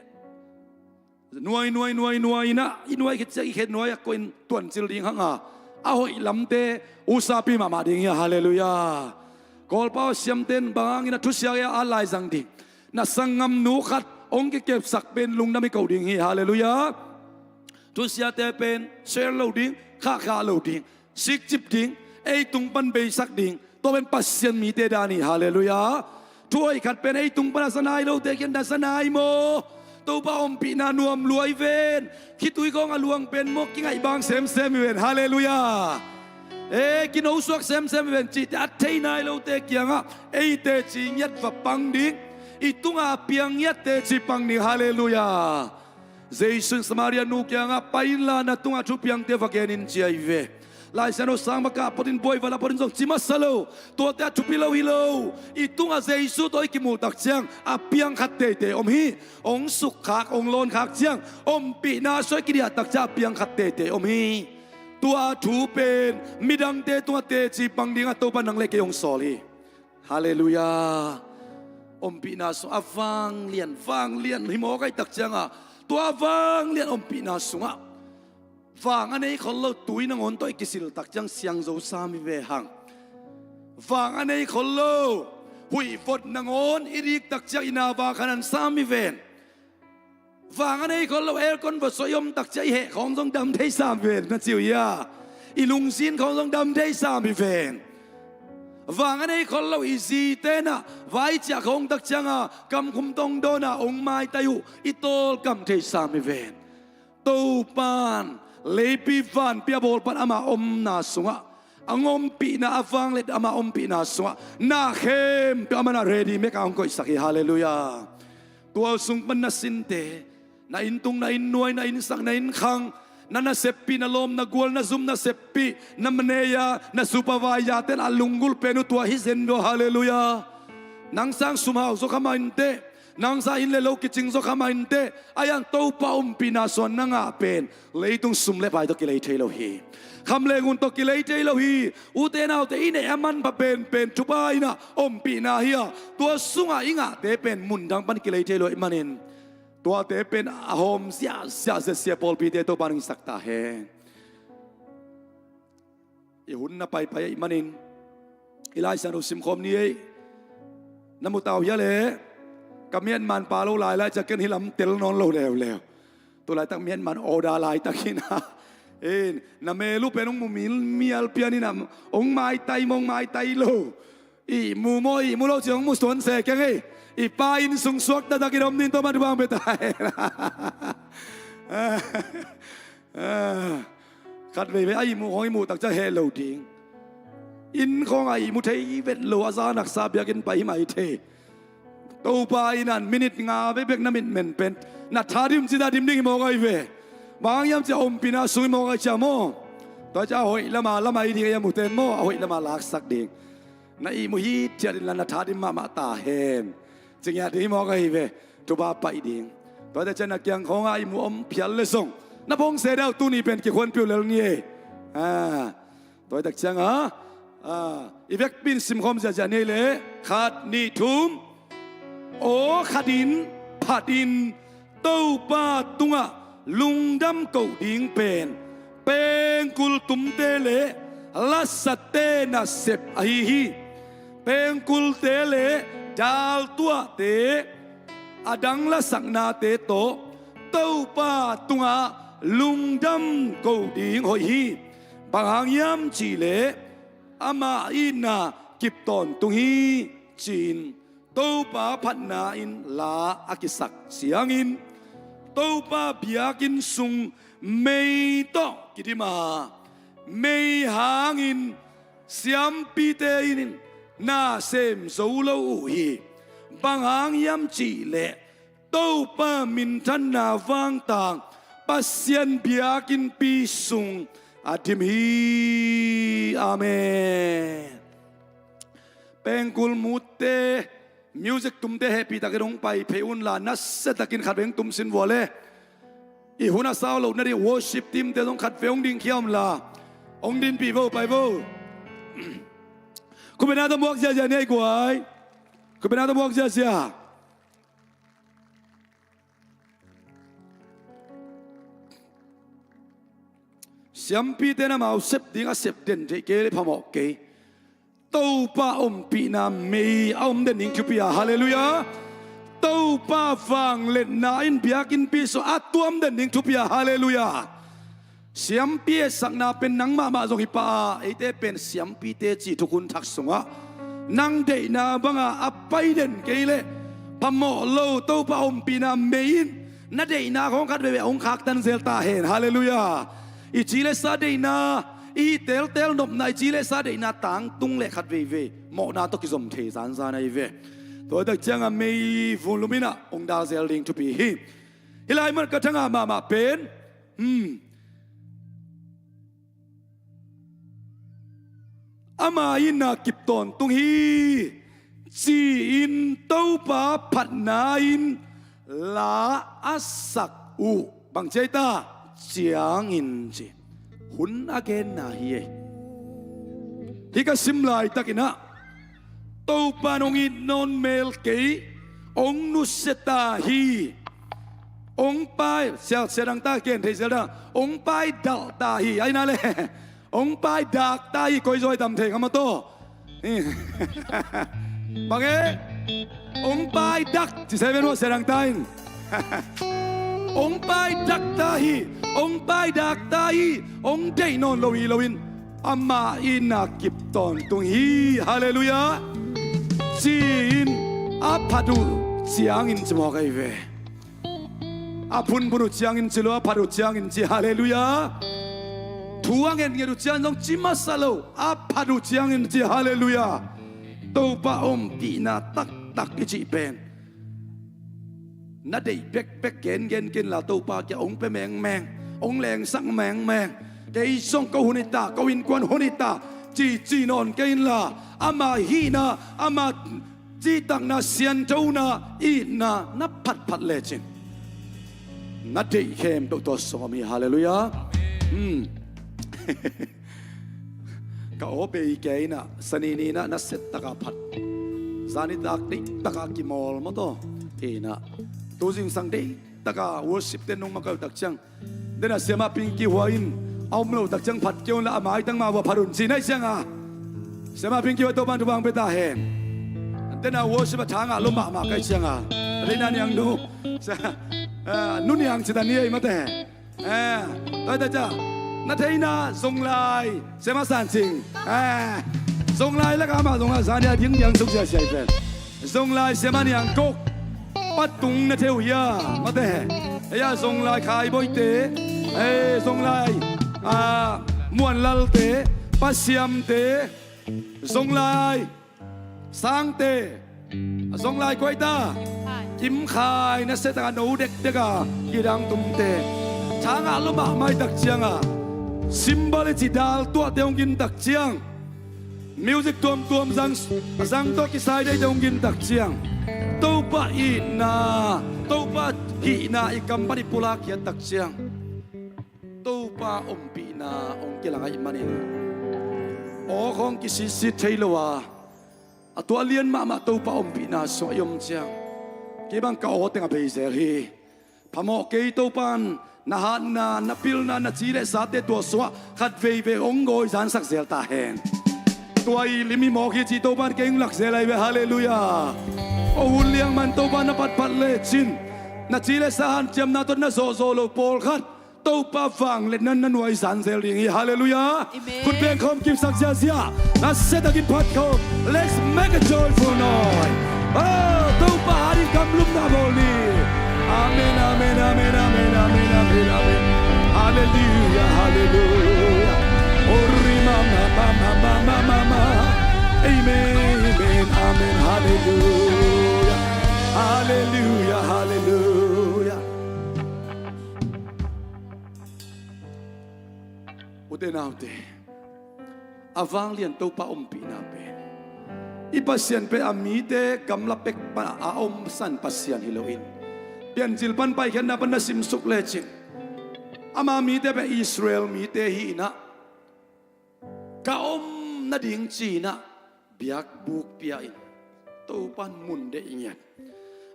nuai, nuai, nuai, nuai inah, i nuai khit ciang i khe nuai a koih in tuancil ding hanga, a hoih lamte usapi mahmah ding hi a. Halleluiah. Kawlpau a siamte in bang hangin a thusia gei-ah a laizang ding, na sanggamnu khat hong kikepsak pen lungdam i koh ding hi. Halleluiah. Thusiate pen share lo ding, khahkhah lo ding, sikcip ding, ei tung pan beisak ding, tua pen Pasian mite dan hi. Halleluiah. Thu hoih khat pen ei tung pan a za nai lote kiang dan za nai maw? Topa ompihna nuam lua hi ven. Khitui khawng a luang pen maw, kingaih bang semsem hi ven. Halleluiah. E, kinosuak semsem hi ven cihte a thei nai lote kiangah ei teci ngiat va pang ding, i tungah a piang ngiat teci pang ding. Halleluiah. Jesu in Samaria nu kiangah, pai inla na tungah thupiangte va gen in ci ahi ve. Laisiangtho sang va kah photin, buai va la photin zong ci masa lo. Tuate a thupi lo hi lo. I tungah Jesu tawh i kimuh tak ciang a piang khat teitei om hi. Hong sukkhak, hong lawnkhak ciang ompihna sungah i kidiah tak ciang a piang khat teitei om hi. Tua thu pen midangte tungah teci pang dingah Topa nang le kei hong sawl hi. Halleluiah. Ompihna sungah a vanglian, vanglian hi mawk ahih tak ciangah, tua vanglian ompihna sungah vang a nei khol lo tui nangawn tawh i kisil tak ciang siangtho sam hi ve hang. Vang a nei khol lo huihvot nangawn i dik tak ciang i na va khanan sam hi ven. Vang a nei khol lo aircon va soi om tak ciang i heh khawng zong dam thei sam ven, na ci uh hia? I lungsin khawng zong dam thei sam hi ven. Vang a nei khol lo i zi tenah vaiciah khawng tak cianga kamkhum tong dawna hong maitai uh i tawlkam thei sam hi ven. Topan leipi vanpi a bawl pan ama omna sungah a ompihna a vanglian, ama ompihna sungah na khempeuh a man a ready mek a hong koihsak hi. Halleluiah. Tua sung pan na sinte, na inntung, na innnuai, na innsak, na innkhang, na naseppi, na lawm, na gual, na zum, na seppi, na manager, na supervisor ten a lunggulh pen uh tua hi zen bia. Halleluiah. Nang sang sum hau zaw kha mah inteh, nang sang inn le lo kicing zaw kha mah inteh, a iang Topa ompihna sungah na ngah pen leitung sum le pai tawh kilei thei lo hi. Kham le ngun tawh kilei thei lo hi. Ute naute, i neih a manpha penpen thupha inah ompihna hi a, tua sungah i ngahte pen mundang pan kilei thei lo ahih manin, tuate pen a hawm ziahziah zia pawlpite Topa nang sak ta hen. I hun na paipai ahih manin i Lai Siangtho simkhawm ni ei. Na mu ta uh hia le? Ka miatman pa lo lailai ciah ken hi lam tel nawn lo leuleu. Tu laitak miatman order laitak hi na. In, na mel uh pen hong mu mial, mial pian inah hong maitai maw, hong maitai lo. Ihmu maw, ihmu lo ci hong mu suan se keng ei. I pa inn sung suak taktak in om ning tawh man bang pia ta hen. Khat veivei a ihmu khawng i muh tak ciang heh lo ding. Inn khawngah ihmu thei vet lo, a za naksa biakinn pai hi mai thei. Topa inah minute nga vei bek na mitmen pen na tha dim cita dim ding hi mawk ahi ve. Bang hiam ciah ompihna sung hi mawk ahi ciah maw? Tua ciah a hoih lama lamai ding a ihmu ten maw, a hoih lama laksak ding. Na ihmu hithiat inla na tha dim mahmah ta hen. Ci ngiat ding hi mawk ahi ve. Thupha paih ding. Tua hi tak ciang na kiang khawngah ihmu om phial le zong na phongse deuh tuni pen kikhuanpih uh lel ni ei. Ah, tua hi tak ciangah, ah, i vekpi in simkhawm ziahziah ni ei leh. Khat, nih, thum. Aw khat in phat in Topa tungah lungdam koh ding pen pengkul tumte le lasate nasep ahi hi. Pengkulte le daltuahte a dang lasaknate tawh Topa tungah lungdam koh ding hoih hi. Bang hang hiam cihleh ama itna kip tawntung hi, ci-in Topa phatna in la a kisak ciangin Topa biakinn sung mei tawh kidim a, mei hangin siampite in na sem zo lo uh hi. Bang hang hiam cihleh Topa minthanna vangtang Pasian biakinnpi sung a dim hi. Amen. Pengkul mute, music tumte hehpihtakin hong pai phei unla, nasiatakin khatvei hong tumsin vua le. I hun a sau loh nading worship teamte zong khatvei hong dingkhia unla. Hong dinpih vo, pai vo. Khutbetna tawh muak ziahziah ni ei guai. Khutbetna tawh muak ziahziah. Siampite in amau sep ding a sep den theih kei le phamawh kei. Topa ompihna mei a om den ding thupi a, halleluiah. Topa vangliatna in biakinnpi sung a tuam den ding thupi a, halleluiah. Siampi etsakna pen nang mahmah zong hi pah a, eite pen siampite cih thukhun thak sungah nang deihna banga a pai den kei leh phamawh lo. Topa ompihna mei in na deihna khawng khat veivei hong khaktan zel ta hen, halleluiah. I ci le sa deihna, i teltel nopna, i ci le sa deihna tangtung leh khat veivei mawhna tawh kizom thei zanzan ahi ve. Tua tak ciangah mei vun lum in ah hong dal zel ding thupi hi. Hih lai mun ka thangah mahmah pen, hmm, ama itna kip tawntung hi, ci-in Topa phatna in la a sak uh. Bang ci ei ta? Ciangin ci. Hun a genna hi ei. Hih ka sim laitakin ah Topa in hong it nawn mel kei, hong nusia ta hi. Hong pai, sia, sia dang ta gen thei zel dang, hong pai dalh ta hi, ahi na le. Hong pai dak ta hi, koi zaw i tam thei kha maw taw. Bang e? Hong pai dak, ci se ven maw, sia dang ta in. Hong pai dak ta hi, hong pai dak ta hi, hong deih nawn lo hi loin ama itna kip tawntung hi, halleluiah. Ci-in a phat uh ciangin ci mawk ahi ve. A phunphun uh ciangin ci lo, a phat uh ciangin ci, halleluiah. Thu a ngetnget uh ciang zong ci masa lo, a phat uh ciangin ci, halleluiah. Topa ompihna taktak i cih pen na deih bekbek gengen kei inla, Topa kiang hong pia mengmeng, hong lengsak mengmeng. Kei zong ko hun hi ta, ko innkuan hun hi ta, cici nawn kei inla, ama hihna, ama citakna, sianthona, itna na phatphat lecin na deih khempeuh tua sung om hi, halleluiah. Hmm. Ka aw bei kei inah, sani ni inah na set taka phat. Zani tak deih taka kimawl maw taw. Inah tu zingsang deih taka worship te nung makaih uh tak ciang, den a siamah Pinky Hua in a om lo tak ciang phat kei un la, a maitang mah vua phat un ci na hih cianga, siamah Pinky Hua Topa'n thupha hong pia ta hen. Den a worship a tha ngah lua mahmah ka hih cianga, a deihna Niangnu, sia, ah, Nu Niang ci ta ni ei mate. Eh, tua hi ta ciang na theihna Zonglai siamah San Cing, eh, Zonglai lakah amah Zonglai zani a ding diang suk ziahziah hi pen. Zonglai siamah Niang Kok, Pa Tung na thei uh hia, mate. Ei a Zonglai Khai Boite, eh, Zonglai, ah, Muan Lalte, Pa Siamte, Zonglai Sangte, a Zonglai koi ta? Kim Khai. Kim Khai, na set taka no dekdek a kidang tumte. Tha ngah lua mahmah i tak cianga, symbol i ci dal tuahte hong kin tak ciang, Music tuamtuam zang, zang tawh kisai deih dong gin tak ciang, Topa itna, Topa hihna i kam pan i pulak hiat tak ciang, Topa ompihna hong kilang ahih manin aw khawng kisitsit thei lo a, a tua lian mahmah Topa ompihna sungah i om ciang, kei bang ka aw teng a bei zel hi. Phamawh kei, Topan na hatna, na pilna, na ci le sate tua sungah khat veivei hong gawi zansak zel ta hen. Tua i lim hi mawk hi ci Topan kei hong lak zel ahi ve. Halleluiah. Aw hun liang man Topa na patpat lecin, na ci le sa hanciamna tawh na zawhzawh lo pawlkhat Topa vangliatna na nuai zan zel ding hi. Halleluiah. Amen. Khut beng khawm kipsak ziahziah, na se takin phat khawm. Let's make a joyful noise. Oh, Topa ading gamlumna bawl ni. Amen, amen, amen, amen, amen, amen, amen. Halleluiah, halleluiah. Oh, ri ma, ma, ma, ma, ma, ma, ma, ma. Amen, amen, amen. Halleluiah. Halleluiah, halleluiah. Ute naute, a vanglian Topa ompihna pen, i Pasian pen a mite gamla pek pan a omsan Pasian hi loin, Piancil pan Paikhiatna pan na simsuk lecin, ama mite pen Israel mite hi inah, ka om nading ci inah biakbuk pia in, Topan mun deih ngiat.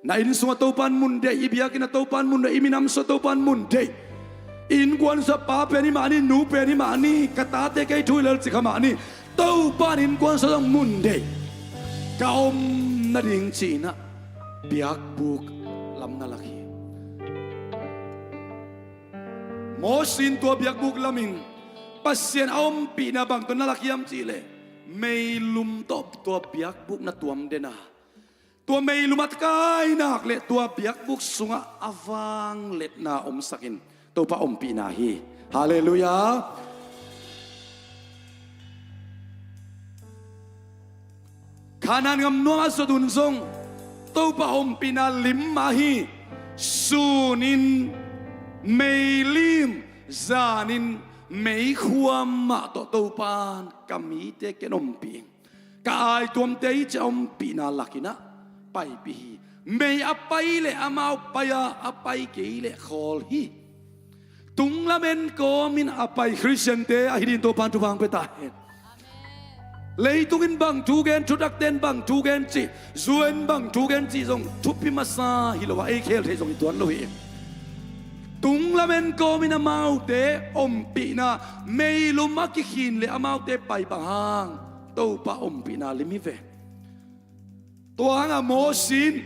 Na inn sungah Topan mun deih, i biakinn ah Topan mun deih, i minam sungah Topan mun deih. I innkuan sungah pa pen hi mah ni, nu pen hi mah ni, ka tate kei thu hi lel ci kha mah ni, Topan innkuan sungah zong mun deih. Ka om nading ci inah biakbuk lam na lak hi. Moses in tua biakbuk lamin Pasian a ompihna bang tawh na lak hiam cihleh, meilum tawh tua biakbuk na tuam den a, tua meilum a kai nak leh tua biakbuk sungah a vangliatna omsakin Topa ompihna hi. Halleluiah. Kanaan gam nuam a zuat un zong Topa ompihna lim mah hi. Sunin meilim, zanin meikhuam mah tawh Topan ka mite ken ompih ing. Ka aituamte hi ci a ompihna lakinah paipih hi. Mei a pai leh amau pai a, a pai kei leh khawl hi. Tunglam en kawmin a pai Khristiante ahi dingin Topan thupha hong pia ta hen. Leitungin bang thu gen, thutakten bang thu gen cih, zuan bang thu gen cih zong thupi masa hi lo a, ei khel theih zong hi tuan lo hi. Tunglam en kawmin amaute ompihna, meilum a kikhin leh amaute pai bang hang Topa ompihna lim hi ve. Tua hangah Moses in,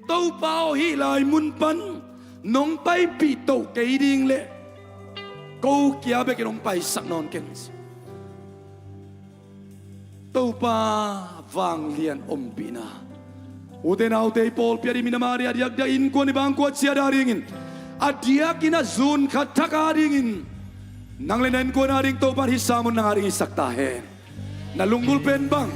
Topa aw, hih lai mun pan nong paipih toh kei ding leh ko kia bekin hong paisak nawn ken. Topa vanglian ompihna. Ute naute, i pawlpi a ding, minam a ding, a diakdiak innkuan i bangkua ciat a dingin, a diakin a zun khat thak a dingin, nang le na innkuan a ding Topa in hih sermon nang a ding hisak ta hen. Na lunggulh pen bang,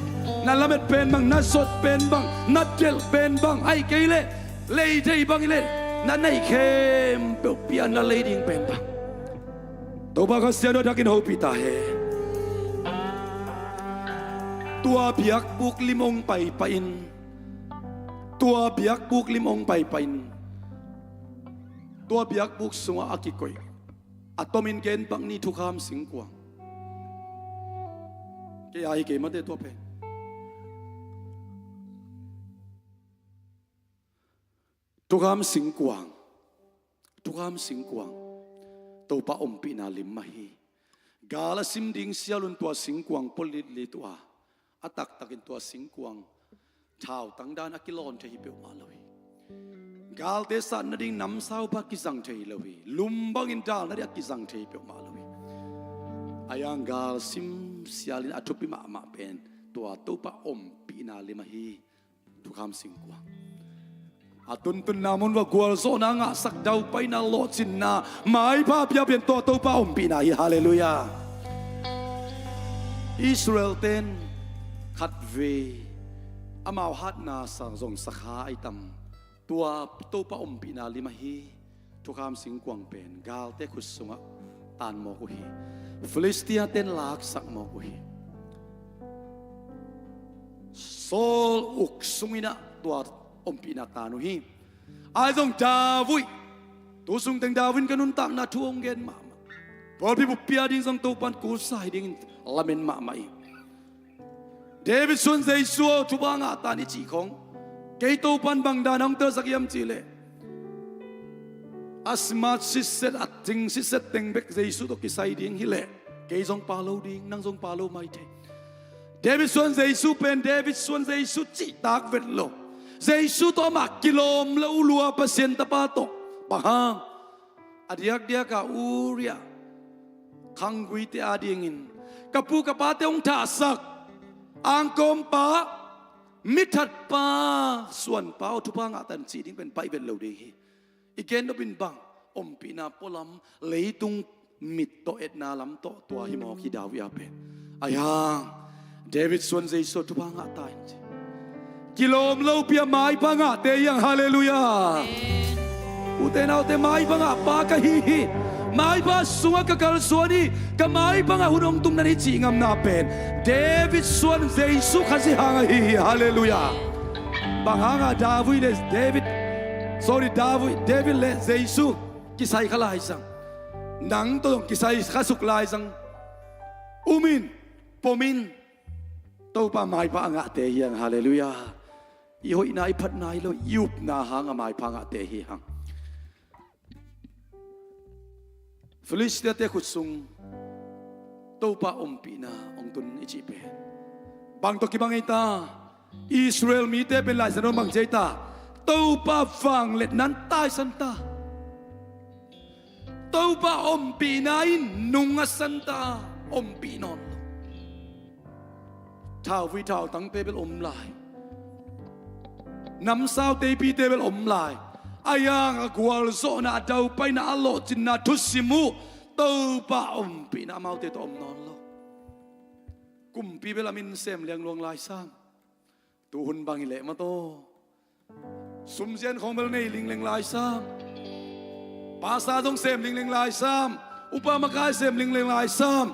na lamet pen bang, na zot pen bang, na delh pen bang, ahih kei leh lei thei bang hi leh na neih khempeuh pia na lei ding pen bang, Topa Kha Siangtho thakin hopih ta hen. Tua biakbuk lim hong paipai in, tua biakbuk lim hong paipai in, tua biakbuk sungah a kikoih a tomin gen pak ni, thukham singkuang. Kei a hi kei mate tua pen. Thukham singkuang. Thukham singkuang. Topa ompihna lim mah hi. Gal a sim ding sialun tua singkuang pua litlit uh a, a taktakin tua singkuang thautang dan a kilawn thei hi peuhmah lo hi. Galte sat nading namsau bang a kizang thei hi lo hi. Lum bangin dal nading a kizang thei hi peuhmah lo hi. Ahi hang gal sim sialin a thupi mahmah pen tua Topa ompihna lim ahi. Thukham singkuang. A tuntunna mun va gualzawhna ngahsak, daupaina, lawhcinna, maipha pia pen tua Topa ompihna hi. Halleluiah. Israel ten khatvei amau hatna sang zong sakha ai tam. Tua Topa ompihna lim ahi. Thukham singkuang pen galte khut sungah tan mawk uh hi. Filistia ten laksak mawk uh hi. Saul uk sungin ah tua ompihna tan uh hi. Ahi zong David, tu sungteng David in ka nuntakna thu hong gen mahmah. Pawlpi buppi a ding zong Topan kusa hi dingin lamen mahmah hi. David suan Jesu aw thupha ngah tan i cih khong, kei Topan bang dan hong telsak hiam cihleh, a smart sitset, a ting sitset teng bek Jesu tawh kisai ding hileh, kei zong pa lo ding, nang zong pa lo mai thei. David suan Jesu pen David suan Jesu cihtak vet lo. Jesu tawh amah kilawm lo lua, Pasian tapa tawh. Bang hang? A diakdiak a Uriah khangguite a dingin, ka pu ka pate hong thahsak angkawmpa, mithatpa, suanpa aw thupha ngah tan cih ding pen paih vet lo ding hi. I gen nop in bang, ompihna pualam, leitung mit tawh etna lam tawh tua hi mawk hi David a pen. Ahi hang David suan Jesu thupha ngah ta in ci. Kilawm lopi a maipha ngahte hi hang, halleluiah. Ute naute, maipha ngah pa ka hi hi. Maipha sungah ka kalsuan hi. Ka maipha ngah hun hong tung nan hi cih ngamna pen David suan Jesu Khazih hang ahi hi, halleluiah. Bang hangah David le David, sorry, David, David le Jesu kisai kha lai zang, nang tawh zong kisai kha suk lai zang, um in, pom in. Topa maipha a ngahte hi hang, halleluiah. I hoihna, i phatna hi lo, i upna hang a maipha ngahte hi hang. Filistia-te khut sung Topa ompihna hong tun i cih pen bang tawh kibang ei ta? Israel mite pen Lai Siangtho bang ci ei ta? Topa vangliatna in taisan ta. Topa ompihna in nung a san ta, ompih nawn lo. Thauvui thautangte bel om lai. Namsau teipite bel om lai. Ahi hang a gualzawhna, a daupaina, a lawhcinna thusim uh Topa ompihna amaute tawh om nawn lo. Kumpi bel a min sem liangluang lai sam. Tuhun bang hi leh mataw, sumzian khawng bel nei lingleng lai sam. Pasa zong sem lingleng lai sam. Upa makai sem lingleng lai sam.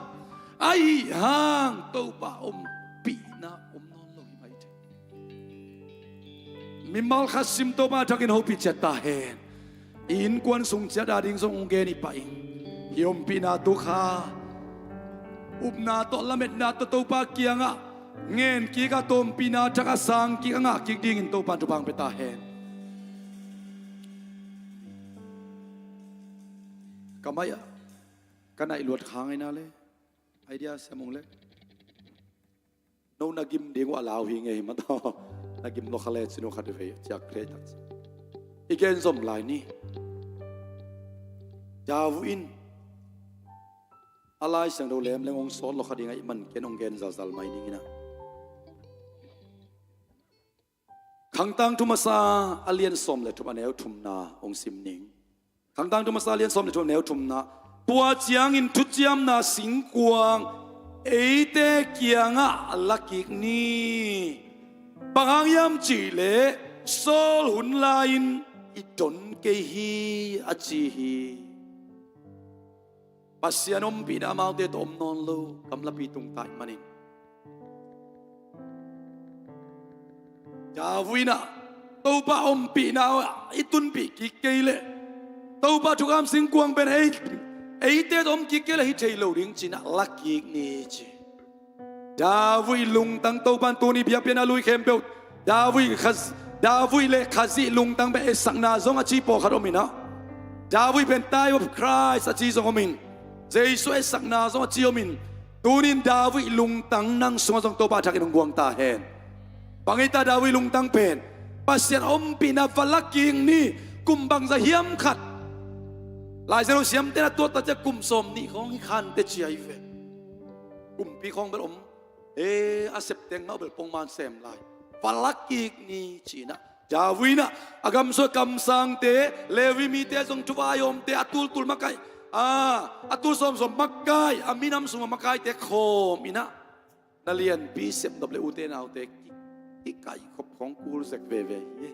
Ahi hang Topa ompihna om nawn lo hi mai thei. Mimal khat sim Topa thakin hopih ciat ta hen. I innkuan sung ciat a ding zong hong gen i pah ing. Hih ompihna tu kha, upna tawh lametna tawh Topa kiangah ngen kik a, tua ompihna thak a sang kik a ngah kik dingin Topa in thupha hong pia ta hen. Ka mai ah ka naih luat khang ahi na le, idea siam ung le. No na gim ding uh a lau hi ngei hi mataw. Na gim lo kha le cin uh khat vei ciak thei tak ci. I gen zom lai ni. David in a Lai Siangtho lemleng hong sawt lo kha ding ahih man ken hong gen zalzal mai ning inah. Khangtang thu masa a lian sawm le thum a neu thumna hong sim ning. Khangtang thu masa a lian sawm le thum a neu thumna. Tua ciangin thuciamna singkuang eite kiangah la kik ni. Bang hang hiam cihleh Saul hun lai-in i don kei hi a ci hi. Pasian ompihna amaute tawh om nawn lo, gamlapi tung ta ahih manin. David in ah Topa ompihna i tunpih kik kei leh, Topa thukham singkuang pen ei, eite tawh om kik kei leh hi thei lo ding ci-in ah la kik ni ci. David lungtang Topa in tuni biakpiak a lui khempeuh, David Khaz-, David le Khazih lungtang pen etsakna zong a ci pawlkhat om in ah, David pen type of Christ a ci zong om in, Jesu etsakna zong a ci om in, tuni in David lungtang nang sungah zong Topa thakin hong guang ta hen. Bang hi ta David lungtang pen? Pasian ompihna va la kik ni. Kum bangzah hiam khat, Lai Siangtho siamte in a tuat ta ciang kum sawm nih khawng hi kha inteh ci ahi ve. Kumpi khawng bel om. E, a septeng ngah bel pongman sem lai. Va la kik ni ci-in ah, David in ah a gamsung kamsangte, Levi mite zong thuvai a omte, a tultul makai, a, a tul sawmsawm makai, a minam sung a makaite khawm in ah, na lianpi sep nop le ute naute ki, kikaih khop khawng kul zek veve hi.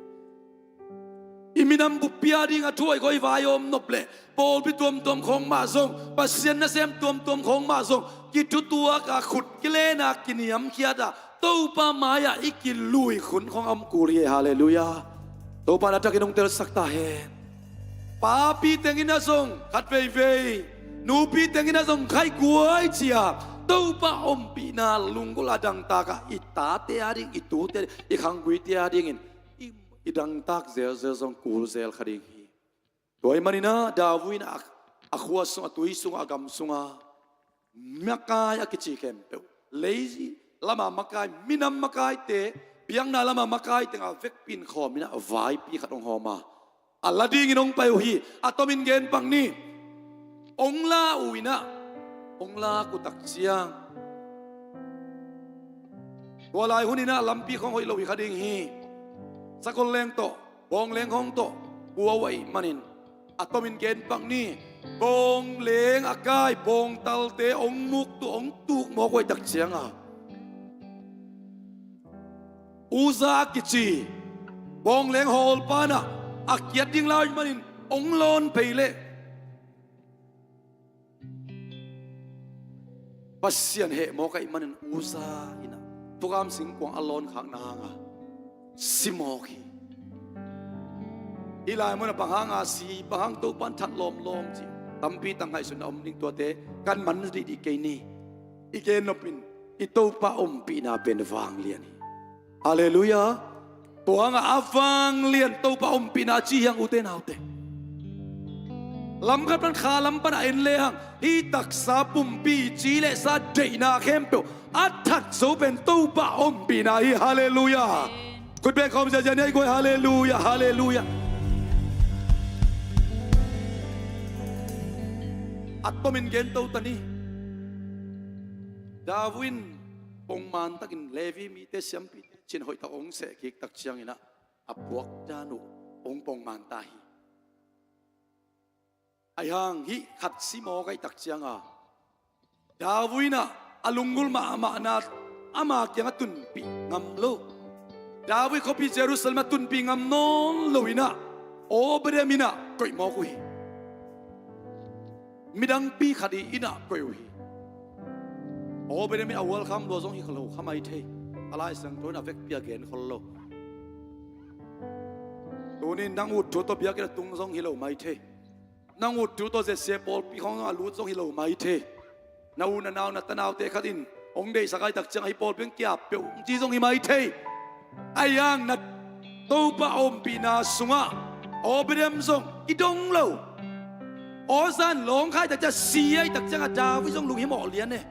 I minam buppi a ding a thu hoih khawi vai a om nop leh, pawlpi tuamtuam khawng mah zong, Pasian nasem tuamtuam khawng mah zong kithutuak a, khut kilen a, kiniamkhiat a, Topa mai-ah i kilui khun khong a om kul hi. Halleluiah. Topa na takin hong telsak ta hen. Papi tengin a zong khat veivei, nupi tengin a zong khaikuai cia Topa ompihna lunggulh a dangtak a i tate a ding, i tute a ding, i khangguite a dingin i, i dangtak zelzel zong kul zel kha ding hi. Tua ahih manin ah David in a, a khua sung, a tui sung, a gam sunga makai a kici khempeuh, lei lama makai, minam makaite, biakna lama makai tengah vekpi in khawm in ah vaipi khat hong hawm a, a la dingin hong pai uh hi. A tomin gen pak ni. Hong la uh in ah, hong lak uh tak ciang, tua lai hun in ah lampi khong hoih lo hi kha ding hi. Sakol leng tawh, bawngleng khong tawh pua uh ahih manin, a tomin gen pak ni. Bawngleng a kai bawngtalte hong muktuh, hong tuk mawk uh ahih tak cianga, Uza a kici bawngleng hawlpa in ah a kiat ding lai uh ahih manin hong lawn phei leh, Pasian heh mawk ahih manin Uza in ah thukam singkuang a lawn khakna hanga si mawk hi. Hih lai munah bang hanga si, bang hang Topa in that lawmlawm cih tampi tak ngaihsutna om ding, tuate kan man dihdih kei ni. I gen nopin i Topa ompihna pen vanglian hi. Halleluiah. Tua hangah a vanglian Topa ompihna a ci hi hang, ute naute. Lamkhat pan kha lam pan a en lehang, hih taksa pumpi ci le sa deihna khempeuh a that zo pen Topa ompihna hi. Halleluiah. Khut beng khawm ziazia ni, a i guai. Halleluiah, halleluiah. A tomin gen to ta ni. David in pongman takin Levi mite, siampite cin hoihtak hong seh kik tak ciangin ah a puak dan uh hong pongman ta hi. Ahi hang hih khat si mawk ahih tak cianga, David in ah a lunggulh mahmahna ama kiangah tunpih ngam lo. David khuapi Jerusalem ah tunpih ngam nawn lo in ah Obed-edom in ah koih mawk uh hi. Midangpi khat ii inn ah koih uh hi. Obed-edom in a welcome lua zong hi kha lo kha mai thei. A Lai Siangtho in a vekpi a gen khol lo. Tuni in nang ut thu tawh biakinn a tung zong hi lo mai thei. Nang ut thu tawh Z C A pawlpi khawng a lut zong hi lo mai thei. Na u na nau na tanaute khat in hong deihsak ahih tak ciang, hih pawlpi hong ki-ap peuh hong ci zong hi mai thei. Ahi hang na Topa ompihna sungah Obed-edom zong i dong lo. Uza in lawng kha ahih tak ciang, si ahih tak ciangah David zong lunghimawh lian e.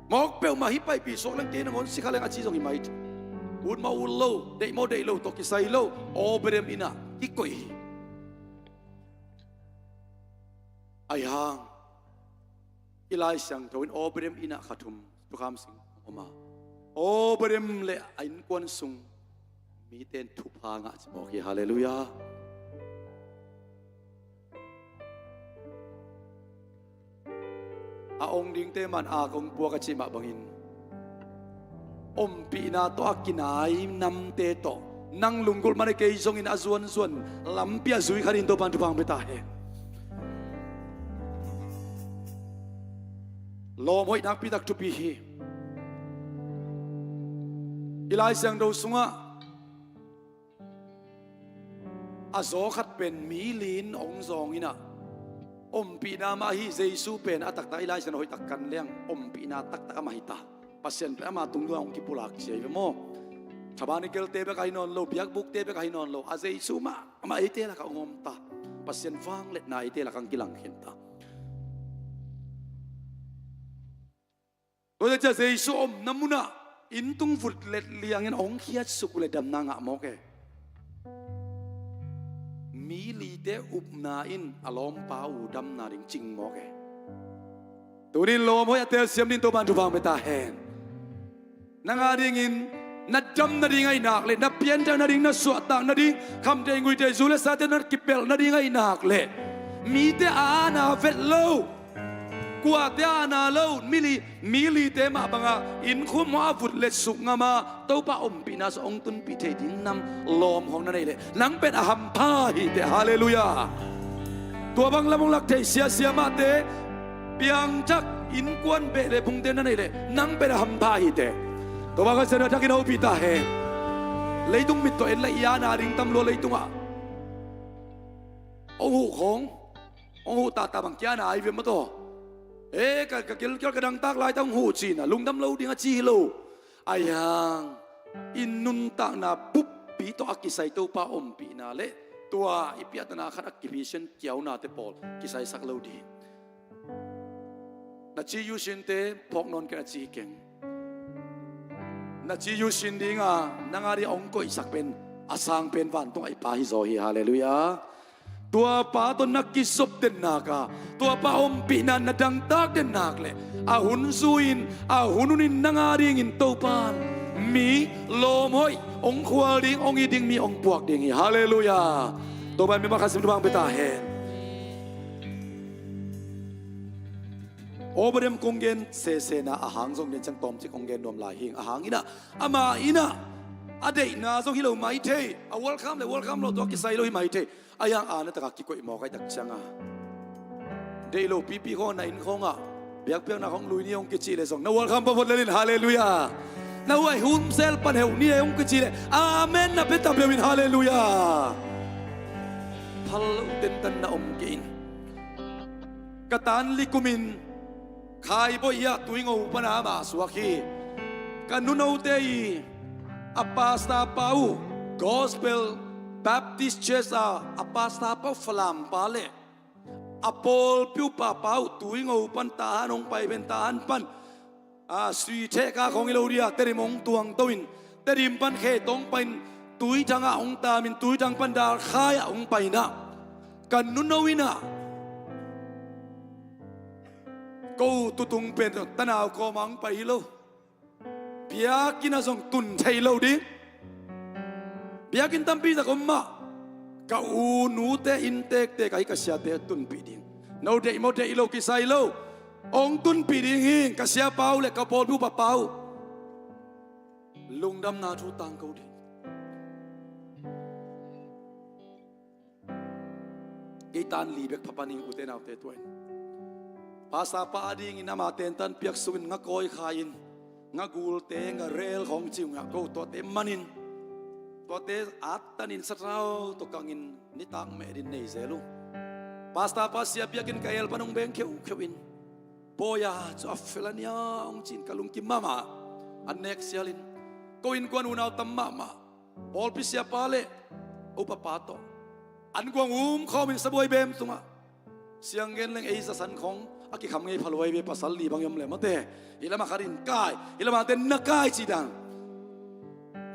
Mawk peuhmah hih paipih suak leng kei nangawn si kha leng a ci zong hi mai thei. Ut maw ut lo, deih maw deih lo tawh kisai lo, Obed-edom inn ah kikoih hi. Ahi hang i Lai Siangtho in Obed-edom inn ah kha thum thukham sing om a, Obed-edom le a innkuan sung mite in thupha ngah ci mawk hi. Halleluiah. A ong dingte man a kong puak a cih mah bangin, ompihna tawh a kinai namte tawh nang lunggulh man a, kei zongin a zuanzuan lampi a zui kha dingin Topa in thupha hong pia ta hen. Lawm hoih nakpi tak thupi hi. I Lai Siangtho sungah a zaw khat pen mi li in hong zawng in ah, ompihna mah hi. Jesu pen a taktak i Lai Siangtho hoih tak kan leng ompihna taktak amah hi ta. Pasian pen ama tungah hong kipulak cia hi ve maw. Tabernacle-te bek ahi nawn lo, biakbukte bek ahi nawn lo, a Jesu mahmah eite lakah hong om ta. Pasian vangliatna eite lakah hong kilang khin ta. Tua ciang Jesu omna munah inn tung vutlet liangin hong khiatsuk uh leh damna ngah mawk e. Mi lite upna in a lawmpa uh damna ding cing mawk e. Tuni in lawm hoih a telsiam dingin Topa in thupha hong pia ta hen. Nang a dingin na dam nading ahih nak leh, na pianthak nading, na suahtak nading, khamtheih nguitheih, zu le sate na kipelh nading ahih nak leh, mite a aana vet lo, kuate a aana lo, mi li, mi lite mah bangah inn khum hong a vut letsuk ngam a, Topa ompihna sung hong tunpih thei ding nam lawm khawng na neih leh, nang pen a hampha hi teh. Halleluiah. Tua bang lam hong lak thei siasia mahte, piangthak innkuan beh le phungte na neih leh, nang pen a hampha hi teh. Topa Kha Siangtho in a thakin hopih ta hen. Leitung mit tawh en la i ana ding tam lua leitungah. Hong huh khong, hong huh tahta bang kiana ai ve maw taw. E ka, ka kilkial ka dangtak lai ta hong huh cihna lungdam lo ding a ci hi lo. Ahi hang i nuntakna buppi tawh a kisai Topa ompihna le tua i piahtana khat a kipisian kiaunate pawl kisaisak lo ding. Na ci U sinte phawk nawn kei na ci keng. Na ci U sin dinga nang a ding a hong koihsak pen a sang pen vantungah i Pa hi zaw hi. Halleluiah. Tua Pa tawh na kisop dennak a, tua Pa ompihna na dangtak dennak le a hun zui-in a hun hunin nang a dingin Topan mi lawmhoih hong khual ding, hong it ding mi hong puak ding hi. Halleluiah. Topan mi ma khasim tua bang pia ta hen. Aw badiam kong gen sesena a hang zong den ciang tawmcik kong gen nuam lai hing. A hang inah, ama inah a deihna zong hi lo mai thei. A welcome le welcome lo tua kisai lo hi mai thei. A yang a na taka kikoih mawk ai tak cianga deih lo pipi khawng na inn khawngah biakpiakna khawng lui ni hong kicih le zong na welcome pavot lelin. Halleluiah. Na huai humsel pan heuh ni hong kicih le amen na pia ta peuhin. Halleluiah. Phal lo tentan na om kei in. Ka tan likumin khaiboih ah Tuingo pana mah suak hi. Ka nunote i a pasta pa uh Gospel Baptist Church a a pasta pa uh Falam pa le a pawlpi uh papa uh Tuingo pan Tahan hong pai pen Tahan pan a sui thehka khawng hi lo dia Tedim hong tuangto in Tedim pan khe tawng pain Tuithang ah hong tamin Tuithang pan Dalkhai ah hong paina ka nuno inah ko tutung pen tanau kawma hong pai hi lo. Biakinn ah zong tun thei lo ding. Biakinn tampi zak om mah. Ka u nute inntekte ka hi ka siate tunpih ding. No deih maw deih lo kisai lo. Hong tunpih ding hi ka siapa uh le ka pawlpi uh papa uh. Lungdamna thu tangko ding. Kei tan li bek phapaning ute naute tuain pasta pa a dingin ama tentan piak sungin nga kawi kha in nga gulte nga rel khawng ciu ngah ko tuate manin tuate attanin satau tawh kangin nitak mehdin nei zel uh. Pasta pa sia biakin ka el pan hong beng kheukheuh in pawi a cu a fel a nia hong cin ka lungkim mahmah. An nek sialin ko innkuan unau tam mahmah. Pawlpi siapa le upapa tawh an guang um khawmin sabuai bem tungah siang gen leng ei zasan khawng a kikham ngei phaluai ve pasal li bang i om le mate. Hi lamah khatin kai hi lamah ten na kai ci dang.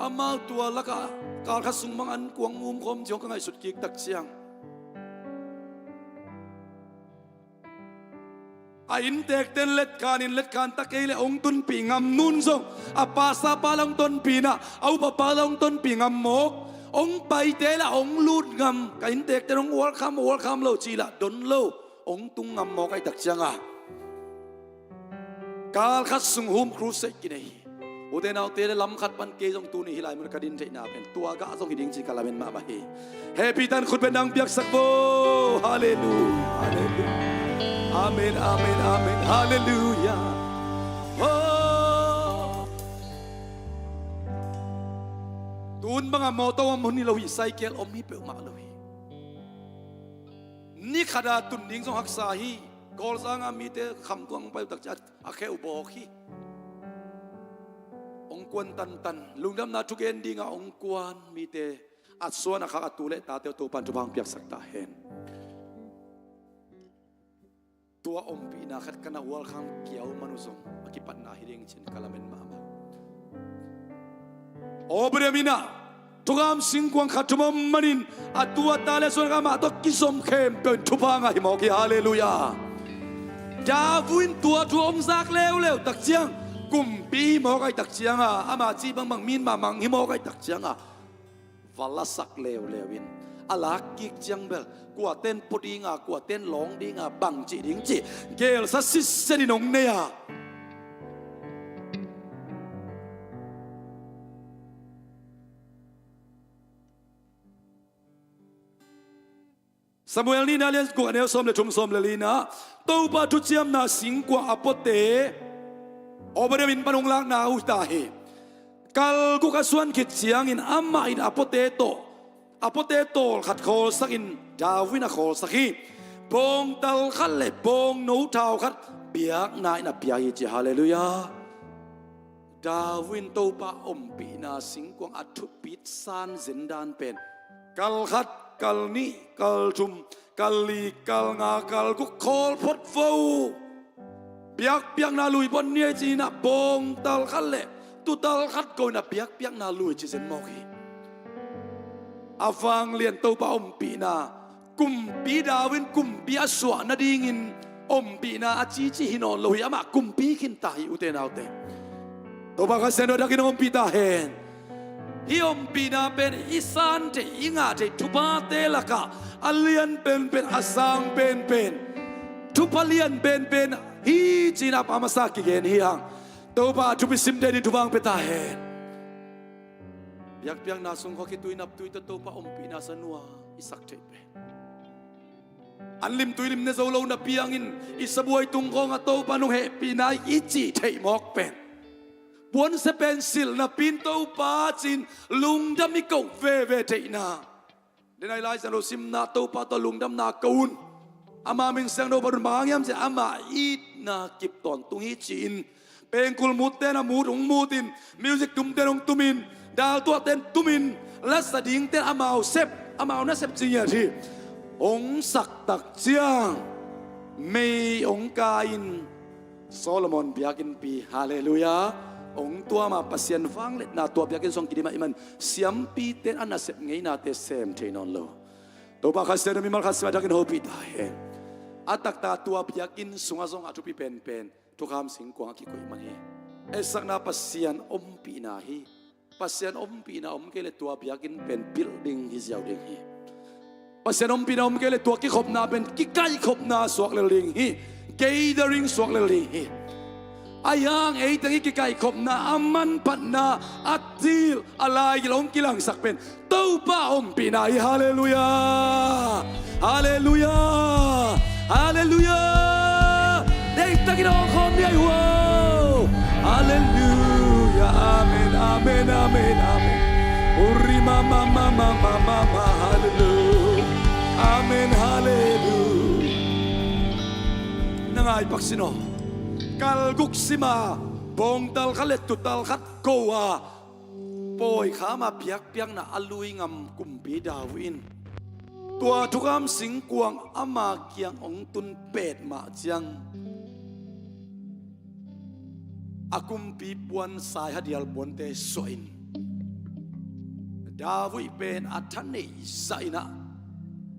Amau tua lakah kalkhat sung bang an kuang um khawm ci hong ka ngaihsut kik tak ciang a inntekten letkhanin letkhan ta kei le hong tunpih ngam nun zong a pasta pa la hong tonpihna a upapa la hong tonpih ngam mawk hong paite la hong lut ngam ka inntekten hong welcome welcome lo cih lah don lo hong tung ngam mawk ahi tak cianga kalkhat sung hum crusade kinei hi. Ute naute le lam khat pan kei zong tuni hi lai mun ka din theihna pen tua gah zong hi ding ci ka lamen mahmah hi. Hehpih tan khut pen dang piaksak vo. Halleluiah. Halleluiah. Amen, amen, amen. Halleluiah. Oh. Tun banga mawtaw om hun hi lo hi, cycle om hi peuhmah lo hi. Ni khata tun ding zong haksa hi. Kawlsanga mite khamtuang pai uh tak ciat a kheuh bawk hi. Hong kuan tantan lungdamna thugen dinga hong kuan mite a suan a khak a tu le tate uh Topan thupha hong piaksak ta hen. Tua ompihna khat ka na ualkham kiau man uh zong a kipatna hi ding cin ka lamen mahmah. Aw beriam inah Thugam singkuang khat thum om manin a tua ta le suan kha mah tawh kizom khempeuh in thupha ngah hi mawk hi. Halleluiah. David in tua thu hong zak leuleu tak ciang kumpi hi mawk ahi tak cianga ama cih bangbang min mah mang hi mawk ahi tak cianga va lasak leuleu in a lak kik ciang bel kuaten pua dinga kuaten lawng dinga bang cih ding cih gelsa sitset in hong nei a. Samuel nihna lian guk a neu sawm le thum sawm le lina Topa thuciamna singkuang a puate Obadiah in pan hong lakna uh ta hi. Kal guk a suan khit ciangin amah in a puate tawh, a puate tawlkhat khawlsakin David in a khawlsak hi. Bawngtal khat le bawngno thau khat biakna in a pia hi ci. Halleluiah. David in Topa ompihna singkuang a thupit san zendan pen kal khat, kal nih, kal thum, kal li, kal nga, kal guk khawl phot vo. Biakpiakna lui pon ni ei ci-in ah bawngtal khat le tuutal khat ko-in ah biakpiakna lui ci zen mawk hi. A vanglian Topa ompihna, kumpi David in kumpi a suah nadingin ompihna a cici hi nawn lo hi, amah kumpi khinta hi, ute naute. Topa Kha Siangtho a dakin hong ompih ta hen. Hih ompihna pen i san theih, i ngah theih thuphate lakah a lian penpen, a sang penpen, thupha lian penpen hi ci-in a pa masa kigen hi hang. Topa a thupi simte ni thupha hong pia ta hen. Biakpiakna sung khua khitui naptui tawh Topa ompihna sa nuam i sak theih pen, an limtui lim ne zo lo napi hangin i sabuai tung khawngah Topa nong hehpihna i cih theih mawk pen, puansia pen silh napi-in Topa ci-in lungdam i koh veve theihna. Denai Lai Siangtho simna Topa tawh lungdamna ko un. Ama min siangtho phat un, bang hang hiam cih leh ama itna kip tawntung hi ci-in, pengkul mutte in a mut hong mutin, music tumte in hong tumin, daltuahte in tumin, lasa dingte in amau sep, amau nasep ci ngiat hi. Hong sak tak ciang mei hong kai-in Solomon biakinnpi, halleluiah, hong tuam a, Pasian vangliatna tua biakinn sung kidim ahih man siampite in a nasep ngeinate sem thei nawn lo. Topa Kha Siangtho mimal khat sim a dakin hopih ta hen. A taktak tua biakinn sungah zong a thupi penpen thukham singkuang a kikoih man hi. Etsakna Pasian ompihna hi. Pasian ompihna om kei leh tua biakinn pen pilh ding hi ziau ding hi. Pasian ompihna om kei leh tua kikhopna pen kikaihkhopna suak lel ding hi. Gathering suak lel ding hi. Ahi hang ei teng i kikaihkhopna, a manphatna, a thil, a laigil hong kilangsak pen Topa ompihna hi. Halleluiah. Halleluiah. Halleluiah. Deihtakin hong khawm ni ei uh aw. Halleluiah. Amen, amen, amen, amen. Uri ma, ma, ma. Halleluiah. Amen. Halleluiah. Na ngai pak sin aw. Kal guk sim a, bawngtal khat le tuutal khat ko a, pawi kham a biakpiakna a lui ngam kumpi David in tua thukham singkuang ama kiang hong tun pet mah ciang, a kumpi puan sai hadial puante suahin David pen a thaneih zahin ah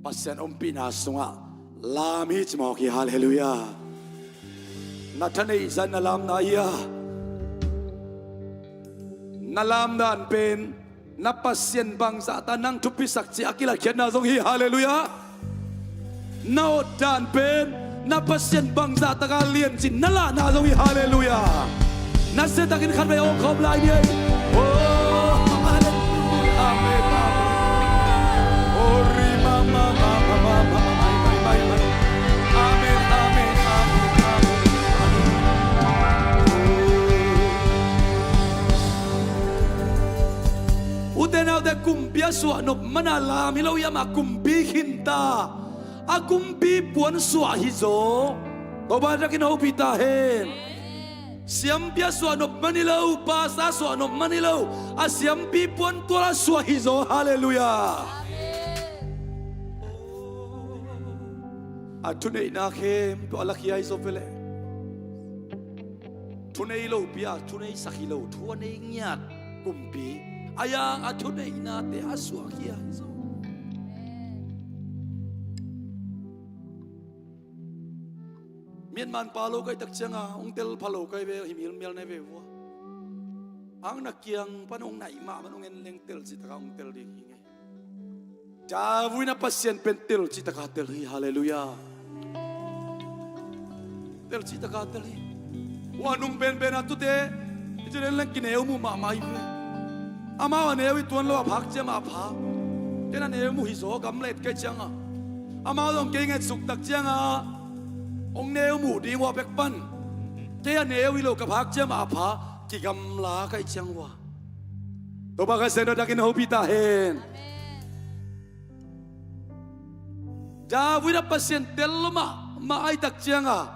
Pasian ompihna sungah lam hi ci mawk hi. Halleluiah. Na thaneih zahin na lamna hi a, na lamdan pen na Pasian bangzahta nang thupisak cih a kilatkhiatna zong hi. Halleluiah. Na otdan pen na Pasian bangzah taka lian cih na lahna zong hi. Halleluiah. Nasiatakin khatvei awngkhawm lai ni ei. Oh, halleluiah. Amen, amen. Oh, ri ma, ma, ma. Amen, amen, amen, amen. Ute naute, kumpi a suahnop man a lam hi lo hiam? A kumpi khinta, a kumpi puan suah hizaw. Topa dakin hopih ta hen. Siampi a suahnop man hi lo, pasa a suahnop man hi lo, a siampi puan tual a suah hizaw. Halleluiah. A thuneihna khempeuh a lakhia hizaw ve leh. Thunei lopi a thuneisak hi lo, thu a nei ngiat kumpi, a yang a thuneihnate a suahkhia hi zaw. Mianman pa lo kai tak cianga hong tel pha lo kai ve, hi mialmial nai ve vua. Ang na kiang pan hong naih mahmah hong en leng telcih taka hong tel ding hi ngei. David in a Pasian pen telcih taka tel hi. Halleluiah. Telcih taka tel hi. Hua nung penpen a tute i ci den leng kineu muh mahmah hi ve. Amau a neu i tuan lo a phak ciang a pha. Ken a neu muh hizaw, gamlet kai cianga amau zong kei ngetsuk tak cianga hong neu muh ding hua pek pan. Kei a neu hi lo ka phak ciang a pha, kigamla kai ciang hua. Topa Kha Siangtho takin hopih ta hen. David a Pasian tel lua mahmah ahih tak cianga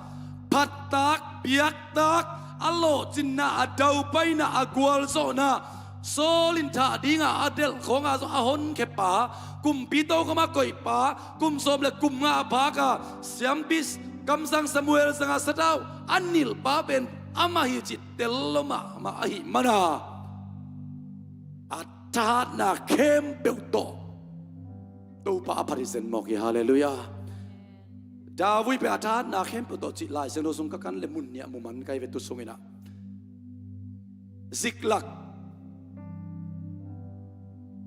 phattak, biaktak, a lawhcinna, a daupaina, a gualzawhna, Saul in thah dinga a delh khawnga zong a honkhiapa, kumpi tokhoma koihpa, kum sawm le kum nga a phaka siampi kamsang Samuel zanga satau a nilhpa pen amah hi cih tel lua mahmah ahih mana a thahatna khempeuh tawh Topa a phat hi zen mawk hi. Halleluiah. David pen a thahatna khempeuh tawh cih Lai Siangtho sung ka kan le mun nih a mu man ka hi ve tu sungin ah. Ziklak.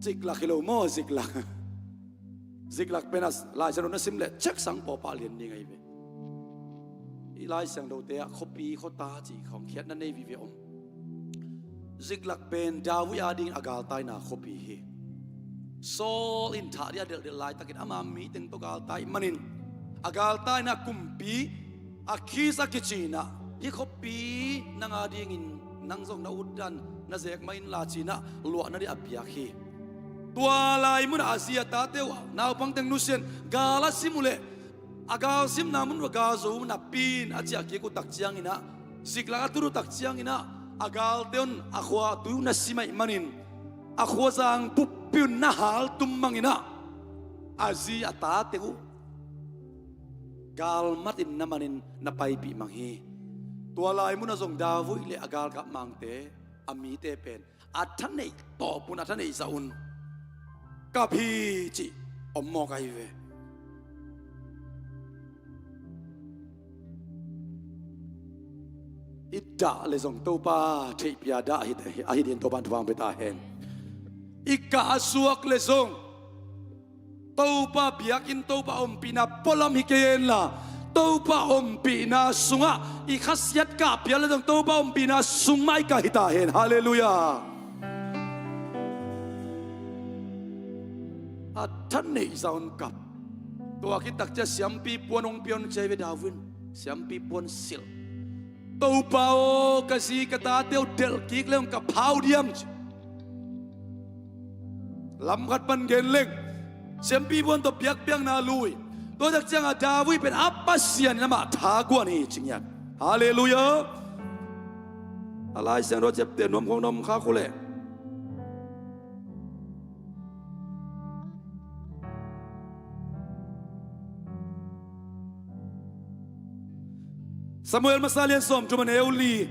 Ziklak hi lo maw, Ziklak. Ziklak pen a Lai Siangtho na sim leh Chak Sang Pawlpi lian ding ahi ve. I Lai Siangthote ah khuapi khuata cih khawng khiatna nei vive om. Ziklak pen David adingin a galtaina khuapi hi. Saul in thah ding a delhdelh laitakin ama miteng tawh galtai manin a galtaina kumpi Akis a kici in ah, hih khuapi nang adingin nang zong na utdan na zek mah inla ci-in ah luahna ding a piak hi. Tua lai munah a zi a tate uh naupangteng nusian gal a sim uh leh a galsimna mun uh a gal zo uh napi in a ciah kik uh tak ciangin ah, Ziklak a tut uh tak ciangin ah, a galte un a khua tui uh na sim ahih manin a khuazang buppi un na haltum mangin ah, a zi a tate uh galmat in na manin na paipih mang hi. Tua lai munah zong David le a galkap mangte, a mite pen a thaneih tawp un, a thaneih zah un kap hi cih om mawk ahi ve. I dah le zong Topa theihpih a dah ahi, ahi dingin Topa in thupha hong pia ta hen. I kah a suak le zong Topa biakinn, Topa ompihna pualam hi kei inla, Topa ompihna sungah i khasiat kah pial le zong Topa ompihna sung mah i kah hi ta hen. Halleluiah. A thaneih zah un kap. Tua khit tak ciang siampi puan hong pia un ci hi ve David in. Siampi puan silh. Topa aw, ka zi ka tate uh delh kik le hong ka pha uh diam ci. Lam khat pan gen leng, siampi puan tawh biakpiakna lui. Tua tak ciangah David pen a Pasian in amah thaguan hi ci ngiat. Halleluiah. A Lai Siangtho ciapteh nuam khong na om kha uh leh, Samuel masa lian sawmthum a neu li.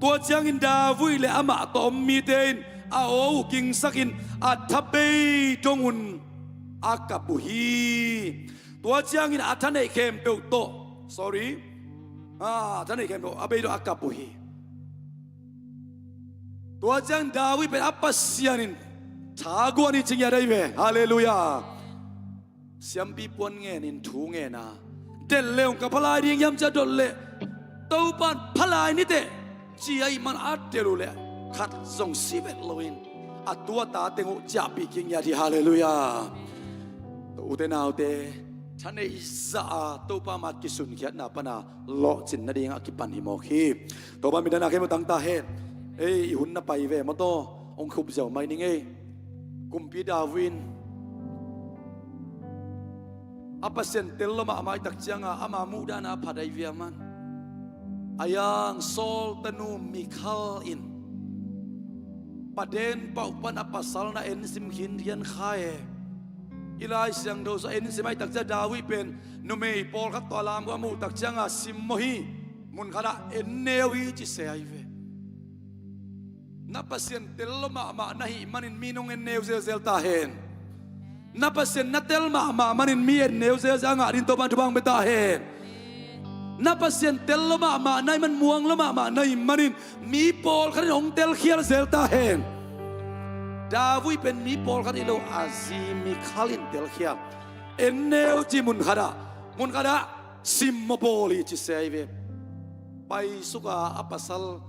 Tua ciangin David le amah tawh om mite in a aw uh kingsakin a tha bei dong un a kap uh hi. Tua ciangin a thaneih khempeuh tawh, sorry, a thaneih khempeuh a bei dong a kap uh hi. Tua ciangin David pen a Pasian in thaguan hi ci ngiat ahi ve. Halleluiah. Siampi puan ngenin thu ngen a, delh le hong ka phalai ding hiam ci a dot leh, Topa in phalai ni teh ci ahih man a delh uh leh khat zong si vet loin a tu a ta teng uh ciahpih kik ngiat hi. Halleluiah. Ute naute, thaneih zah a Topa mat kisunkhiatna pana lawhcin nadingah kipan hi mawk hi. Topa in midang na khempeuh tang ta hen. Ei, i hun na pai ve maw taw, hong khup ziau mai ning ei. Kumpi David in a Pasian tel lua mahmah ahih tak cianga ama muhdahna a phat ahi ve a man. A yang Saul tanu Mikhal in paden pauh pan a pasal na ensim khin rian kha e. I Lai Siangtho sung ensim ahih tak ciang David pen numei pawlkhat tawh a lamguah a muh tak cianga simmawh hi. Mun khatah enneu hi ci se ahi ve. Na Pasian tel lua mahmah na hih manin mi nong enneu zelzel ta hen. Na Pasian na tel mahmah manin mi enneu zelzel a ngah dingin Topa in thupha hong pia ta hen. Na Pasian tel lua mahmah na hih man, muang lua mahmah na hih manin mi pawlkhat in hong telkhial zel ta hen. David pen mi pawlkhat hi lo, a zi Mikhal in telkhial. Enneu ci mun khatah, mun khatah simmawh bawl hi ci se ahi ve. Paisuka a pasal,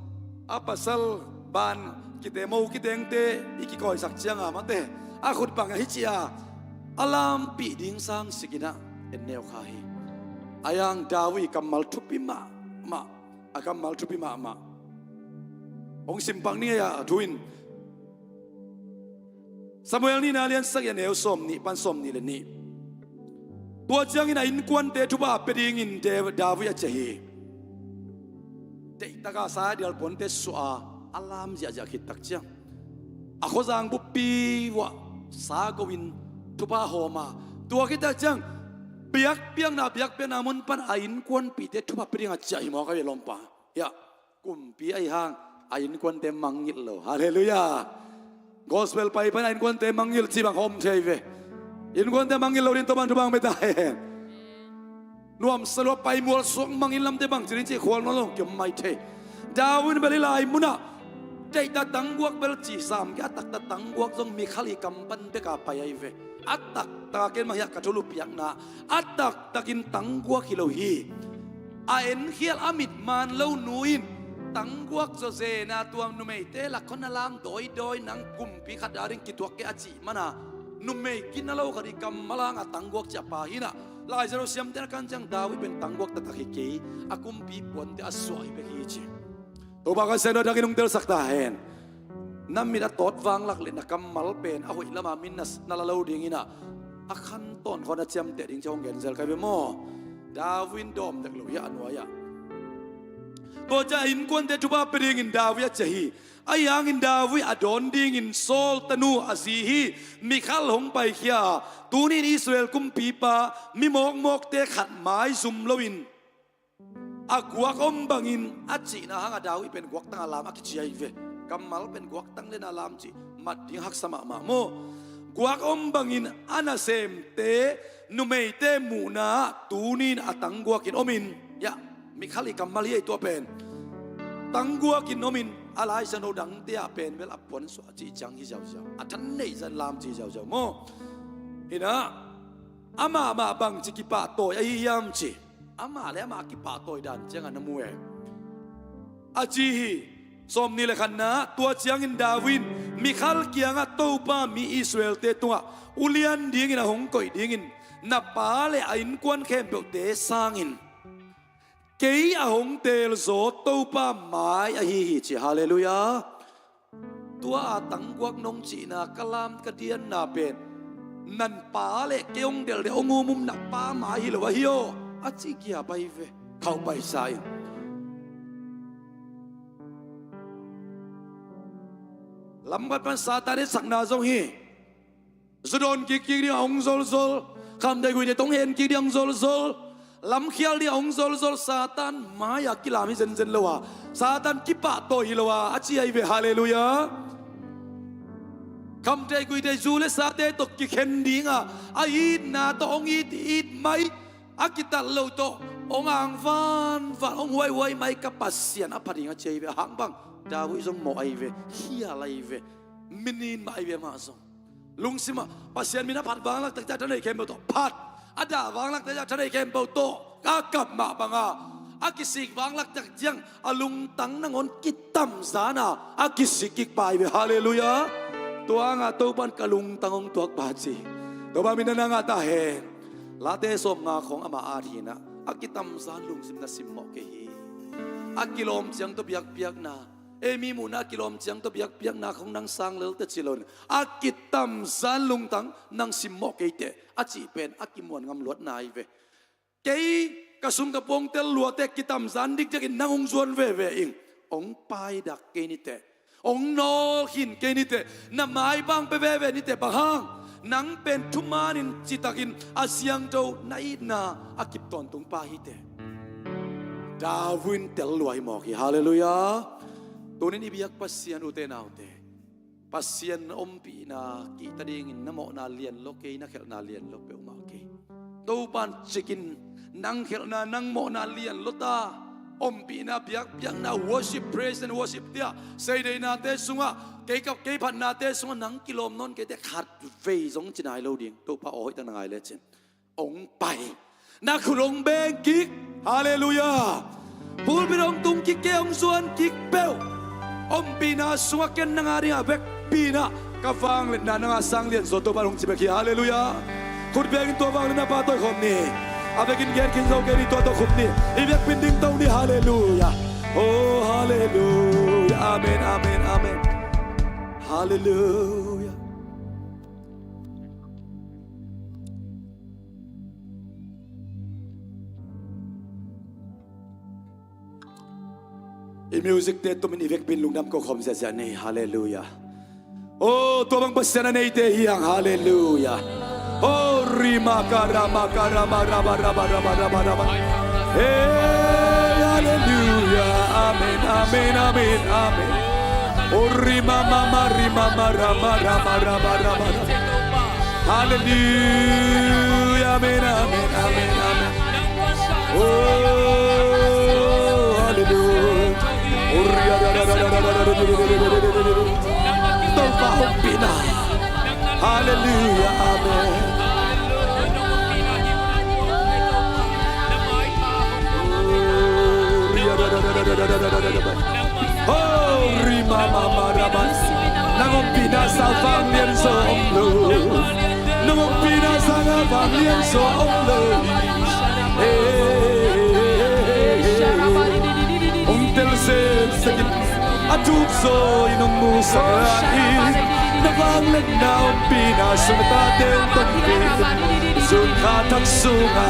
a pasal ban kite, mo kitengte i kikawisak cianga mate a khut bang ahi cia a lampih ding sang sikinah enneu kha hi. A yang David kammal thupi mahmah, a kammal thupi mahmah. Hong simpak ni a thu in Samuel nihna lian sagih a neu sawm nih pan sawm nih le nih. Tua ciangin a innkuante thupha pia dingin De- David a ciah hi. Teihtaka sa dial puante suah a, a lam ziahziah khit tak ciang a khuazang buppi uah sa ko-in thupha hawm a, tua khit tak ciang biakpiakna, biakpiakna mun pan a innkuanpihte thupha pia ding a ciah hi mawk a, ve lawmpa. Hiah kumpi ahi hang a innkuante mangngilh lo. Halleluiah. Gospel pai pan a innkuante mangngilh cih bang hawm thei ve. Innkuante mangngilh lo ding tawh bang thu bang beta hen. Nuamsa lua pai mual suak mangngilh lamte bang ci ding cih khual nawn lo kiom mai thei. David bel hih lai munah deihta tangguak bel ci sam kei, a takta tangguak zong Mikhal i kam pan beka pai ahi ve. A taktak ken mah hiah ka thulu piakna, a taktakin tangguak hi lo hi. A enkhial a mit maan lo nu in tangguak zawzena tua numeite lak khawng na lam dawidawi, nang kumpi khat a ding kituak kei a cih mana, numei kina lo khat i kammal hang a tangguak ciah pa hi nah. Laizang lo siamte na kan ciang David pen tangguak taktak hi kei, a kumpi puante a suah hi bek hi ci. Topa ka sian dakin hong telsak ta hen. Na mit a tawt vanglak le na kammal pen a hoih lama min na, na la lo dingin ah, a khan tawn khawng na ciamteh ding ci hong genzel kai ve maw? David in dawm dek lo hi a nuai-ah. Tua ciah innkuante thupha pia dingin David a ciah hi. Ahi hangin David a dawn dingin Saul tanu a zi hi Mikhal hong paikhia a, tuni-in Israel kumpipa mi mawkmawkte khat maizum loin a guak om bangin a cihna hangah David pen guaktang a lam a kici ahi ve. Kammal pen guaktang le na lam cih mat ding haksa mahmah maw? Guak om bangin a nasemte numeite muhna ah tuni-in a tangguakin omin, hiah Mikhal i kammal hi ei tua pen. Tangguakin omin a Lai Siangtho dangte ah pen bel a puansuah cih ciang hi ziauziau. A than neih zan lam cih ziauziau maw? Hi nah, amah mah bangci kipahtawi ahi hiam ci. Amah le amah a kipahtawi dan ciangah na mu e. A ci hi, sawmnih le khatna, tua ciangin David in Mikhal kiangah Topa mi Israel-te tungah ulian dingin a hong koih dingin na pa le a innkuan khempeuhte sangin kei a hong teelzaw Topa mai ahi hi ci. Halleluiah. Tua a tangguak nong cihna ka lam ka dianna pen nan pa le kei hong delh deuh hong umum na pa mai hi lo ahi aw a ci giap ahi ve. Khauh paisa in lamkhat pan Satan etsakna zong hi. Zu dawn kikkik ding a hong zolzol, khamtheih guihtheih tawh hong hen kik ding a hong zolzol, lamkhial ding a hong zolzol, Satan mai-ah kilam hi zenzen lo a, Satan kipahtawi hi lo a a ci ahi ve. Halleluiah. Khamtheih guihtheih zu le sate tawh kikhen ding a, a itna tawh hong it it mai, a kitat lo tawh hong ang vanvan, hong huaihuai mai ka Pasian a pha ding a ci ahi ve. A hang bang David zong mawh ahi ve, khial ahi ve. Minin mah ahi ve amah zong. Lungsimah Pasian min a phat vanglak takciah thaneih khempeuh tawh phat, a dah vanglak takciah thaneih khempeuh tawh a kap mah banga, a kisik vanglak takciang a lungtang nangawn kitamzan a, a kisik kik pai ve. Halleluiah. Tua hangah Topa in ka lungtang hong tuak pa ci. Topa min na ngah ta hen. Late sawmnga khawng amah at hi nah, a kitamzan lungsim na simmawh kei hi. A kilawm ciang tawh biakpiakna, ei mi muhna a kilawm ciang tawh biakpiakna khawng nang sang lel teh ci loin, a kitamzan lungtang nang simmawh kei teh a cih pen a kimuan ngam luatna ahi ve. Kei ka sung ka puang tel lua teh kitamzan dikdiakin nang hong zuan veve ing. Hong paidak kei ni teh, hong nawlkhin kei ni teh, na maibang pia veve ni teh. Bang hang? Nang pen thumanin citakin a siangtho na itna a kip tawntung pa hi teh. David in tel lua hi mawk hi. Halleluiah. Tunin i biak Pasian, ute naute, Pasian ompihna kihta dingin na mawhna lian lua kei, na khelhna lian lua peuhmah kei. Topa in cikin nang khelhna nang mawhna lian lua ta. Ompihna, biakpiakna, worship, praise and worship tiah seideinate sungah, kei kap kei phatnate sungah nang kilawm nawn kei teh khatvei zong ci nai lo ding. Topa aw hoih tak na ngai lecin hong pai, na khut hong beng kik. Halleluiah. Pulpit hong tung kik kei, hong zuan kik peuh. Ompihna sungah ken nang a dingah vekpi-in ah ka vangliatna nang a sang lianzaw Topa in hong ci bek hi. Halleluiah. Khut bengin tua vangliatna pa tawi khawm ni. A vekin gen khin zo kei ni, tua tawh khum ni. I biakpiin ding to ni. Halleluiah. Oh, halleluiah. Amen, amen, amen. Halleluiah. Music te tumin i vekpi-in lungdam ko khawm ziahziah ni. Halleluiah. O, tua bang Pasian a neite hi hang. Halleluiah. O, rima karama karama raba raba raba raba raba. Hey, halleluiah. Amen, amen, amen, amen. O, rima mama rima mama rama rama raba raba. Halleluiah. Amen, amen, amen, amen. Oh, halleluiah. Topa ompihna. Halleluiah. Amen. Oh, rima mama rama. Nang ompihna sang vanglian zaw om lo. Nang ompihna sang a vanglian zaw om lo. Hong tel zenzen in a thuk zaw in hong musak lai in, na vangliatna ompihna sung tate hong tonpih in, June kha thak sunga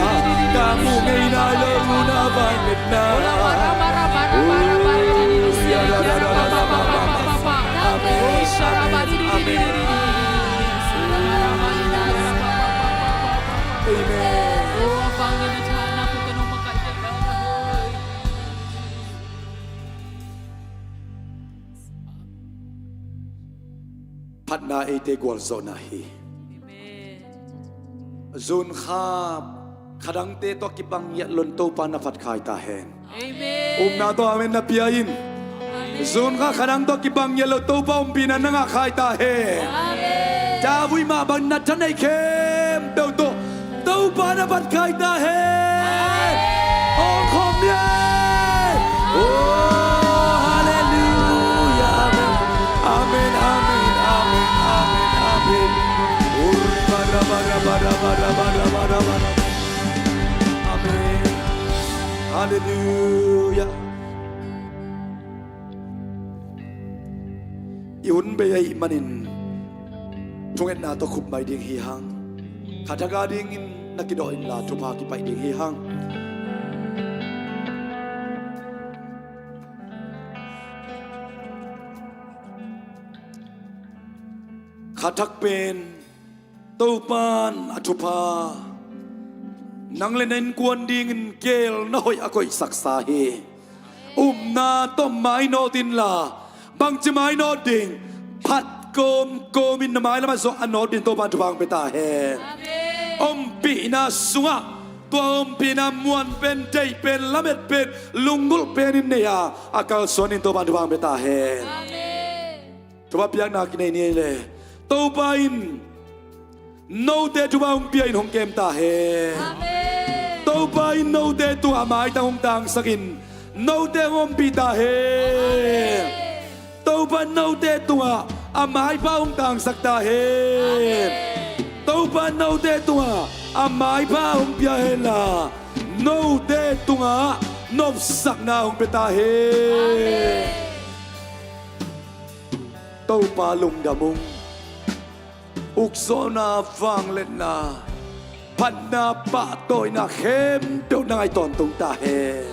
ka mu ngei nai lo na vangliatna. Amen. Amen. Amen. Amen. Phatna eite gualzawhna hi. Amen. June kha khadangte tawh kibang ngiat lo-in Topa na phat khai ta hen. Amen. Upna tawh amen na pia in. Amen. June kha khadang tawh kibang ngiat lo Topa ompihna na ngah khai ta hen. Amen. David mah bang na thaneih khempeuh tawh Topa na phat khai ta hen. Amen. Hong khawm ni. Oh, halleluiah. Amen. Amen, amen, amen, amen, amen. Oh, raba, raba, raba. Amen. Halleluiah. I hun bei ahih manin thungetna tawh khup mai ding hi hang. Kha thak a dingin na kidawh inla thupha kipaih ding hi hang. Kha thak pen Topa'n a thupha nang le na innkuan dingin keel na hoih a koihsaksa hi. Upna tawh mainawt inla, bangci mainawt ding? Phat kawmkawmin na mailamah zong a nawt ding Topa'n thupha hong pia ta hen. Amen. Ompihna sungah tua ompihna muan pen, deih pen, lamet pen, lunggulh pen in nei a, a kalsuan in Topa'n thupha hong pia ta hen. Amen. Thupha piakna kinei ni ei le. Topa in note thupha hong pia in hong kem ta hen. Amen. Topa in note tungah a maitang hong tangsak in note hong ompih ta hen. Amen. Topa in note tungah a maipha hong tangsak ta hen. Amen. Topa in note tungah a maipha hong pia henla, note tungah nopsakna hong pia ta hen. Amen. Topa lungdam ung. Ukzawhna, vangliatna, phatna, pahtawina khempeuh na ngah tawntung ta hen.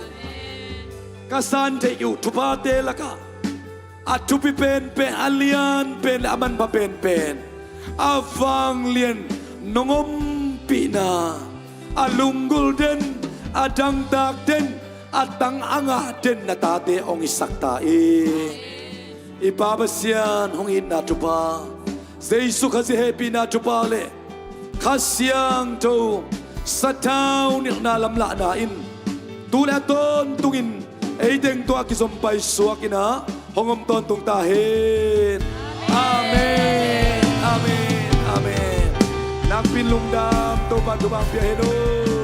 Ka san theih uh thuphate lakah a thupi penpen, a lian pen le a manpha penpen, a vanglian nong ompihna, a lunggulh den, a dangtak den, a tang a ngah den na tate hong hisak ta in. I Pa Pasian hong itna thupha, Jesu Khazih hehpihna thupha le Kha Siangtho sathau nilhna lamlahna in tu le a tawntungin ei teng tungah kizom paisuak in ah hong om tawntung ta hen. Amen. Amen. Amen. Nakpi-in lungdam, Topa'n thupha hong pia hen aw.